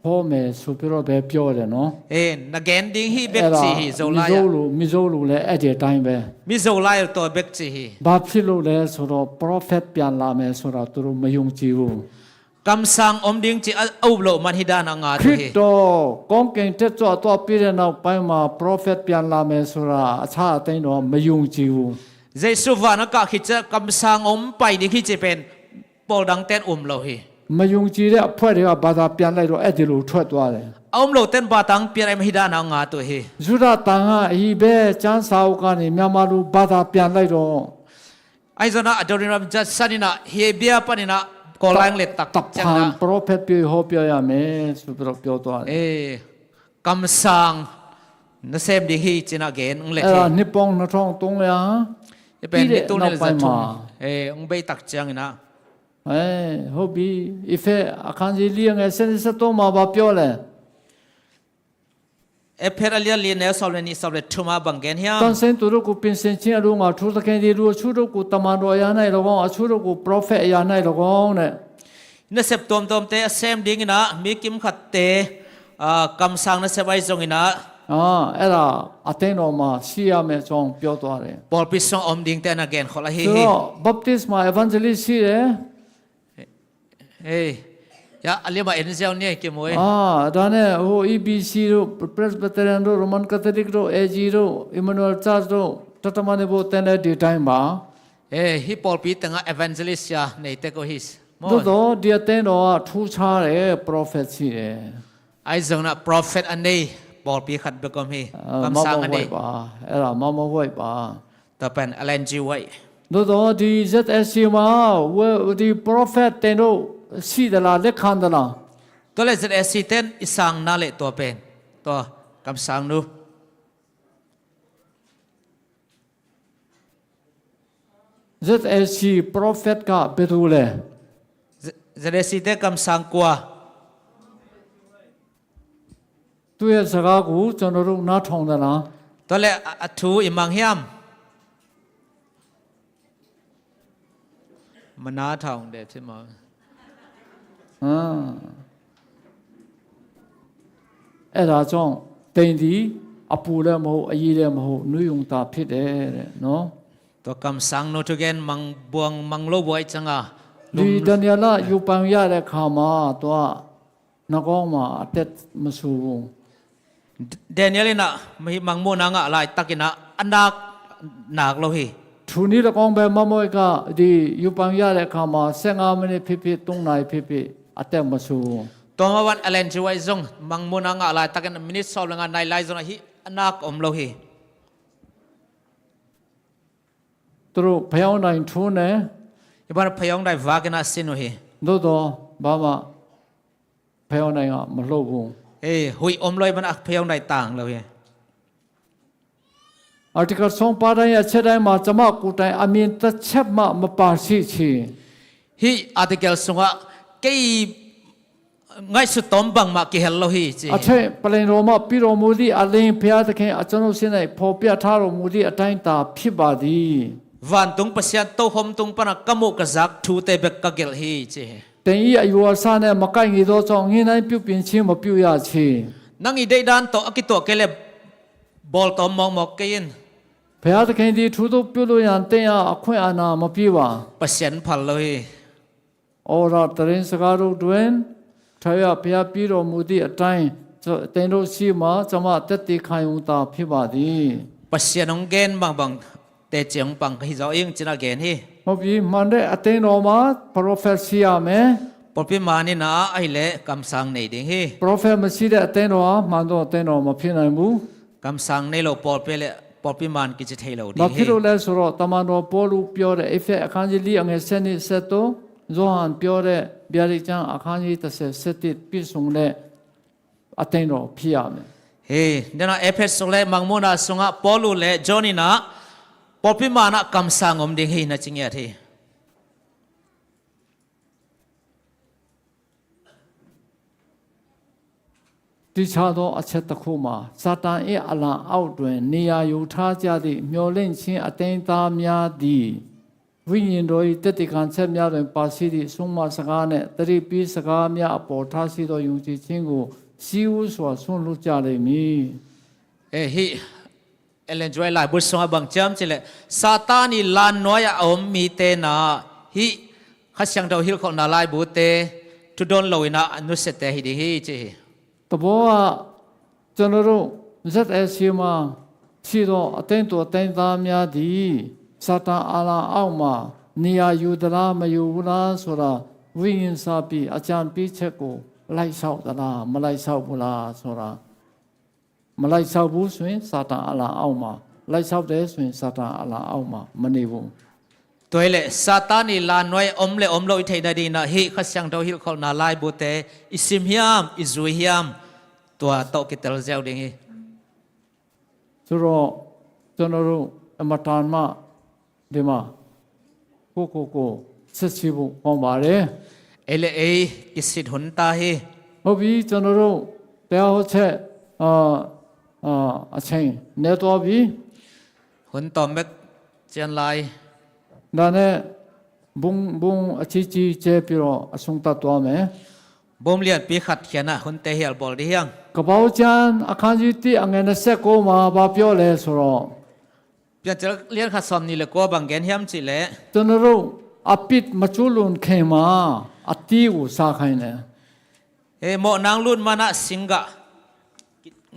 พ่อแม่ superior ပဲပြောတယ်နော်။ เออ นะ แกนดิ้งฮี่เบก အဲ့ဒါ จีฮี โซ มี ไล โซ อ่ะ လူ มีโซ လူလည်း အဲ့ဒီအတိုင်းပဲ။ มีโซ ไล ตัวเบก จีฮี ဘာဖြစ်လို့လဲဆိုတော့ prophet ပြန်လာမယ်ဆိုတာ သူတို့မယုံကြည်ဘူး။ กำสังอมดิ้ง จี อ่ะ เอาโลมันฮีด้านอ่ะ งา ခရစ်တော် ကောင်းကင်တက်ကြွသွားပြီးတဲ့နောက်ပိုင်းမှာ prophet ပြန်လာမယ်ဆိုတာ အခြားအသင်းတော်က မယုံကြည်ဘူး။ เยซูว่านะ กะคิดจะกำสังอมไปดิ้งฮี จี เป็น ปอลดังเต้นอมโลฮี မယုံကြည်တဲ့အဖွဲ့တွေက ဘာသာပြန်လိုက်တော့ အဲ့ဒီလိုထွက်သွားတယ်။ အုံးလို့တန်ဘါတန်ပြန် အမဟိဒါနာငါတို့ဟီ။ ယူဒသံဃာအဟိဘဲ ကျမ်းစာအုပ်ကနေ မြန်မာလို ဘာသာပြန်လိုက်တော့ ไอ้เจ้านะ อดอริรัมจัดสรรนี่นะ เฮเบียปะนี่นะ ก็แรงเล็ดตัก တဖန် จังนะ prophet ပြောဟောပြောရမယ်ဆိုပြီးတော့ ပြောသွားတယ်။ เอ้ กำสังนะ เซมดิ้งฮี จี นะ เกนเล็ด အဲ့ဒါ နှစ်ပေါင်း နှစ်ထောင်သုံးရာ จะเป็น ပြီးတဲ့ နှစ်တုန်းနဲ့ နောက်ပိုင်းမှာ ဇတ်ထုံး เอ้ องค์เบยตักจังนะ အဲ၊ ဟုတ်ပြီ။ အီဖက် အခန်းကြီး လေး အငယ် ဆယ့်နှစ် ဆယ့်သုံး မှာ ဘာပြောလဲ။ เอเฟซัส အလီယ လေး အနည်း ဆယ့်နှစ် ဆယ့်သုံး မှာ ဘာဂဲန်ဟီ။ သန့်ရှင်းသူတို့ကို ပြင်ဆင်ခြင်းအလိုငှာ ထိုသခင်သည် လူအချို့တို့ကို တမန်တော်အရာ၌၎င်း၊ အချို့တို့ကို ပရောဖက်အရာ၌၎င်းနဲ့ နှစ်ဆယ့်သုံး သုံး တဲ အစဲမ်ဒိင်း အံၤ မီးကံၢ်ခတ်တဲ အာ ကမ်စၢင် နှစ်ဆယ့် ဘိုင် ဇုန် အံၤ အာ၊ အဲ့ဒါ အသင်းတော်မှာ ရှိရမယ်အကြောင်း ပြောသွားတယ်။ ပီႇပီႇ စုင် အုမ်ဒိင်း တဲ နဂဲၢ် ခိၣ်လႃႈ ဟီ ဆိုတော့ ဘပ်တိဇ်မှာ evangelist ရှိတယ်။ အေး၊ ယ အလီႇမႃႇ အဵၼ်ၸႅဝ်ႈ ၼႆႉ ကဵမ်ဝဲ။ အာ၊ ဒါနဲ့ ဟို အီးဘီစီ တို့၊ Presbyterian တို့၊ Roman Catholic တို့၊ အေဂျီ တို့၊ Emmanuel Church တို့၊ တတမ နဲ့ ဘို့ တဲ နဲ့ ဒီတိုင်းပါ။ အေး၊ ဟံႈ ပီႇပီႇ တၢင်း evangelist ယၤ န့ၣ် တဲ ကိး ဟံႈ မႃး။ သို့သော် ဒီအသင်းတော်က ထူးခြားတယ်၊ prophet ရှိတယ်။ အံၤ ဇုန် န ပရီၣ်ဖက် အန့ၣ် ပီႇပီႇ ဃတ်း ဘႃး ကိး ဟံႈ။ အဲ၊ ကမ်စၢင် မမ အန့ၣ် ဝိုက်ပါ။ အဲ့ဒါ မမ ဝိုက်ပါ။ တပၼ် အလႅၼ်ႇၵျီး ဝိုက်။ သို့သော် ဒီ ဇက်ဢေးစံမှာ ဝဲ၊ ဒီ ပရီၣ်ဖက် သင်တို့ ရှိသလား၊ လက်ခံသလား။ တွၼ်ႈလႄႈ ဇက်ဢေးစံ တႄႉ ဢီႈသင် နၢ်လႄႈ တူဝ်ပဵၼ် တူဝ် ကမ်စၢင် နူ ဇက်ဢေးစံ ပရီၣ်ဖက် က ဘယ်သူလဲ။ ဇက်၊ ဇက်ဢေးစံ တႄႉ ကမ်စၢင် ကွႃႈ။ သူ့ရဲ့စကားကို ကျွန်တော်တို့ နားထောင်သလား။ တွၼ်ႈလႄႈ အ၊ အထူ ယမၢင်ႁႅမ်။ မနားထောင်တယ် ဖြစ်မှာ။ အာ၊ အဲ့ဒါကြောင့် သင်သည် အပူလည်းမဟုတ်၊ အရည်လည်းမဟုတ်၊ နွံရုံသာဖြစ်တယ်တဲ့နော်။ တွၼ်ႈ ကမ်စၢင် နူ ထူၵ်ႈၵႅၼ်ႇ မၢင်ပွင် မၢင်လူဝ်ႇ ဝႆႉ ၸင်ႇဢႃႈ ဒီ ဒၼ်နိယလ ယူပန်ရတဲ့အခါမှာ သူက နှာခေါင်းမှာ အသက်မဆူဘူး။ ဒၼ်နိယလ အံၤ န မၢင်မူၼ်း ငၢၵ်ႈလၢႆးတၵ်း အံၤ န အနၢၵ်ႈ နၢၵ်ႈလူး ဟီ။ ထိုနည်းလည်းကောင်းပဲ မမဝိုက်က ဒီ ယူပန်ရတဲ့အခါမှာ ဆယ့်ငါးမိနစ်ဖြစ်ဖြစ် သုံးနာရီဖြစ်ဖြစ် အသက်မဆူဘူး။ တွၼ်ႈမႃး ဝၼ်း အလႅၼ်ႇၵျီး ဝိုက် ၸုင် မၢင်မူၼ်း ငၢၵ်ႈလၢႆးတၵ်း အံၤ န မိၼိတ်ႉ သွပ်ႈလႄႈ ငၢၼ်း ၼႆလၢႆး ၸုင် ဟီ အနၢၵ်ႈ ဢမ်ႇလူး ဟီ။ သူတို့ ဖယောင်းတိုင်ထိုးတယ်။ ယပၼ် ဖယောင်းတိုင် ဝႃႈၵႃႈၼႃႈ သဵင်ႈဢူၺ် ဟီ။ သို့သော် ဘာမှ ဖယောင်းတိုင်က မလှုပ်ဘူး။ အေး၊ ႁူၺ်ႈဢမ်ႇလူၺ်ႈ မၼ်း အ ဖယောင်းတိုင် တၢင်ႇလူး ဟီ။ အာတီကယ် ဆုံးပါးတိုင်း အချက်တိုင်းမှာ ကျွန်မကိုယ်တိုင် အမြင်တစ်ချက်မှ မပါရှိချေ။ ဟီ အာတီကယ် သုင် အ ၵႆႉ ငၢႆႈသုတ်း တွမ် ပၢင်မၢၵ်ႈ ၵႄႈႁႅၼ်းလူး ဟီ ၸီႉ။ အထက်ပလ္လင်တော်မှ ပြုတော်မူသည့် အလင်း ဘုရားသခင် အကျွန်ုပ်ရှေ့၌ ဖော်ပြထားတော်မူသည့်အတိုင်းသာ ဖြစ်ပါသည်။ ဝၢၼ်ႈတုင်း ပသျၢၼ်းတူဝ်ႁူမ်ႈတုင်း ပၼ်း ၵႃႈမူႇၵႃႈၸၢၵ်ႈ ထူဝ်းတႄႉ ပႅၵ်ႇၵႃႈၵႄႈ ဟီ ၸီႉ။ သင်၏အယူအဆနှင့် မကိုက်ညီသောကြောင့် ညှိနှိုင်းပြုပြင်ခြင်း မပြုရချေ။ နငိုၼ်း ဒိတ်ႉတၼ်းတေႃႇ ဢၵိတ်ႉတေႃႇၵႄႈလႄႈ ပေႃးတေႃႇ မွင်ႇမွၵ်ႈ ၵႄႈယဵၼ်။ ဘုရားသခင်သည် ထိုသို့ပြုလို့ရန် သင့်အား အခွင့်အာဏာ မပေးပါ။ ပသျၢၼ်း ၽၢၼ်ႇလူး ဟီ။ ဩဝါဒသတင်းစကားတို့တွင် ထိုင်ရာ ဘုရားပြုတော်မူသည့်အတိုင်း သင်တို့ရှေ့မှာ ကျွန်မသက်သေခံရုံသာ ဖြစ်ပါသည်။ ပသျၢၼ်း ဢွင်ႇၵႅၼ်ႇ ပၢင်ပၢင် တႄႇၸဵင်ပၢင် ၵႃႈႁိုဝ် ဢိင်ၸိူဝ်းၼႆႉ ၵႅၼ်ႇ ဟီ။ ဟုတ်ပြီ။ မှန်တဲ့ အသင်းတော်မှာ ပရောဖက် ရှိရမယ်။ ပီႇပီႇ မၢၼ်ႇ ၼႆႉ ၼႃႇ ဢၢႆႈလႄႈ ကမ်ႇသၢင်ႇ ၼႆႉ တႄႉ ဟီ။ ပရောဖက် မရှိတဲ့ အသင်းတော်ဟာ မှန်သော အသင်းတော် မဖြစ်နိုင်ဘူး။ ကမ်ႇသၢင်ႇ ၼႆႉ လူဝ်ႇ ပီႇပီႇ လႄႈ ပီႇပီႇ မၢၼ်ႇ ၵိုတ်းၸႂ် ထႅင်ႈလူး တႄႉ ဟီ။ ဘာဖြစ်လို့လဲဆိုတော့ တမန်တော်ပေါလု ပြောတဲ့ အေဖက် အခန်းကြီး လေး အငယ် ဆယ့်နှစ် ဆယ့်သုံး၊ ယောဟန် ပြောတဲ့ ဗျာဒိတ်ကျမ်း အခန်းကြီး တစ်ဆယ် ဆယ့်တစ် ပြည့်စုံတဲ့ အသင်းတော် ဖြစ်ရမယ်။ ဟေး၊ တႄႉၼႃႇ ဢေႇၽေးသူး လႄႈ မၢၵ်ႇမူၼ်းၼႃႇ သုင်ႇဢႃႉ ပေႃးလူႇ လႄႈ ၵျွၼ်ႇၼႆႉၼႃႇ ပေႃးပီႈမႃးၼႃႇ ၵမ်ႇသၢင်ႇ ဢမ်ႇတဵင်ႈႁေးၼႃႇ ၸိူင်ႉၼႆႁေး။ သီးခြားသော အချက်တစ်ခုမှာ စာတန်၏ အလံအောက်တွင် နေရာယူထားကြသည့် မျှော်လင့်ခြင်း အသင်းသားများသည် ဝိညာဉ်တော်၏ သက်သေခံချက်များတွင် ပါရှိသည့် ဆုံးမစကားနှင့် သတိပေးစကားများအပေါ် ထားရှိသော ယုံကြည်ခြင်းကို စည်းဝေးစွာ စွန့်လွှတ်ကြလိမ့်မည်။ Eh, hih Ellen G. White laibu sungah bang ci hiam cih leh, Satan ii lannuai-ah a om mite in ah hih Kha Siangtho hilhkholhna laibute thudawn loin ah a nusiate hi ding hi, ci hi. သဘောက ကျွန်တော်တို့ Z A C မှာရှိသော အသင်းသူအသင်းသားများသည် စာတန်အာဏာအောက်မှာ နေရာယူသလား မယူဘူးလားဆိုတာ ဝိညာဉ်စာပေ အကြံပေးချက်ကို လိုက်လျှောက်သလား မလိုက်လျှောက်ဘူးလားဆိုတာ မလိုက်လျှောက်ဘူးဆိုရင် စာတန်အာဏာအောက်မှာ၊ လိုက်လျှောက်တယ်ဆိုရင် စာတန်အာဏာအောက်မှာ မနေဘူး။ Tua hi leh Satan ii lannuai om le om lo i theihna dingin ah hih Kha Siangtho hilhkholhna laibute i sim hiam, i zui hiam, tua tawh kitel ziau ding hi. ဆိုတော့ ကျွန်တော်တို့ အင်မတန်မှ ဒီမှာ ကိုယ့်ကိုယ်ကို စစ်ဆေးဖို့ ကောင်းပါတယ်။ Ei le ei kisit hun ta hi. ဟုတ်ပြီ ကျွန်တော်တို့ တရားဟောချက် အာ၊ အာ၊ အချိန် နည်းသွားပြီ။ Hun tawm bek cian lai. ဒါနဲ့ ဘုန်း၊ ဘုန်းအကြီးကြီး ကျဲပြီးတော့ အဆုံးသတ်သွားမယ်။ Bawm lianpi khat khian ah hunte hial bawl ding hi hang. ကပ္ပယောက်ျား အခန်းကြီးတစ် အငယ် နှစ်ဆယ့်ကိုးမှာ ဘာပြောလဲဆိုတော့ Piancil lian khat sawmnih le kua bang gen hiam cih leh, ကျွန်တော်တို့ အပြစ်မကျူးလွန်ခင်မှာ အသီးကို စားခိုင်းတယ်။ Eh, mawh nang lut man ah singgah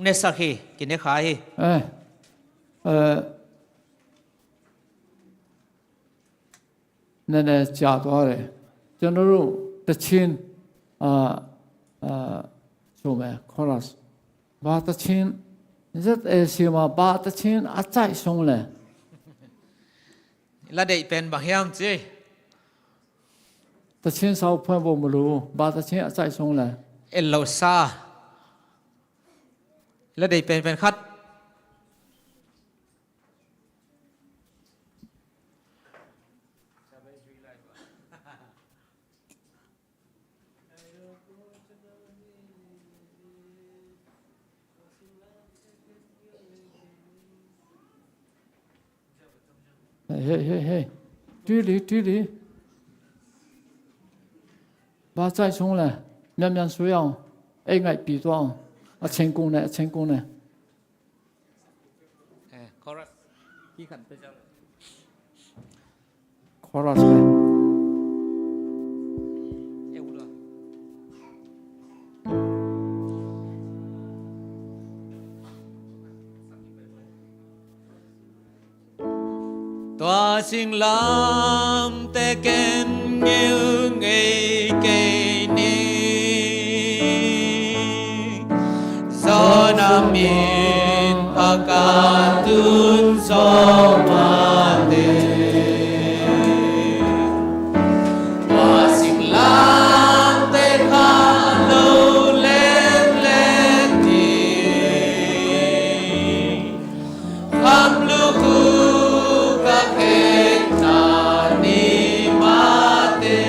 ne sak hi, kine kha hi. Eh, eh, နည်းနည်းကြာသွားတယ်။ ကျွန်တော်တို့ သီချင်း၊ အာ၊ အာ၊ ဆိုမယ်၊ chorus၊ ဘာသီချင်း၊ Z A C မှာ ဘာသီချင်း အကြိုက်ဆုံးလဲ။ La deih pen bang hiam ci. သီချင်းစာအုပ်ဖွင့်ဖို့မလိုဘူး။ ဘာသီချင်း အကြိုက်ဆုံးလဲ။ El lo sa. La deih penpen khat. Hey, hey, hey, hey. တွေးလေ၊ တွေးလေ။ ဘာကြိုက်ဆုံးလဲ။ မြန်မြန်ဆိုရအောင်။ အိမ်ငိုက်ပြီသွားအောင်။ အချိန်ကုန်တယ်၊ အချိန်ကုန်တယ်။ Eh, chorus. Ki khan pe jang. Chorus pe. Eh, ula. Tua singlamteh ken ngilh ngei kei ni. Zo na min pha ka tun zo mah teh. Tua singlamteh kha lo lengleng ni. Kham lukhu ka khekna ni mah teh.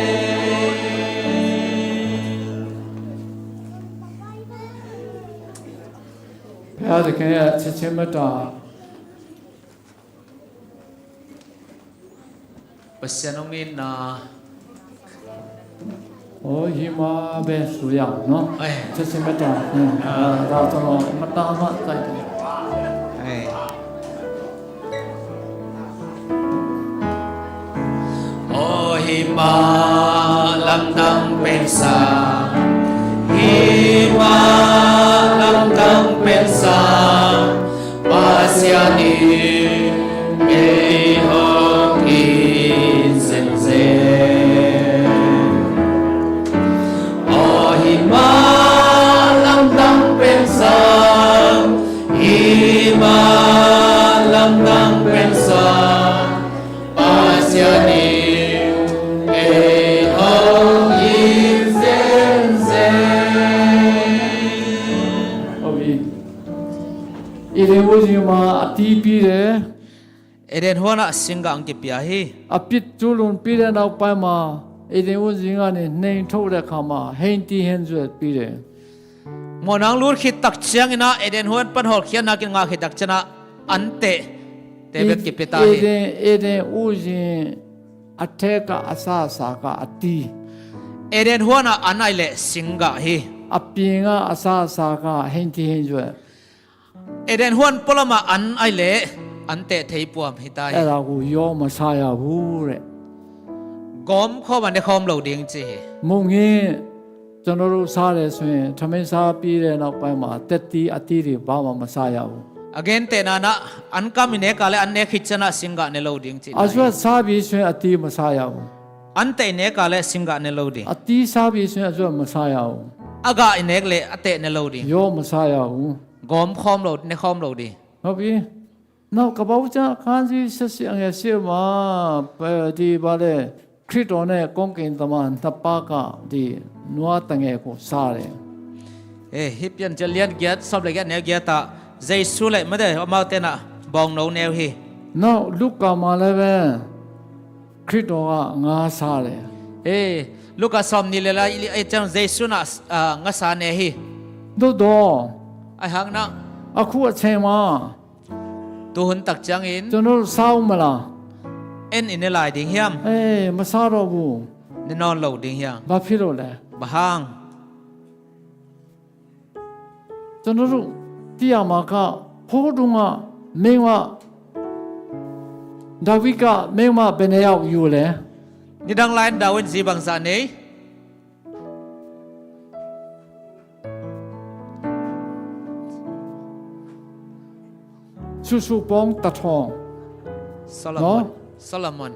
ဘုရားသခင်ရဲ့ ချစ်ခြင်းမေတ္တာ Pasian hong itna. Oh, hi ma be su yang, no? Ai. Chesi mata. Hmm. Ah. Ah, da to no, mata ma tai. Ai. Oh, hi ma lamdang pen sa. Hi ma lamdang pen sa. Pasian in ei hong it zenzen. Aw hi ma lamdang pen sang, hi ma lamdang pen sang. Pasian in ei hong it zenzen. ဟုတ်ပြီ။ ဧဒင်ဥယျာဉ်မှာ အသီးပေးတယ်။ Eden huan ah singgah hong kipia hi. အပြစ်ကျူးလွန်ပြီးတဲ့နောက်ပိုင်းမှာ ဧဒင်ဥယျာဉ်ကနေ နှင်ထုတ်တဲ့အခါမှာ ဟိန္တီဟင်းရွက်ပေးတယ်။ Mawhnang lut khit tak ciangin ah Eden huan pan hawlkhiatna kingah khit tak ciangin ah anteh teh bek kipia ta hi. ဧဒင်၊ ဧဒင်ဥယျာဉ် A thek ah a sa, sa ka a ti. Eden huan ah an ai leh singgah hi. A ping ah a sa, sa ka heng ti heng zua. Eden huan pualam ah an ai leh an teh thei puam hi ta hi. အဲ့ဒါကို ရောမစားရဘူးတဲ့။ Gawm khawm ah ne khawm lo ding ci hi. မုန်ကြီး ကျွန်တော်တို့စားတယ်ဆိုရင် ထမင်းစားပြီးတဲ့နောက်ပိုင်းမှာ သက်သီးအသီးတွေ ဘာမှမစားရဘူး။ A gentehna in ah an kam i nek ah leh an nek khit ciang ah singgah ne lo ding ci. အရွက်စားပြီဆိုရင် အသီးမစားရဘူး။ An teh i nek ah leh singgah ne lo ding. အသီးစားပြီဆိုရင် အရွက်မစားရဘူး။ A gah i nek leh a teh ne lo ding. ရောမစားရဘူး။ Gawm khawm lo, ne khawm lo ding. ဟုတ်ပြီ။ နောက်ကပ္ပဝကျမ်း အခန်းကြီးဆယ့်ရှစ် အငယ်ရှစ်မှာ ဒီဘာလဲ ခရစ်တော်နဲ့ ကောင်းကင်တမန်နှစ်ပါးက ဒီနွားသငယ်ကို စားတယ်။ Eh, hih Piancil lian giat, sawm le giat, neu giat ah Jesu le, mate, amaute in ah bawngno neu hi. နောက် လုကာမှာလည်းပဲ ခရစ်တော်က ငါးစားတယ်။ Eh, Luka sawmnih le li ah ciang Jesu in ah, ah, ngasa ne hi. သို့သော် Ahi hang in ah, အခုအချိန်မှာ tuhun tak ciangin, ကျွန်တော်တို့ စားဦးမလား။ En i ne lai ding hiam? အေး မစားတော့ဘူး။ Ne nawn lo ding hiam? ဘာဖြစ်လို့လဲ။ Bang hang? ကျွန်တော်တို့ သိရမှာက ဟိုတုန်းက မိန်းမ ဒါဝိဒ်က မိန်းမ ဘယ်နှစ်ယောက်ယူလဲ။ Nidang lai-in David in zi bangzah nei? Susu pawng tathaw. Solomon. No? Solomon.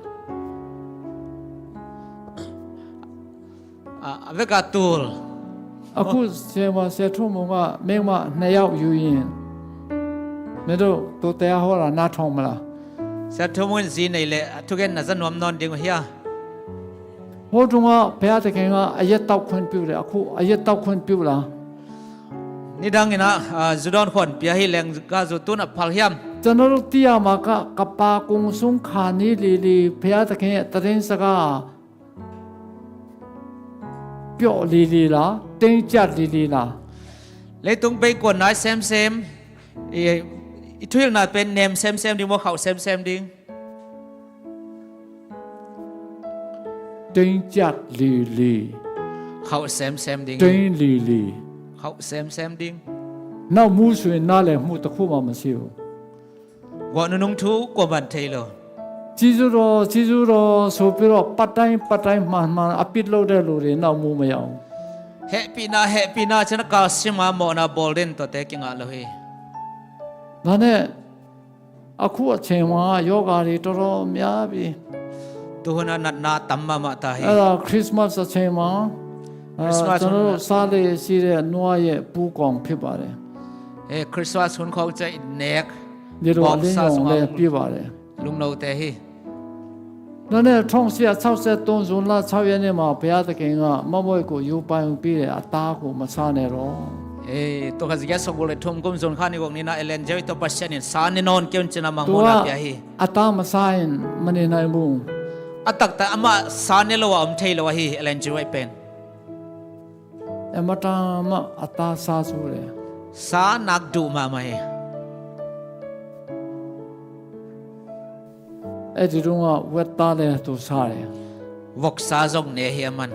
A, a vek a tul. Aku sema se thu mu ma, meng ma, na yau yu yin. Me do, to te a ho la, na thong ma la. Sia Thu Mun zi nei le, a thugen na za nuam nawn ding uh hia? Ho tung a, Pia te keng a, a yet tau khun piu le, a khu, a yet tau khun piu la. Nidang in ah, a, zu dawn khuan pia hi leng ka zu tun a phal hiam? ကျွန်တော်တို့ သိရမှာက ကပ္ပာကုံဆုံးခါနီးလီလီ ဘုရားသခင်ရဲ့ သတင်းစကား ပျော့လီလီလား တင်းကျပ်လီလီလား။ Leitung bei kuan nai semsem, i, i thuhilhna pen nem semsem ding maw, khauh semsem ding? Tingciat lili. Khauh semsem ding. Ting lili. Khauh semsem ding. နောက်မူးဆိုရင် နားလည်မှုတစ်ခုမှ မရှိဘူး။ Guah nunung thu kua man thei lo. ကျေးဇူးတော် ကျေးဇူးတော်ဆိုပြီးတော့ ပတ်တိုင်းပတ်တိုင်း မှန်မှန် အပြစ်လုပ်တဲ့လူတွေ နောက်မူးမရဘူး။ Hehpihna, hehpihna cih na kalsim a mawhna bawl den tuate kingah lo hi. ဒါနဲ့ အခုအချိန်မှာ ရောဂါတွေ တော်တော်များပြီ။ Tuhun a natna tam mahmah ta hi. အဲ့ဒါ Christmas အချိန်မှာ အဲ၊ Christmas ကျွန်တော်တို့ စားလေ့ရှိတဲ့ နွားရဲ့ ပူးကောင် ဖြစ်ပါတယ်။ Eh, Christmas hun khawng ciah i nek ဒီလို အလင်းရောင်လည်း ပြပါတယ်။ Bawngsa sungah lungnote hi. ဒါနဲ့ ထောင့်ရှစ်ရာခြောက်ဆယ့်သုံး ဇွန်လ ခြောက်ရက်နေ့မှာ ဘုရားသခင်က မမွေကို ယူပိုင်ပေးတယ်။ အသားကို မစားနဲ့တော့။ Eh, tul khat za giat sawmguk le thum kum June kha ni guk ni-in ah Ellen G White tawh Pasian in sa ne nawn kei un ci-in ah mangmuhna pia hi. သူက အသားမစားရင် မနေနိုင်ဘူး။ A taktak amah sa ne lo a om thei lo ahi hi, Ellen G White pen. အင်မတန်မှ အသားစားဆိုးတယ်။ Sa nak duh mahmah hi. အဲ့ဒီတုန်းက ဝက်သားလည်း သူစားတယ်။ Voksa zong ne hi aman.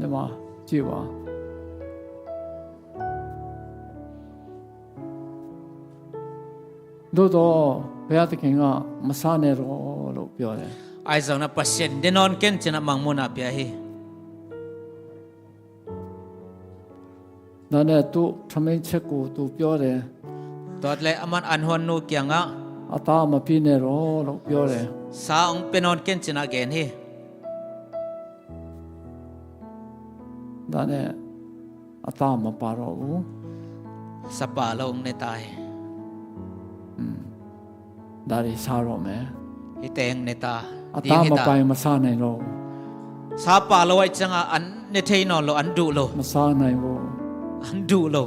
ဒီမှာ ကြည့်ပါ။ သို့သော် ဘုရားသခင်က မစားနဲ့တော့လို့ ပြောတယ်။ Ahi zongin ah Pasian in, ne nawn kei un ci-in ah mangmuhna pia hi. ဒါနဲ့ သူ့ထမင်းချက်ကို သူပြောတယ်။ Tua leh aman an huannu kiangah, အသားမပေးနဲ့တော့လို့ ပြောတယ်။ Sa hong pia nawn kei un ci-in ah gen hi. ဒါနဲ့ အသားမပါတော့ဘူး။ Sa pa lo hong ne ta hi. อืม ဒါတွေ စားတော့မယ်။ Hihte hong ne ta. အသားမပါရင် မစားနိုင်တော့ဘူး။ Sa pa lo ahih ciangah an ne thei nawn lo, an duh lo. မစားနိုင်ဘူး။ An duh lo.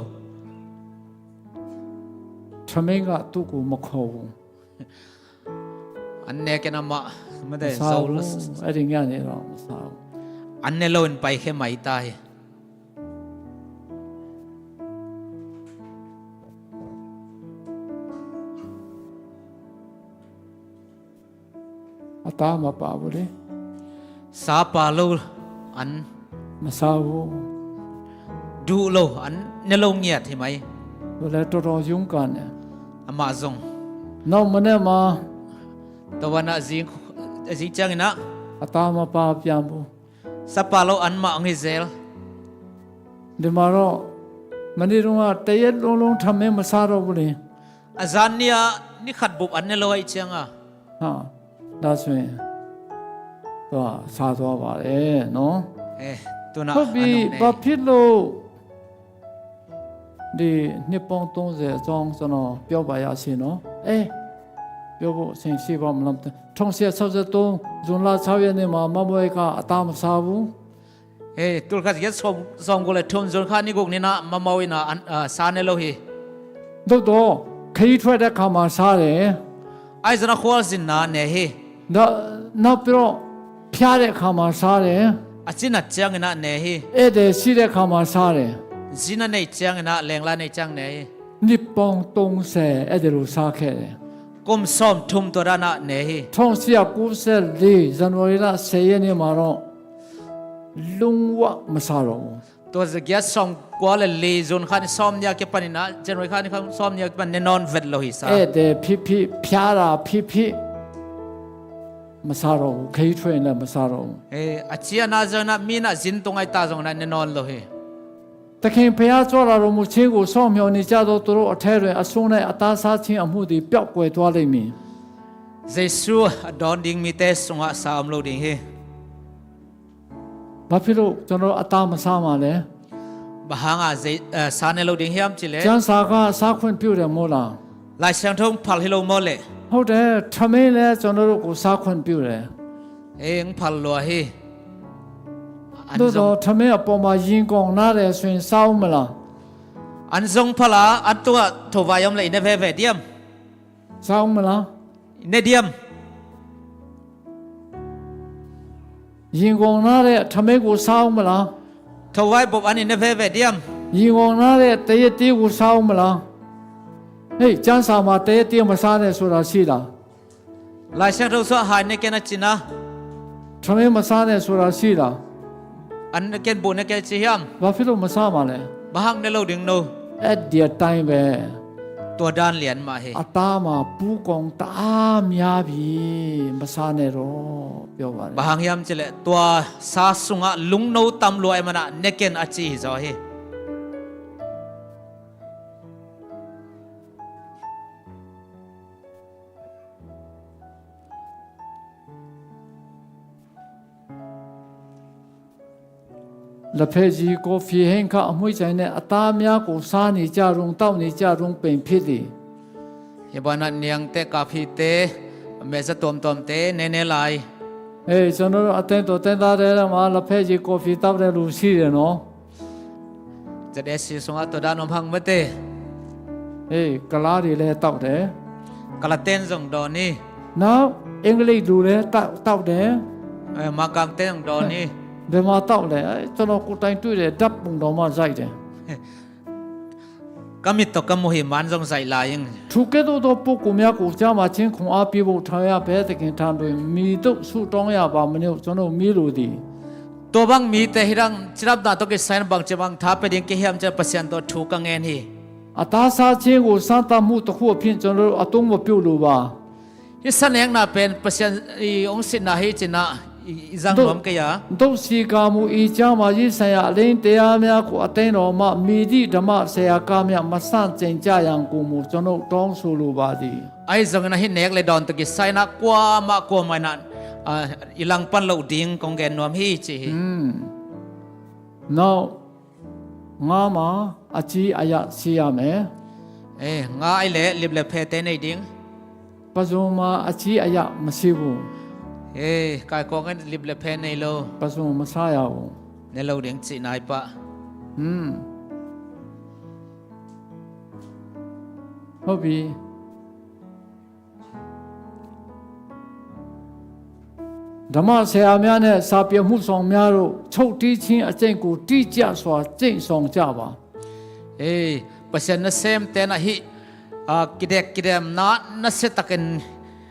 ထမင်းက သူ့ကို မခေါ်ဘူး။ An nek in amah, mate, မစားဘူး။ အဲ့ဒီညနေတော့ မစားဘူး။ An ne lo in paikhia mai ta hi. တမ်းမပါဘူးလေ။ စားပါလို့ အန် မစားဘူး။ ဒူလို့ အန် နလုံးညက် ဟိမ့်။ ဘယ်လဲ တော်တော်ရုန်းကန်နေ။ အမဆုံး။ နောက်မနေ့မှာ တဝနာဇင်း အဇင်းကျင်းနာ အတမ်းမပါပြန်ဘူး။ စားပါလို့ အန် မအောင်ဟိဇဲလ်။ ဒီမှာတော့ မနေ့တုန်းက တရက်လုံးလုံး ထမင်းမစားတော့ဘူးလေ။ အဇန်နီယာ နိခတ်ဘုပ် အန် နလုံးဟိုက်ကျင်းအာ။ ဟာ ဒါဆိုရင် သူက စားသွားပါတယ်နော်။ အဲ သူနာ ဟုတ်ပြီ။ အနုနဲ့ ဘာဖြစ်လို့ ဒီနှစ်ပေါင်းသုံးဆယ်အကြောင်း ကျွန်တော် ပြောပါရစေနော်။ အဲ ပြောဖို့အချိန်ရှိပါမလား။ ထောင်ဆရာ ဆယ့်သုံး ဇွန်လ ဆယ့်ရှစ်ရက်နေ့မှာ မမဝဲက အတမ်းမစားဘူး။ အဲ တုလ်ခတ် ရက် စောင့် စောင့်ကိုလည်း ထုံး ဇွန် ခါ နှစ်ခုနှစ် နာ မမဝဲနာ အန် အာ စားနေလို့ဟိ။ သို့သော် ခရီးထွက်တဲ့အခါမှာ စားတယ်။ အဲ ကျွန်တော် ခွာစင်နာ နေဟိ။ ဒါ နောက်ပြီးတော့ ဖျားတဲ့အခါမှာ စားတယ်။ အစင်နာ ကျင်းနာ နေဟိ။ ဧည့်သည်ရှိတဲ့အခါမှာ စားတယ်။ ဇင်းနာ နေကျင်းနာ လင်လာ နေကျင်း နေဟိ။ နှစ်ပေါင်းသုံးဆယ် အဲ့ဒါလိုစားခဲ့တယ်။ ကုမ်စောမ်ထုမ် တွာဒနာ နေဟိ။ ထောင်ဆရာ ကိုးဆယ်လေး ဇန်နဝါရီလ ဆယ်ရက်နေ့မှာတော့ လုံးဝမစားတော့ဘူး။ တွာစကယတ် စောမ်ကွာလလီ ဇွန် ခါ နှစ် စောမ်ညက် ကပန်နီနာ ဇန်နဝါရီ ခါ နှစ် စောမ်ညက် ကပန် နေနွန် ဝက် လို့ဟိ စား။ ဧည့်သည်ဖြစ်ဖြစ် ဖျားတာဖြစ်ဖြစ် မစားတော့ဘူး။ ခရီးထွက်ရင်လည်း မစားတော့ဘူး။ အဲ အစင်နာ ဇွန်နာ မီးနာ ဇင်းတုံး အိုက်တာ ဇွန်နာ နေနွန် လို့ဟိ။ သခင်ဘုရားကြွလာတော်မူခြင်းကို စောင့်မျှော်နေကြသော သူတို့အထဲတွင် အဆိုးနှင့် အသားစားခြင်းအမှုသည် ပျောက်ကွယ်သွားလိမ့်မည်။ ယေရှု အဒွန်ဒိင်း မီးတဲ စုငါ စား အမ် လို့ဒိင်းဟိ။ ဘာဖြစ်လို့ ကျွန်တော်တို့ အတမ်းမစားမှာလဲ။ ဘႁၢင် အာ ဇေ အဲ စားနေလို့ဒိင်းဟိ အမ် ကျိလဲ။ ကျမ်းစာက စားခွင့်ပြုတယ်မို့လား။ လိုင်စံထုံး ဖတ်ဟိလို့ မို့လဲ။ ဟုတ်တယ်။ ထမင်းလည်း ကျွန်တော်တို့ကို စားခွင့်ပြုတယ်။ အဲ ဖတ်လို့ဟိ။ သို့သော် ထမင်းအပေါ်မှာ ရင်ကုန်နားတယ်ဆိုရင် စားဦးမလား။ အန် ဇွန် ဖတ်လာ အတူ ထိုဝါယမ် လ အံ နဖဲဖဲ ဒိယမ်။ စားဦးမလား။ အံ နဒိယမ်။ ရင်ကုန်နားတဲ့ ထမင်းကို စားဦးမလား။ ထိုဝါဘုပ် အံ အံ နဖဲဖဲ ဒိယမ်။ ရင်ကုန်နားတဲ့ တရက်သေးကို စားဦးမလား။ ဟေ့ ကျမ်းစာမှာ တရက်သေးမစားနဲ့ဆိုတာ ရှိလား။ လိုင်စံထုံး သွ ဟိုင် နကဲ နစင်နာ။ ထမင်းမစားနဲ့ဆိုတာ ရှိလား။ အန် နကဲ ဘူး နကဲ စင်ဟိယမ်။ ဘာဖြစ်လို့ မစားမှာလဲ။ ဘႁၢင် နေလို့ဒိင်းနူ။ အဲ့ဒီအတိုင်းပဲ။ တွာဒန်လျံ မဟိ။ အတမ်းမှာ ပူးကုန်တအားများပြီ။ မစားနဲ့တော့ ပြောပါတယ်။ ဘႁၢင်ဟိယမ် ကျိလဲ တွာစားစုငါ လုံးနူ တမ်းလွဲ မနာ နကဲ အစင်ဟိ ဇော်ဟိ။ လက်ဖက်ကြီး၊ ကော်ဖီ၊ ဟင်းခါ၊ အမွှေးကြိုင်နဲ့ အသားများကို စားနေကြတုန်း၊ သောက်နေကြတုန်းပင်ဖြစ်သည်။ ယဘနတ်နျံတဲ ကဖီတဲ အမဲစတုမ်တုမ်တဲ နဲနဲလိုက်။ အေး ကျွန်တော်တို့ အသင်းတော် သင်းသားတွေထဲမှာ လက်ဖက်ကြီး၊ ကော်ဖီ သောက်တဲ့လူရှိတယ်နော်။ จะได้สีสงอาตัวด้านนมพังไม่เตะ အေး ကလားတွေလည်း သောက်တယ်။ กระเต้นส่งดอนี่ နောက် အင်္ဂလိပ်လူလည်း သောက် သောက်တယ်။ အဲ မကင်เต้นส่งดอนี่ ဘယ်မှာ သောက်လဲ။ အဲ ကျွန်တော် ကိုယ်တိုင်တွေ့တယ်။ ဓာတ်ပုံတောင်မှ ရိုက်တယ်။ ကမိတ်တော့ ကမူဟိမန် ส่งရိုက်လာရင်။ ထိုကဲ့သို့သော ပုဂ္ဂိုလ်များကို ကျန်းမာခြင်း ခွန်အားပေးဖို့ ထာဝရဘုရားသခင်ထံတွင် မည်သို့ ဆုတောင်းရပါမည်နည်းဟု ကျွန်တော် မေးလိုသည်။ ตัวบางมีแต่ฮิรังจิรับดาตัวกิจสายบางจะบางท้าไปเดียงเกหิมจะเปอร์เซ็นต์ตัวถูกกังเงินฮี အသားစားခြင်းကို စမ်းသပ်မှုတစ်ခုအဖြစ် ကျွန်တော်တို့ အသုံးမပြုလိုပါ။ ฮิสันแหงนาเป็นเปอร์เซ็นต์อีองศินาฮิจินะอีอีจังนวมกะยา ဒုက္ခစီကာမူ ၊ ကျမ်းမာရေးဆိုင်ရာ အလင်းတရားများကို အသင်းတော်မှ မည်သည့်ဓမ္မဆရာကမျှ မဆန့်ကျင်ကြရန်ကိုမူ ကျွန်တော် တောင်းဆိုလိုပါသည်။ ไอ้ส่งนะฮิแนกเลยดอนตะกิจสายนะ กว่ามา กว่ามานะ อ่า อีหลังปันโลดิงกองแกนนวมฮีจิฮี อืม နောက် ငါးမှာ အကြီးအရ ရှိရမယ်။ အဲ ငါး အိုက်လဲ လိပ်လဲဖဲတဲနေဒိင်း။ ပုဇွန်မှာ အကြီးအရ မရှိဘူး။ အဲ ကိုင်ကောင်းကင် လိပ်လဲဖဲနေလို့။ ပုဇွန်မစားရဘူး။ နေလို့ဒိင်း စင်နိုင်ပ။ อืม ဟုတ်ပြီ။ ဓမ္မဆရာများနဲ့ စာပေအမှုဆောင်များတို့ ချုပ်တည်းခြင်းအကျင့်ကို တိကျစွာ ကျင့်ဆောင်ကြပါ။ အေး ပစံနစဲမ်တဲနဟိ အာ ကိဒက်ကိဒက်နာ နစဲတကင်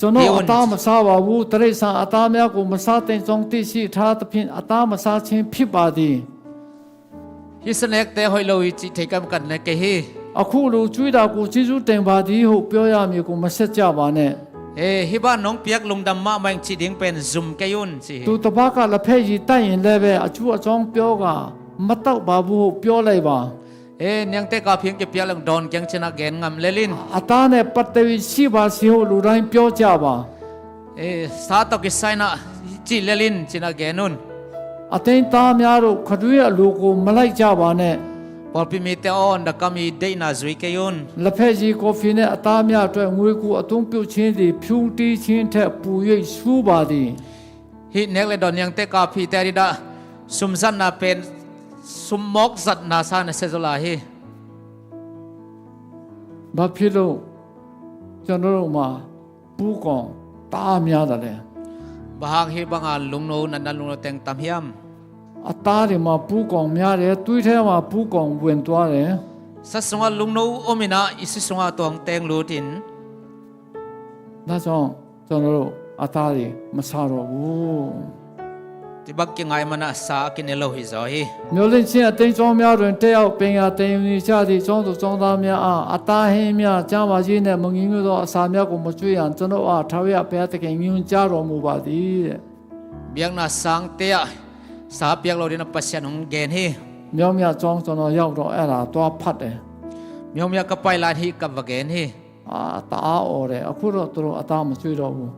ကျွန်တော်အသားမစားပါဘူး။ တိရစ္ဆာန်အသားများကို မစားသင့်ကြောင်း သိရှိထားသဖြင့် အသားမစားခြင်း ဖြစ်ပါသည်။ ဟိစနက်တဲဟိုက်လို့ ဟိချစ်ထိတ်ကမ်ကန်နဲ့ ကဟိ အခုလို ကျွေးတာကို ကျေးဇူးတင်ပါသည်ဟု ပြောရမည်ကို မဆက်ကြပါနဲ့။ အဲ ဟိဘၣ် နွံပြက် လူဒမ်မးမၢင် ချစ်ဒိင်ပၢၼ် ဇုမ်ကယုၢ် ချစ်ဟိ သူတစ်ပါးက လက်ဖက်ရည် တိုက်ရင်လည်းပဲ အကျိုးအကြောင်း ပြောကာ မသောက်ပါဘူးဟု ပြောလိုက်ပါ။ အဲ နွံတဲကၢ်ဖီၣ် ကပြက် လူဒွန်ကဵင် ချစ်နာ ဂဲၢ်ငမ်လဲလင် အသားနဲ့ ပတ်သက်၍ ရှိပါစေဟု လူတိုင်း ပြောကြပါ။ အဲ ဆႃႇတေႃႇကီႇသၢႆႇၼႃႇ ချစ်လဲလင် ချစ်နာ ဂဲၢ်ငမ် အသင်းသားများတို့ ခရစ်အလိုကို မလိုက်ကြပါနဲ့။ ပေႃႈပီႈမီးတႄႉ ဢွၼ်တၵမ် မီးဒိၣ်နာ ဇွိုၵ်ႈကယုၢ် လက်ဖက်ရည် ကော်ဖီနဲ့ အသားများအတွက် ငွေကို အသုံးပြုခြင်းသည် ဖျူးတီးခြင်းထက် ပို၍ ဆိုးပါသည်။ ဟိ နွံလႄႈ ဒွန် နွံတဲကၢ်ဖီၣ် တႄႉဒၣ် သုမ်းသတ်ႉၼႃႇပဵၼ် သုမ်းမွၵ်ႈသတ်ႉၼႃႇ သႃႇၼႃႇ သေၸိူဝ်းလႃႇ ဟိ ဘာဖြစ်လို့ ကျွန်တော်တို့မှာ ပိုးကောင် တအားများတာလဲ။ ဘၣ်ဟၢင်ႈ ဟိဘၣ်ငႃႇ လူင်ၼူဝ်ႇ ၼၼ်ႉၼၼ်ႉ လူင်ၼူဝ်ႇ တဵင်ႈတမ်းႁႅမ်။ အသားတွေမှာ ပိုးကောင်များတယ်။ သွေးထဲမှာ ပိုးကောင်ဝင်သွားတယ်။ သတ်ႉသုင်ႇဢႃႇ လူင်ၼူဝ်ႇ ဢူမ်ၼႃႇ ဢီႈသတ်ႉသုင်ႇဢႃႇ တွင်းတဵင်ႈလူႇတိၼ်။ ဒါကြောင့် ကျွန်တော်တို့ အသားတွေ မစားတော့ဘူး။ တီႈဘၵ်းၵႅင်ႈငၢႆႈမၼ်း သႃႇၵိၼ်ၼႆႉ လူဝ်ႇႁိုဝ်ၸေႃႇႁိ။ မျှော်လင့်ခြင်း အသင်းကျောင်းများတွင် တက်ရောက် ပညာသင်ယူနေကြသည့် ကျောင်းသူကျောင်းသားများအား အသားဟင်းများ ကျန်းမာရေးနှင့် မငြိမ်မွတ်သော အစာများကို မကျွေးရန် ကျွန်ုပ်အား ထာဝရဘုရားသခင် ညွှန်ကြားတော်မူပါသည်တဲ့။ ဘၵ်ႉၼႃႇသၢင်ႈတႄႉ သႃႇပျၢၵ်ႈလူၺ်ႈၼႃႇ ပသႅၼ်ႇႁူင်းၵႅၼ်ႇႁိ။ မျောက်မြတ်ကျောင်း ကျွန်တော်ရောက်တော့ အဲ့ဒါသွားဖတ်တယ်။ မျောက်မြတ် ၵႃႈပၢႆႈလၢၼ်ႇႁိ ၵႃႈပၢႆႈၵႅၼ်ႇႁိ။ အာ၊ တအားအော်တယ်။ အခုတော့ သူတို့ အသားမကျွေးတော့ဘူး။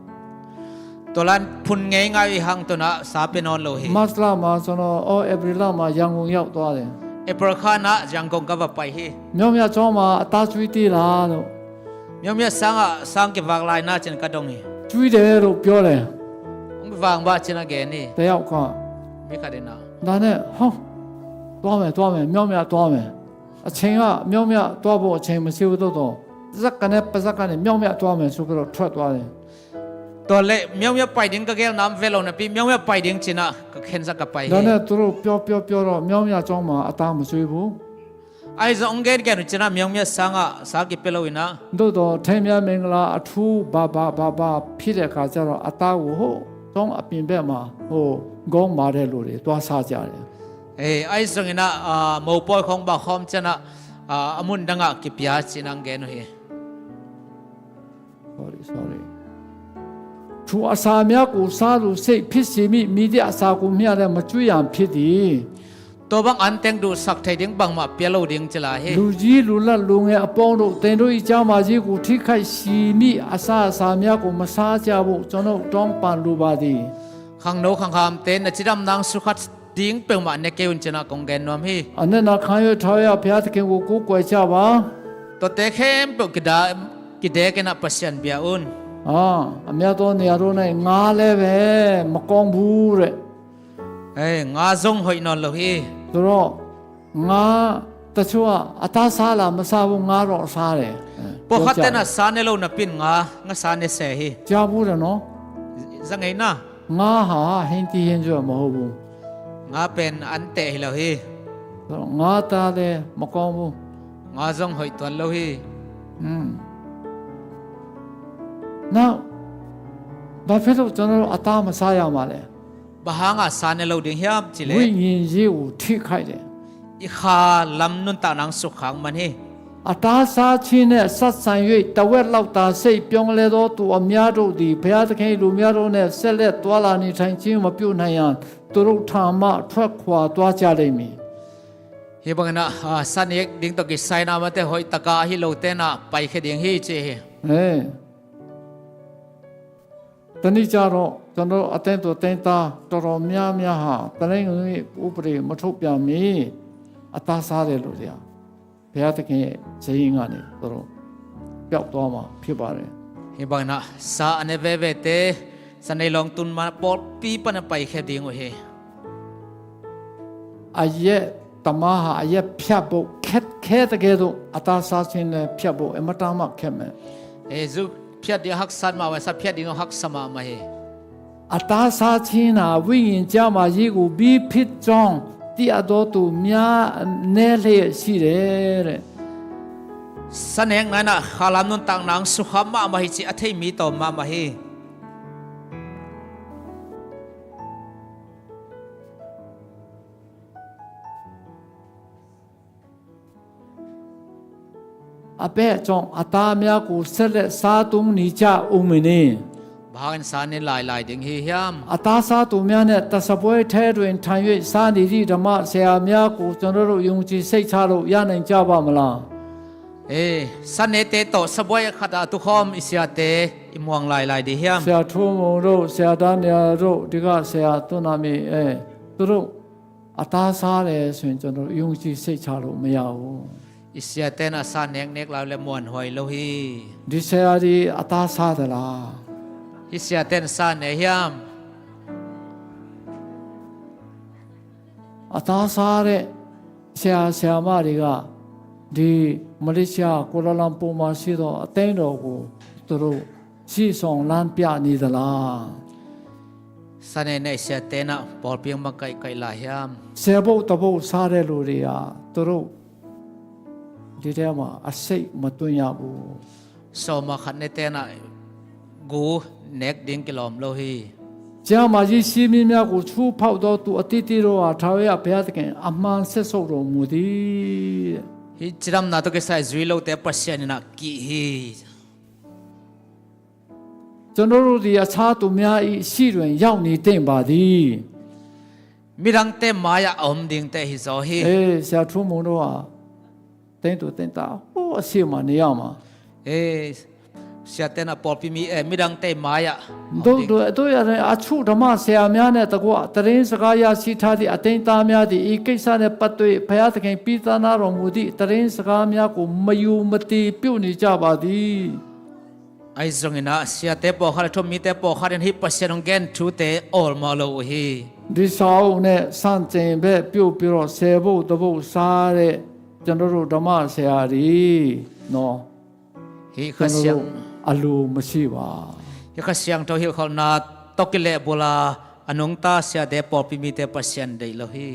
တေႃႈလၢၼ်ႇ ၽုၼ်ငႄႈငၢႆႈ ႁၢင်ႈတူဝ်ၼႃႇ သႃႇပဵၼ်ဢွၼ်ႇလူဝ်ႇႁိ။ မတ်လမှာ ကျွန်တော်၊ အော်၊ ဧပြီလမှာ ရန်ကုန်ရောက်သွားတယ်။ ဢေႇပရႄႇၶႃႈၼႃႇ ရန်ကုန် ၵႃႈပၢႆႈႁိ။ မျောက်မြတ်ကျောင်းမှာ အသားကျွေးသေးလားလို့။ မျောက်မြတ်သၢင်ႇဢႃႇ သၢင်ႇၵႃႈပၢႆႈလၢၼ်ႇၼႃႇ ၸိုင် ၵႃႈတွင်းႁိ။ ကျွေးတယ်လို့ ပြောတယ်။ ဢုင်ႇ ဝၢင်းဝႃႈ ၸိုင် ၼႃႇ ၵႄႇၼႆႉ တစ်ယောက်က။ မီးၶႃႈတီႈၼႃႇ။ ဒါနဲ့ ဟော၊ သွားမယ်၊ သွားမယ်၊ မျောက်မြတ်သွားမယ်။ အချိန်က မျောက်မြတ်သွားဖို့ အချိန်မရှိဘူး။ သို့သော် ပါးစပ်ကနဲ့ ပါးစပ်ကနေ မျောက်မြတ်သွားမယ်ဆိုပြီးတော့ ထွက်သွားတယ်။ တေႃႈလႄႈ မျောက်မြတ်ပၢႆႈတိၼ် ၵႃႈၵႄႈၼမ်ႉ ဝႄႈလူင်းၼႃႇ ပီႈ၊ မျောက်မြတ်ပၢႆႈတိၼ် ၸိုင် ၼႃႇ ၵႃႈၶႅၼ်းသၵ်း ၵႃႈပၢႆႈႁိ။ ဒါနဲ့ သူတို့ ပြော ပြော ပြောတော့ မျောက်မြတ်ကျောင်းမှာ အသားမကျွေးဘူး။ ဢၢႆႈၸွင်ႇ ဢုင်ႇၵႅၼ်ႇၵႅၼ်ႇ ၸိုင် ၼႃႇ မျောက်မြတ်သၢင်ႇဢႃႇ သႃႇၵိၼ်ပႄႇလူဝ်ႇႁိၼႃႇ။ သို့သော် ထိမ်းမြတ်မင်္ဂလာ အထူး ဘာဘာ ဘာဘာ ဖြစ်တဲ့အခါကျတော့ အသားကို ဟိုကျောင်းအပြင်ဘက်မှာ ဟို ခေါင်းမာတဲ့လူတွေ သွားစားကြတယ်။ ဢေႈ၊ ဢၢႆႈၸွင်ႇ ၼႃႇ ဢႃႇ မေႃပွႆႇၶွင် ပႃႇၶွင် ၸိုင် ၼႃႇ ဢႃႇ ဢမုၼ်ႇတၢင်းဢႃႇ ၵိၼ်ပျႃး ၸိုင် ၼႃႇ ၵႄႇၼႃႇႁိ။ Sorry, sorry. ထိုအစာများကို စားလိုစိတ်ဖြစ်စေမည်၊ မည်သည့်အစာကိုမျှလည်း မကျွေးရန်ဖြစ်သည်။ တေႃႈပၢင်ႇ ဢၼ်တဵင်ႈတူဝ်သၢၵ်ႈထႆႇတိၼ် ပၢင်ႇမႃး ပျႃႉလူဝ်ႇတိၼ် ၸိုင် ၼႃႇ ႁိ။ လူကြီးလူလတ်လူငယ်အပေါင်းတို့၊ သင်တို့၏ကျန်းမာရေးကို ထိခိုက်စေမည့် အစားအစာများကို မစားကြဖို့ ကျွန်ုပ်တောင်းပန်လိုပါသည်။ ၶၢင်ႈၼူဝ်ႇ ၶၢင်ႈၶၢမ်ႇတဵၼ်း ၼႃႇ ၸိုဝ်ႈတၢင်းၼၢင်းသုၶတ်း တိၼ်ပဵင်းမႃး ၼႄၵႄႈဢုၼ်ႇ ၸိုင် ၼႃႇ ၵွင်ႈၵႅၼ်ႇၼွမ်းႁိ။ အနစ်နာခံ၍ ထာဝရဘုရားသခင်ကို ကိုးကွယ်ကြပါ။ တေႃႈတႄႉ ၶႅမ်ႉပဵၼ် ၵိၼ်တၢင်း ၵိၼ်တၢင်းၵႄႇၼႃႇ ပသႅၼ်ႇပျႃႉဢုၼ်ႇ။ အာ၊ အမြတ်သောနေရာတို့၌ ငါးလည်းပဲ မကောင်းဘူးတဲ့။ ဢေႈ၊ ငႃးၸွင်ႇ ႁွႆႈၼွၼ်းလူဝ်ႇႁိ။ ဆိုတော့ ငါး၊ တချို့က အသားစားလား၊ မစားဘူး၊ ငါးတော့စားတယ်။ ဢိူဝ်ႈ၊ ပေႃးၶတ်းတႄႉၼႃႇ ပြောကြတယ်။ သႃႇၼႄလူဝ်ႇၼႃႇ ပဵၼ်ငႃး၊ ငႃးသႃႇၼႄသႄႇႁိ။ ကြားဖူးတယ်နော်။ ၸိူင်ႉၼႆၼႃႇ။ ငါးဟာ ဟင်းသီးဟင်းရွက် မဟုတ်ဘူး။ ငႃးပဵၼ်ဢၼ်တႄႉႁိလဝ်ႇႁိ။ ငါးသားလည်း မကောင်းဘူး။ ငႃးၸွင်ႇ ႁွႆႈတွၼ်းလူဝ်ႇႁိ။ อืม။ နောက် ဘာဖြစ်လို့ ကျွန်တော်တို့ အသားမစားရမှာလဲ။ ဘႃႇႁၢင်ႈဢႃႇ သႃႇၼႄလူဝ်ႇတိၼ်ႁိုဝ် ၸိုင် ဝိညာဉ်ရေးကို ထိခိုက်တယ်။ ဢီႈၶႃႈ လမ်းၼုၼ်ႈတႃႇၼၢင်းသုၶၢင်ႇမၼ်းႁိ။ အသားစားခြင်းနဲ့ ဆက်ဆံ၍ တစ်ဝက်လောက်သာ စိတ်ပြောင်းလဲသောသူ အများတို့သည် ဘုရားသခင်၏ လူများတို့နှင့် ဆက်လက်သွားလာနေထိုင်ခြင်း မပြုနိုင်ရန် သူတို့ထံမှ ထွက်ခွာသွားကြလိမ့်မည်။ ႁိုဝ်ပၢင်ၼႃႇ ဢႃႇ သၼ်ႇယဵၵ်ႈ တိင်ႇတေႃႇၵိၼ်သၢႆၼႃႇ မႃးတႄႉ ႁွႆႈတၵႃႇႁိ လူဝ်ႇတႄႉၼႃႇ ပၢႆႈၶႄႈတိင်ႇႁိ ၸိူင်ႉႁိုဝ်။ အဲ၊ တနည်းကျတော့ ကျွန်တော်တို့ အသင်းသူအသင်းသား တော်တော်များများဟာ တနင်္ဂနွေဥပဒေ မထုတ်ပြန်မီ အသားစားတဲ့လူတွေက ဘုရားသခင်ရဲ့ စရိတ်ကနေ သူတို့ ပျောက်သွားမှာ ဖြစ်ပါတယ်။ ႁိုဝ်ပၢင်ၼႃႇ သႃႇဢၼ်ၼႆႉ ဝႄႈဝႄႈတႄႉ သၼ်ႇၼႆႉ လွင်ႈတူၼ်ႈမၼ်း ပေႃးပီးပၼ်ႇ ပၢႆႈၶႄႈတိင်ႇဢူၺ်ႁေ။ အရက်သမားဟာ အရက်ဖြတ်ဖို့ ခက်ခဲတဲ့ကဲ့သို့ အသားစားခြင်းလည်း ဖြတ်ဖို့ အင်မတန်မှ ခက်မယ်။ ဢေႈ ၸူးၽႅတ်ႈတီႈႁၵ်ႉသၢၼ်းမႃးဝႆႉ သၢၼ်းၽႅတ်ႈတီႈၼေႃႈ ႁၵ်ႉသၢၼ်းမႃးမႃးႁေ။ အသားစားခြင်းဟာ ဝိညာဉ်ကျန်းမာရေးကို မီးဖြစ်ကြောင်း သိအပ်သောသူ များအနည်းလျက်ရှိတယ်တဲ့။ Sanekna in ah khalam nuntakna hong sukham mahmah hi cih a thei mi tawm mahmah hi. A pehcawng a ta miak uh sia le sa tung ni ciah um in hi. Bang hangin sa ne lailai ding hi hiam? A ta sa tung miak ne ta sa buai the ruin than yuai sa ni di dama sia miak uh cun ruh yung ci sei cha lo ya neng cia ba mala. Eh, sa nete tawh sa buai khat ah tukhawm i siate i muang lailai di hiam? Sia Thu Mung ruh, Sia Daniel ruh, dikah sia tunami, eh, tu ruh. A ta sa le suin cun yung ci sei cha lo maya uh. I siate na sa neknek lau le muanhuai lo hi. Di sia di a ta sa de la. Hi siate na sa ne hiam? A ta sa le sia sia ma di ga di Malaysia Kuala Lumpur ma si do a teng do ku tu ruh. Sisawng lan piah ni dala. Sa ne nei siate na pawlpi hong bang kaihkaih lai hiam? Sia bo ta bo sa le lu ri a tu ruh. Di te ma a sei ma tu nya bu. Sawma khat nete na gu nek ding kilawm lo hi. Cia ma ji si mi miak uh chu phauh daw tu a titi ro a thau ya pia te ken a man se so ro mu di. Hi cidamna tawh kisai zui lote Pasian in ah kih hi. Cun ruh di a cha tu mia i si ruin yau ni teng ba di. Midangte mai-ah a om dingte hi zaw hi. Eh, sia thu mu nu a teng tu teng ta hu a si ma ni yau ma. Eh, siate na pawlpi mi, eh, midangte mai-ah a om ding. Do do do ya ne a chu dama sia mia ne ta kua ta ring saka ya si tha di a teng ta mia di i keisa ne patui phaya ta keng pi ta na ro mu di ta ring saka mia ku mayu mati piu ni ca ba di. Ahi zongin ah siate pawlkhat le thu-um mite pawlkhat in hih Pasian hong gen thute awlmawh lo uh hi. Di sau ne san ceng beh piu piro se bo ta bo sa le candru dama se a di no. Hih Kha Siang a lu ma si ba. Hih Kha Siangtho hilhkholhna tawh kilehbul a a nungta siate pawlpi mite Pasian deih lo hi.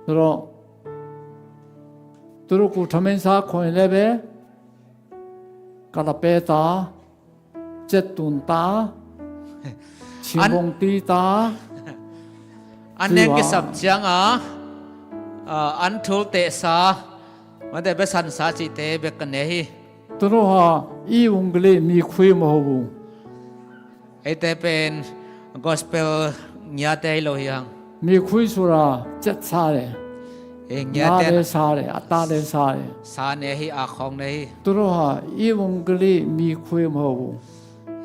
Turo turo ku thamen sa khoi le be kala pe ta chet tun ta chimbong ti ta. An neng kisam ciang a an thul te sa mate be san sa ci te be ka ne hi. Turo ha i ung gli mi khui ma ho bu. Eite pen gospel ngiate hi lo hi hang. Mi khui sura chet sa le. Eh, ngiate le sa le, a ta le sa le. Sa ne hi a khong ne hi. Turo ha i ung gli mi khui ma ho bu.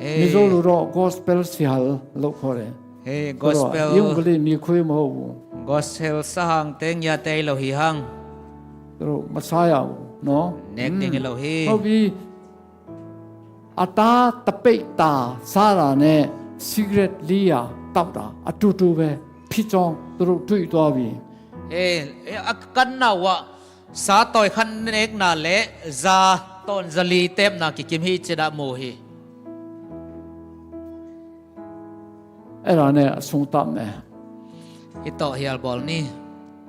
Eh. Mi zo lu ro gospel si hal lo kho le. Eh, gospel. I ung gli mi khui ma ho bu. Gospel sa hang te ngiate hi lo hi hang. Turo Messiah bu, no? Nek ding hi lo hi. Ho bi a ta ta peih ta sara ne cigarette li a tauh ta a tutu ve phicawng turu tui tua vi. Eh, eh, a kan nau ah sa tawi khan nekna le za tawn za li tepna kikim hi ci dah mu hi. Era ne a sung tam ne. Hi tawh hial bawl ni.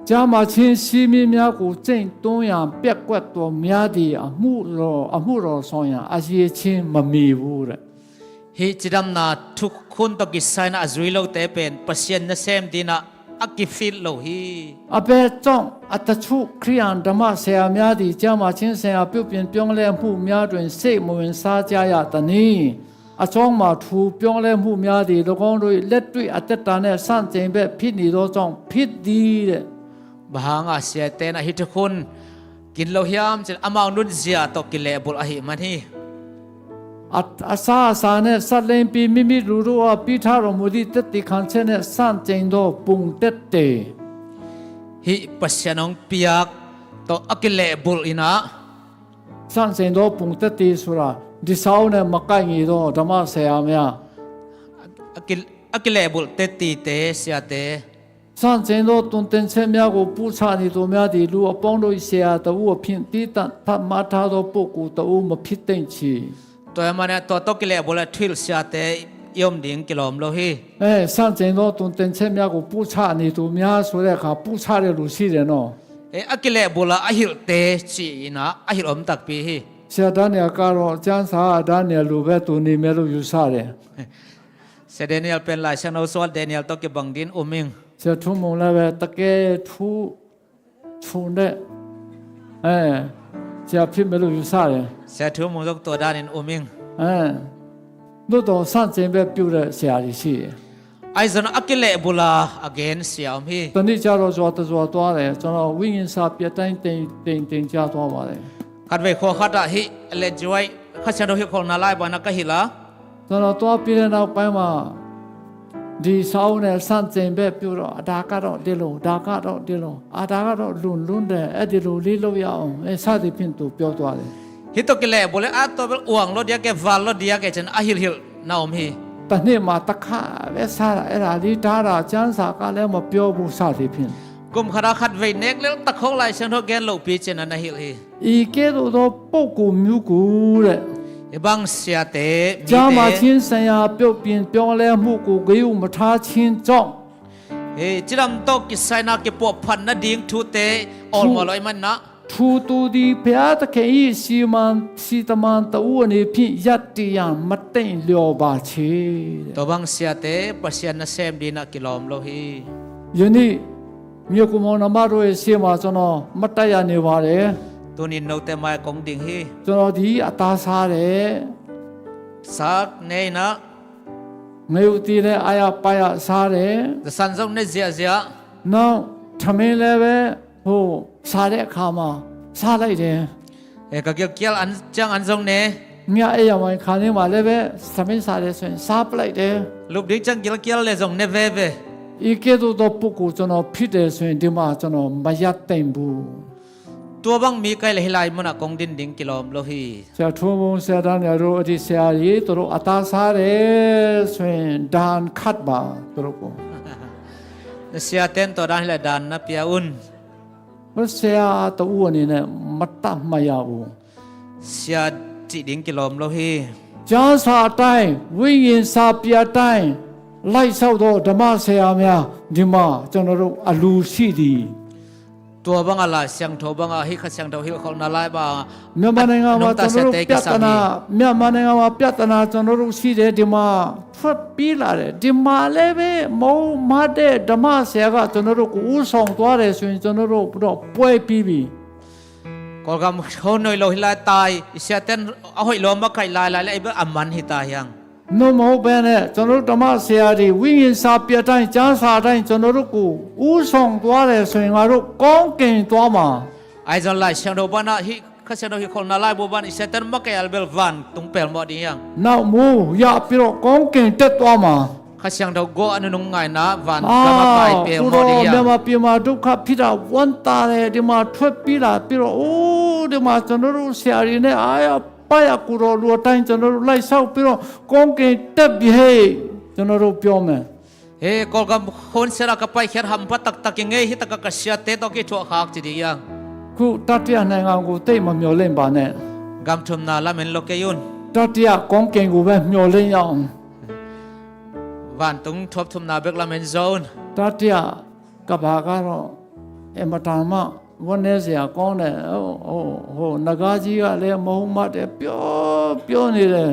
Ciama chin si mi mia ku ceng tung yang piak kuat tua mia di a hmuh raw a hmuh raw sawng yang a zi chin ma mi vu re. Hih cidamna thukhun tawh kisai na a zui lote pen Pasian nasem dinah a kifit lo hi. A pet cawng a ta chuh Khrian damah saya mia di ciama chin saya piupian piawng le hmuh mia tuin seh muin sa cia ya ta ni. A cawngma thu piawng le hmuh mia di logawng rui let rui a tetta ne san ceng beh phit ni daw cawng phit di le. Bang hang a siate na hi thukhun kin lo hiam cin amau nunzia tawh kilehbulh ahi man hi. A, a sa a sa ne sat lengpi mimit ruru a pi tha ro mu di teti khan che ne san ceng daw pung tette. Hih Pasian hong piak tawh a kilehbulh inah San ceng daw pung teti sura disau ne makai ngi daw dama saya mia. A ki, a kilehbulh teti te siate. San ceng daw tun ten che mia ku pu cha ni tu mia di lu a pawng daw i sia ta u a phin ti tan that ma tha daw pu ku ta u ma phit teng chi. Tua e mane tua tawh kilehbulh a thuilh siate i om ding kilawm lo hi. Eh, san ceng daw tun ten che mia ku pu cha ni tu mia su le kha pu cha le lu si le no. Eh, a kilehbul a a hilhte ci-in ah a hilh om takpi hi. ဆရာ Daniel ကတော့ ကျမ်းစာ Daniel လိုပဲ သူနေမယ်လို့ ယူဆတယ်။ Sia Daniel pen Lai Siangtho sung ah Daniel tawh kibang dingin um ing. ဆရာ ထူးမွန်လည်းပဲ တကယ်ထူး ထူးတဲ့ အဲ ဆရာ ဖြစ်မယ်လို့ ယူဆတယ်။ Sia Thu Mung zong tua danin um ing. အဲ လွှတ်တော်ဆန့်ကျင်ဘက် ပြုတဲ့ ဆရာတွေ ရှိတယ်။ Ahi zongin a kilehbul a a gen sia om hi. တနေ့ကျတော့ ရွာတစ်ရွာသွားတယ်။ ကျွန်တော် ဝိညာဉ်စာပေအတိုင်း တင်တင်တင်ကြားသွားပါတယ်။ Khatvei khua khat ah hih a letzuai Kha Siangtho hilhkholhna lai banah ka hilh a, ကျွန်တော် သွားပြီးတဲ့နောက်ပိုင်းမှာ ဒီစာအုပ်နဲ့ ဆန့်ကျင်ဘက် ပြုတော့ ဒါကတော့ ဒီလို၊ ဒါကတော့ ဒီလို၊ အာ၊ ဒါကတော့ လွန်လွန်းတယ်၊ အဲ့ဒီလိုလေး လုပ်ရအောင်၊ အဲ စသည်ဖြင့် သူ ပြောသွားတယ်။ Hih tawh kilehbul le a tawh bel uang lo diak e, val lo diak e, ci-in a hilhhilhna om hi. တစ်နှစ်မှာ တစ်ခါပဲ စားတာ၊ အဲ့ဒါလေး ဒါတော့ ကျမ်းစာကလည်း မပြောဘူး စသည်ဖြင့်။ Kum khat ah khatvei nek lel tak khawng Lai Siangtho gen lopi ci-in ah na hilh hi. ဤကဲ့သို့သော ပုဂ္ဂိုလ်မျိုးကို တဲ့ Hih bang siate, mite, ကျန်းမာခြင်းဆိုင်ရာ ပြုပြင်ပြောင်းလဲမှုကို ဂရုမထားခြင်းကြောင့် Hih cidam tawh kisai-in ah kipuahphat nading thute awlmawh lo ahih manin ah, ထိုသူသည် ဘုရားသခင်၏ စီမံ၊ စီမံသူအုပ် အနေဖြင့် ရပ်တည်ရန် မသင့်လျော်ပါချေ တဲ့။ Tua bang siate Pasian nasem dingin ah kilawm lo hi. ယနေ့ ညီအစ်ကိုမောင်နှမတို့ရဲ့ရှေ့မှာ ကျွန်တော် မတ်တတ်ရပ်နေပါတယ်။ Tuni in note mai-ah kong ding hi. ကျွန်တော် ဒီအသားစားတယ်။ Sak ne in ah, ငရုတ်သီးလည်း အားရပါးရ စားတယ်။ Zasan zong ne ziahziah. နောက် ထမင်းလည်းပဲ ဟို စားတဲ့အခါမှာ စားလိုက်တယ်။ Eh, ka gilkial an ciang an zong ne. ညအိပ်ရာမှာ ခါလေးမှာလည်းပဲ ထမင်းစားတယ်ဆိုရင် စားပလိုက်တယ်။ Lup ding ciang gilkial le zong ne veve. ဤကဲ့သို့သော ပုဂ္ဂိုလ် ကျွန်တော် ဖြစ်တယ်ဆိုရင် ဒီမှာ ကျွန်တော် မရပ်သင့်ဘူး။ Tua bang mi ka hih leh hih lai munah kong din ding kilawm lo hi. ဆရာ ထူးမွန်၊ ဆရာ ဒါနီယယ်တို့ အဲ့ဒီဆရာကြီး သူတို့ အသားစားတယ်ဆိုရင် ဒဏ်ခတ်ပါ သူတို့ကို။ Na siate in tua dan hih leh daan na pia un. ဆရာတစ်ဦးအနေနဲ့ မသတ်မှတ်ရဘူး။ Sia cih ding kilawm lo hi. ကျမ်းစာအတိုင်း၊ ဝိညာဉ်စာပေအတိုင်း လိုက်လျှောက်သော ဓမ္မဆရာများ ဒီမှာ ကျွန်တော်တို့ အလိုရှိသည်။ Tua banga Lai Siangtho banga hih Kha Siangtho hilhkholhna lai banga မြန်မာနိုင်ငံမှာ nungta ကျွန်တော်တို့ siate kisam hi. ပြဿနာ၊ မြန်မာနိုင်ငံမှာ ပြဿနာ ကျွန်တော်တို့ ရှိတယ်။ ဒီမှာ ထွက်ပြေးလာတယ်။ ဒီမှာလည်းပဲ မဟုတ်မှတ်တဲ့ ဓမ္မဆရာက ကျွန်တော်တို့ကို ဦးဆောင်သွားတယ်ဆိုရင် ကျွန်တော်တို့တော့ ပွဲပြီးပြီ။ Kawlgam hong hoih lo hih lai tai, i siate in a hoih lo a makaih lailai leh, ei bel a man hi ta hi hang. မဟုတ်ဘဲနဲ့ ကျွန်တော်တို့ ဓမ္မဆရာတွေ ဝိညာဉ်စာပေအတိုင်း၊ ကျမ်းစာအတိုင်း ကျွန်တော်တို့ကို ဦးဆောင်သွားတယ်ဆိုရင် ငါတို့ ကောင်းကင်သွားမှာ။ Ahi zong Lai Siangtho banah hih Kha Siangtho hilhkholhna laibu banah i siate in makaih a bel vantung pelmawh ding hi hang. နောက်မိုးရပြီးတော့ ကောင်းကင်တက်သွားမှာ။ Kha Siangtho guah a nunung ngai-in ah van gam ah kai pelmawh ding hi hang. အာ၊ အခုတော့ မြန်မာပြည်မှာ ဒုက္ခဖြစ်တာ ဝမ်းသာတယ်။ ဒီမှာ ထွက်ပြေးလာပြီးတော့၊ အိုး၊ ဒီမှာ ကျွန်တော်တို့ ဆရာတွေနဲ့ အားရပါးရ ကိုယ်တော်လိုအတိုင်း ကျွန်တော်တို့ လိုက်လျှောက်ပြီးတော့ ကောင်းကင်တက်ပြီ၊ ကျွန်တော်တို့ ပြောမယ်။ He, Kawlgam hun siate ka paikhiat hampha taktak ing ei, hih takah ka siate tawh kithuahkhak ci ding hi hang. အခု တတိယနိုင်ငံကို သိပ်မမျှော်လင့်ပါနဲ့။ Gam thumna lamen lo kei un. တတိယကောင်းကင်ကိုပဲ မျှော်လင့်ရအောင်။ Vantung thuap thumna bek lamen zaw un. တတိယကမ္ဘာကတော့ အင်မတန်မှ ဝမ်းနည်းစရာကောင်းတယ်။ ဟို၊ ဟို၊ ဟို၊ နဂါးကြီးကလည်း မဟုတ်မှတ်တယ်။ ပျော်၊ ပျော်နေတယ်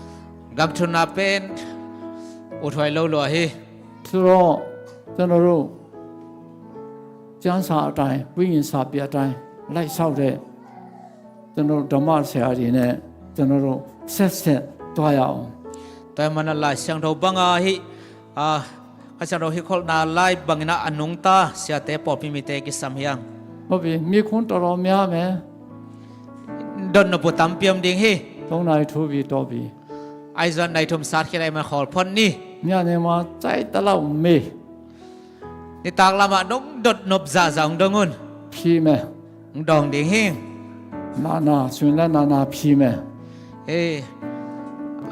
။ Gam thumna pen uthuai lo lua hi. ဆိုတော့ ကျွန်တော်တို့ ကျမ်းစာအတိုင်း၊ ဝိညာဉ်စာပေအတိုင်း လိုက်လျှောက်တဲ့ ကျွန်တော်တို့ ဓမ္မဆရာတွေနဲ့ ကျွန်တော်တို့ ဆက်ဆက်သွားရအောင်။ Tua ahih manin ah Lai Siangtho banga hih, ah, Kha Siangtho hilhkholhna lai bangin ah a nungta siate, pawlpi mite kisam hi hang. ဟုတ်ပြီ။ မေးခွန်းတော်တော်များမယ်။ Dotnop uh tampi om ding hi. သုံးနာရီထိုးပြီ၊ တော်ပြီ။ Ahi zong nai thum sat khit leh ei man khawl phot ni. ညနေမှာ ကြိုက်သလောက်မေး။ Nitak lamah nong dotnop zahzah hong dong un. ဖြေမယ်။ Hong dawng ding hi. နာနာဆိုရင်လည်း နာနာဖြေမယ်။ He,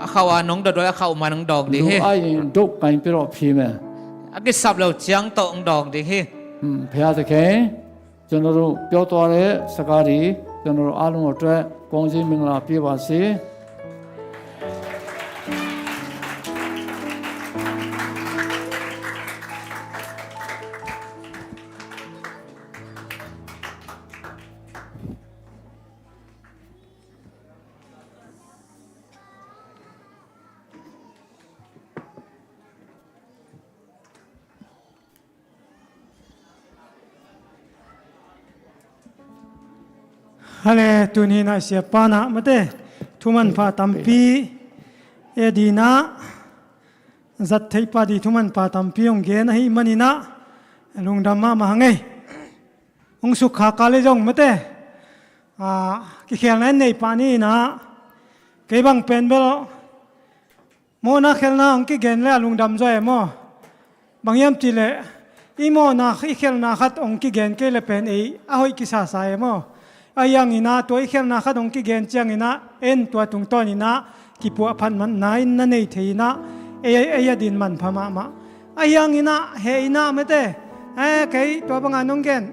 a khauh a nong dot uh leh a khauh man hong dawng ding hi. လိုအပ်ရင် ဒုတ်ကိုင်ပြီးတော့ ဖြေမယ်။ A kisap lo ciang tawh hong dawng ding hi. อืม၊ ဘုရားသခင်၊ ကျွန်တော်တို့ ပြောသွားတဲ့စကားတွေ ကျွန်တော်တို့ အားလုံးအတွက် ကောင်းချီးမင်္ဂလာ ပေးပါစေ။ Hale, tuni-in ah siapa in ah mate, thumanpha tampi, ei adingin ah zat theih pah ding thumanpha tampi hong gen ahih manin ah lungdam mahmah hang ei. Hong sukkhak a leh zong mate, a, kikhelna in nei pah ni in ah, kei bang pen bel mawhna khelna hong kigen leh a lungdam zaw e maw. Bang hiam cih leh i mawhna i khelna khat hong kigen kei leh pen ei a hoih kisasa e maw. Ahi hangin ah tua i khelna khat hong kigen ciangin ah en tua tungtawn in ah kipuahphatna in na nei thei in ah ei, ei adingin manpha mahmah. Ahi hangin ah heh in ah mate, eh, kei tua bangin hong gen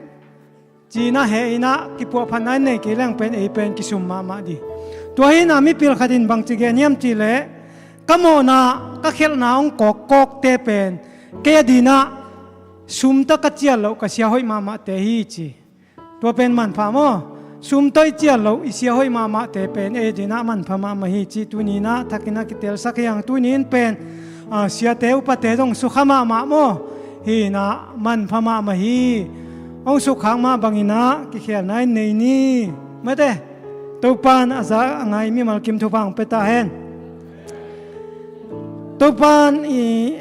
ci-in ah heh in ah kipuahphatna in nei kei leng pen ei pen kisum mahmah ding. Tua hi in ah mipil khat in bangci gen hiam cih leh, ka mawhna ka khelhna hong kawkkawkte pen kei adingin ah sum tawh ka cial loh ka sia hoih mahmahte hi ci. Tua pen manpha maw. Sum tawh i cial loh i sia hoih mahmahte pen ei adingin ah manpha mahmah hi cih tuni-in ah thakin ah kitelsak hi hang. Tuni-in pen, a, siate upate zong sukha mahmah maw. Hi in ah manpha mahmah hi. Hong sukkhak mah bangin ah kikhelna in nei ni. Mate, Topa'n a za a ngai mimal kim thupha hong pia ta hen. Topa'n i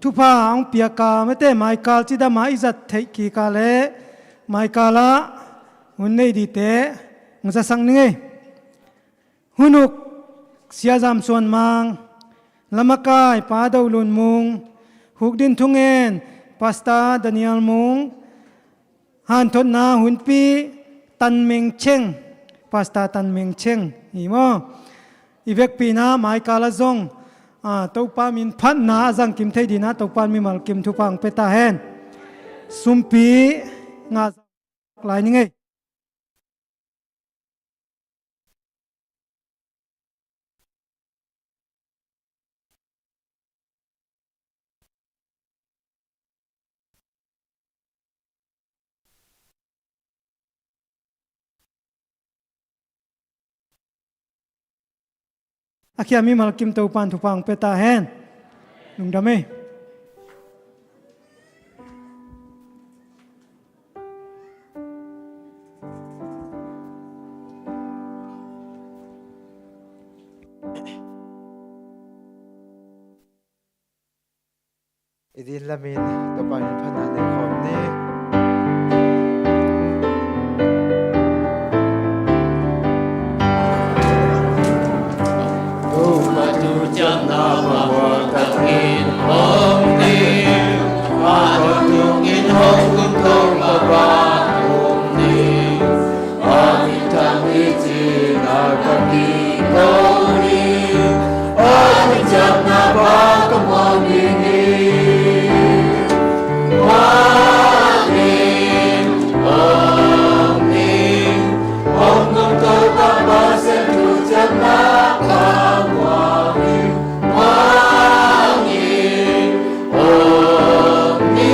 thupha hong piak a mate, maikal cidam a i zat theih kik a leh maikal ah hun nei dingte hong zasak ning ei. Hun uk Sia Zam Suan Mang, lamakai Pa Do Lun Mung, hukdin thungen Pastor Daniel Mung, hanthotna hunpi Tan Meng Cheng, Pastor Tan Meng Cheng hi maw. I vekpi in ah maikal ah zong, a, Topa min phatna a zangkim thei dingin ah Topa'n mimal kim thupha hong pia ta hen. Sumpi ngah lai ning ei. A khia mimal kim Topa'n thupha hong pia ta hen. Lungdam ei. I din lamin Topa min phatna nei khawm ni. Topa thu ciamna bang muak takin om ni. A thawh tungin hong tung Topa bang om ni. A min thang hi cih na ka kiko hi. A min ciamna pa ka muang ding hi. Muang hi, muang hi, muang hi. Hong tung Topa Pasian thu ciamna pa muang hi. Muang hi, muang hi.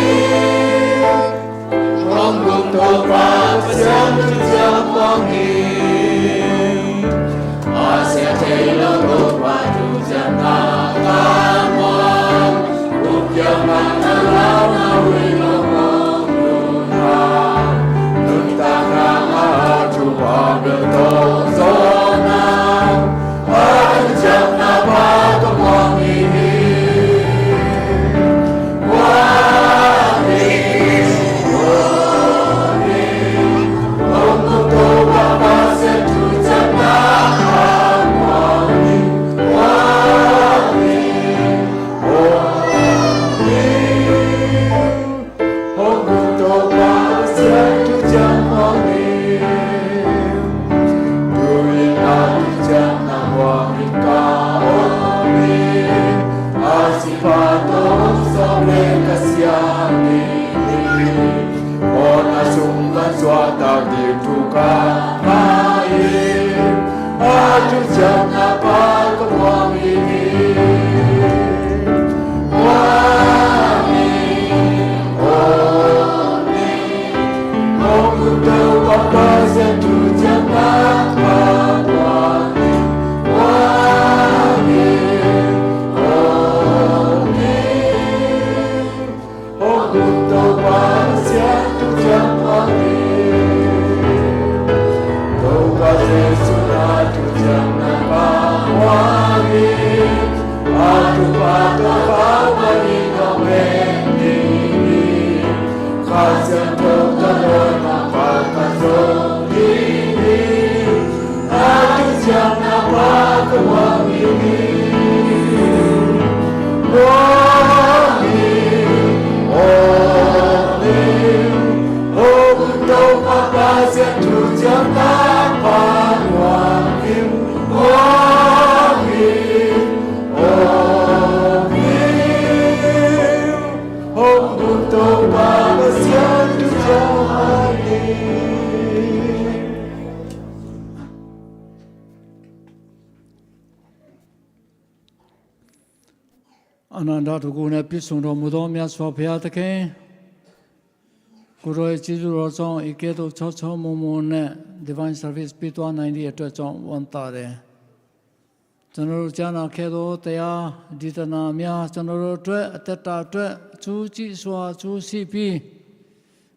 Hong tung Topa Pasian thu ciam muang hi. A sia thei lo Topa thu ciamna ka muang. Uk kiang man a lau na hui lo muang luna. Nuntakna a thupha bel tawh zaw na. A thu ciamna pa ka muang hi hi. Mawhna sung pan suahtak ding thu ka ngai hi. A thu ciamna pa ka muang hi hi. Muang hi, muang hi. Hong tung Topa Pasian thu ciamna pa muang hi. Muang hi, muang hi. Hong tung Topa Pasian thu ciam muang hi. အနန္တတကုနဲ့ ပြည့်စုံတော်မူသော မြတ်စွာဘုရားသခင်၊ ကိုယ်တော်ရဲ့ကျေးဇူးတော်ကြောင့် ဤကဲ့သို့ ချောချောမွန်မွန်နဲ့ Divine Service ပေးသွားနိုင်သည့်အတွက်ကြောင့် ဝမ်းသာတယ်။ ကျွန်တော်တို့ကြားနာခဲ့သောတရားဒေသနာများ ကျွန်တော်တို့အတွက် အသက်တာအတွက် အထူးကြီးစွာ အကျိုးရှိပြီး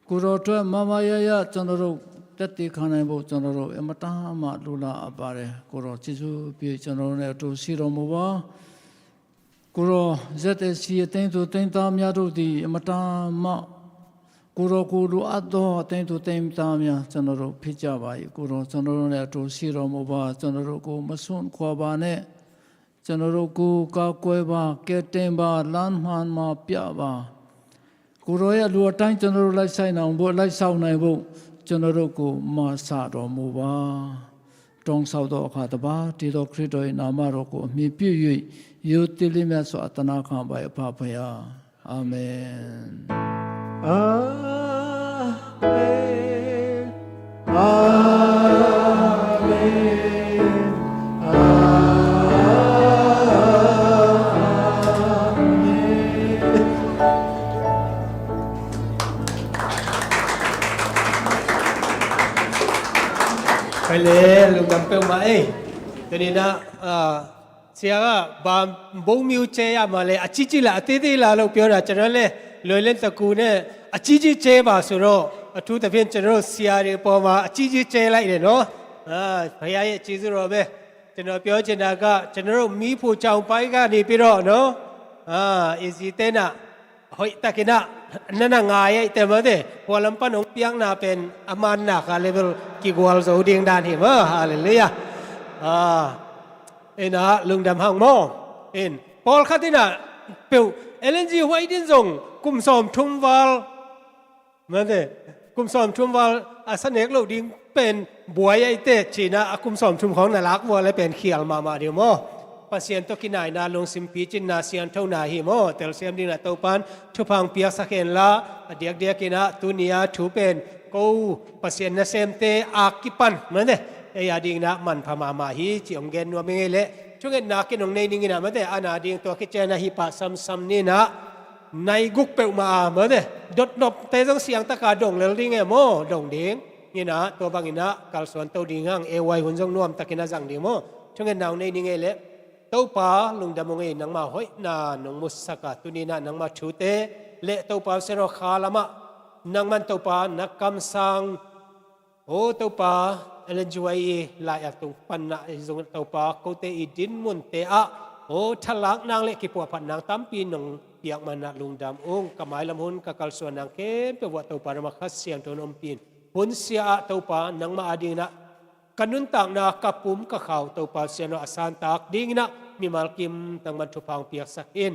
ကိုယ်တော်အတွက် မမရရ ကျွန်တော်တို့ သက်သေခံနိုင်ဖို့ ကျွန်တော်တို့ အင်မတန်မှ လိုလားအပ်ပါတယ်။ ကိုယ်တော် ကျေးဇူးပြု၊ ကျွန်တော်တို့နဲ့အတူ ရှိတော်မူပါ။ ကိုယ်တော် Z S C အသင်းသူသင်းသားများတို့သည် အင်မတန်မှ ကိုယ်တော်ကို လိုအပ်သော အသင်းသူသင်းသားများ ကျွန်တော်တို့ ဖြစ်ကြပါ၏။ ကိုယ်တော် ကျွန်တော်တို့နဲ့အတူ ရှိတော်မူပါ။ ကျွန်တော်တို့ကို မစွန့်ခွာပါနဲ့။ ကျွန်တော်တို့ကို ကာကွယ်ပါ၊ ကယ်တင်ပါ၊ လမ်းမှန်မှာ ပြပါ။ ကိုယ်တော်ရဲ့အလိုအတိုင်း ကျွန်တော်တို့ လိုက်ဆိုင်နိုင်ဖို့၊ လိုက်ဆောင်နိုင်ဖို့ ကျွန်တော်တို့ကို မဆာတော်မူပါ။ တောင်းလျှောက်သောအခါ တပါးတည်းသော ခရစ်တော်၏နာမတော်ကို အမှီပြု၍ ရိုသေလေးမြတ်စွာ သနာခံပါ၏၊ အဖဖခင်။ အာမင်။ အာမင်။ အာမင်။ အာမင်။ ไปเลย လူကံပယ်မအေး တနေ့ည အာ ဆရာက ဘာဘုံမျိုးကျဲရမှာလဲ၊ အကြီးကြီးလား၊ အသေးသေးလားလို့ ပြောတာ၊ ကျွန်တော်လည်း လွယ်လင်းတကူနဲ့ အကြီးကြီးကျဲပါဆိုတော့ အထူးသဖြင့် ကျွန်တော်တို့ ဆရာတွေအပေါ်မှာ အကြီးကြီးကျဲလိုက်တယ်နော်။ အာ၊ ဘုရားရဲ့ ကျေးဇူးတော်ပဲ။ ကျွန်တော်ပြောချင်တာက ကျွန်တော်တို့ မီးဖိုချောင်ပိုင်းကနေပြီးတော့နော်၊ အာ၊ အီဇီတဲနာ၊ ဟိုက်တကင်နာ၊ နနငါရဲ့တဲမတဲ့၊ ဟိုလမ်ပနုံပြင်းနာပင် အမန်နာခါ level ကီကွာလ်ဇိုဒင်းဒန်ဟိမ၊ hallelujah။ အာ၊ အဲနာ lungdam hang maw. En, Paul khatina peu, Ellen G White in zong kum sawm thum val, mate, kum sawm thum val a sa nek lo ding pen buai a ite cina, a kum sawm thum khawng na lak buai le pen khial mahmah ding maw. Pasian tawh kinaina, lungsim picinna, sianthona hi maw. Telsiam dingna Topan thupha hong piaksak hen la, a diakdiak ina tunia thu pen ko Pasian nasemte a kipan, mate, ei a dingna manpha mahmah hi ci hong gen nuam i ngei leh, thungetna kin hong nei ning ina, mate, ana ding tua khiciana hi pah samsam nina, nai guk peuhmah a, mate, dotnopte zong siangtaka dong lel ding e maw, dong ding ina, tua bangina kalsuan to ding hang, e wai hun zong nuamtakina zang ding maw. Thungetna hong nei ning ei leh, Topa lungdam hong ei, nangma hoihna nong musaka, tunina nangma thute le Topa Sian aw kha lamah nangman Topa na kamsang. O Topa, Ellen G White i lai-at tung panna i zong Topa, kote i dinmunte ah, o thalak nang le kipuahphat nang tampi nong piak manah lungdam ung. Ka mailam hun ka kalsuan nang khempeuh uah Topa nangma Kha Siangtho na ompih in, hun sia ah Topa nangma a dinginah ka nuntakna, ka pum ka khau Topa Sian aw a santak dinginah mimal kim nangman thupha hong piaksak in.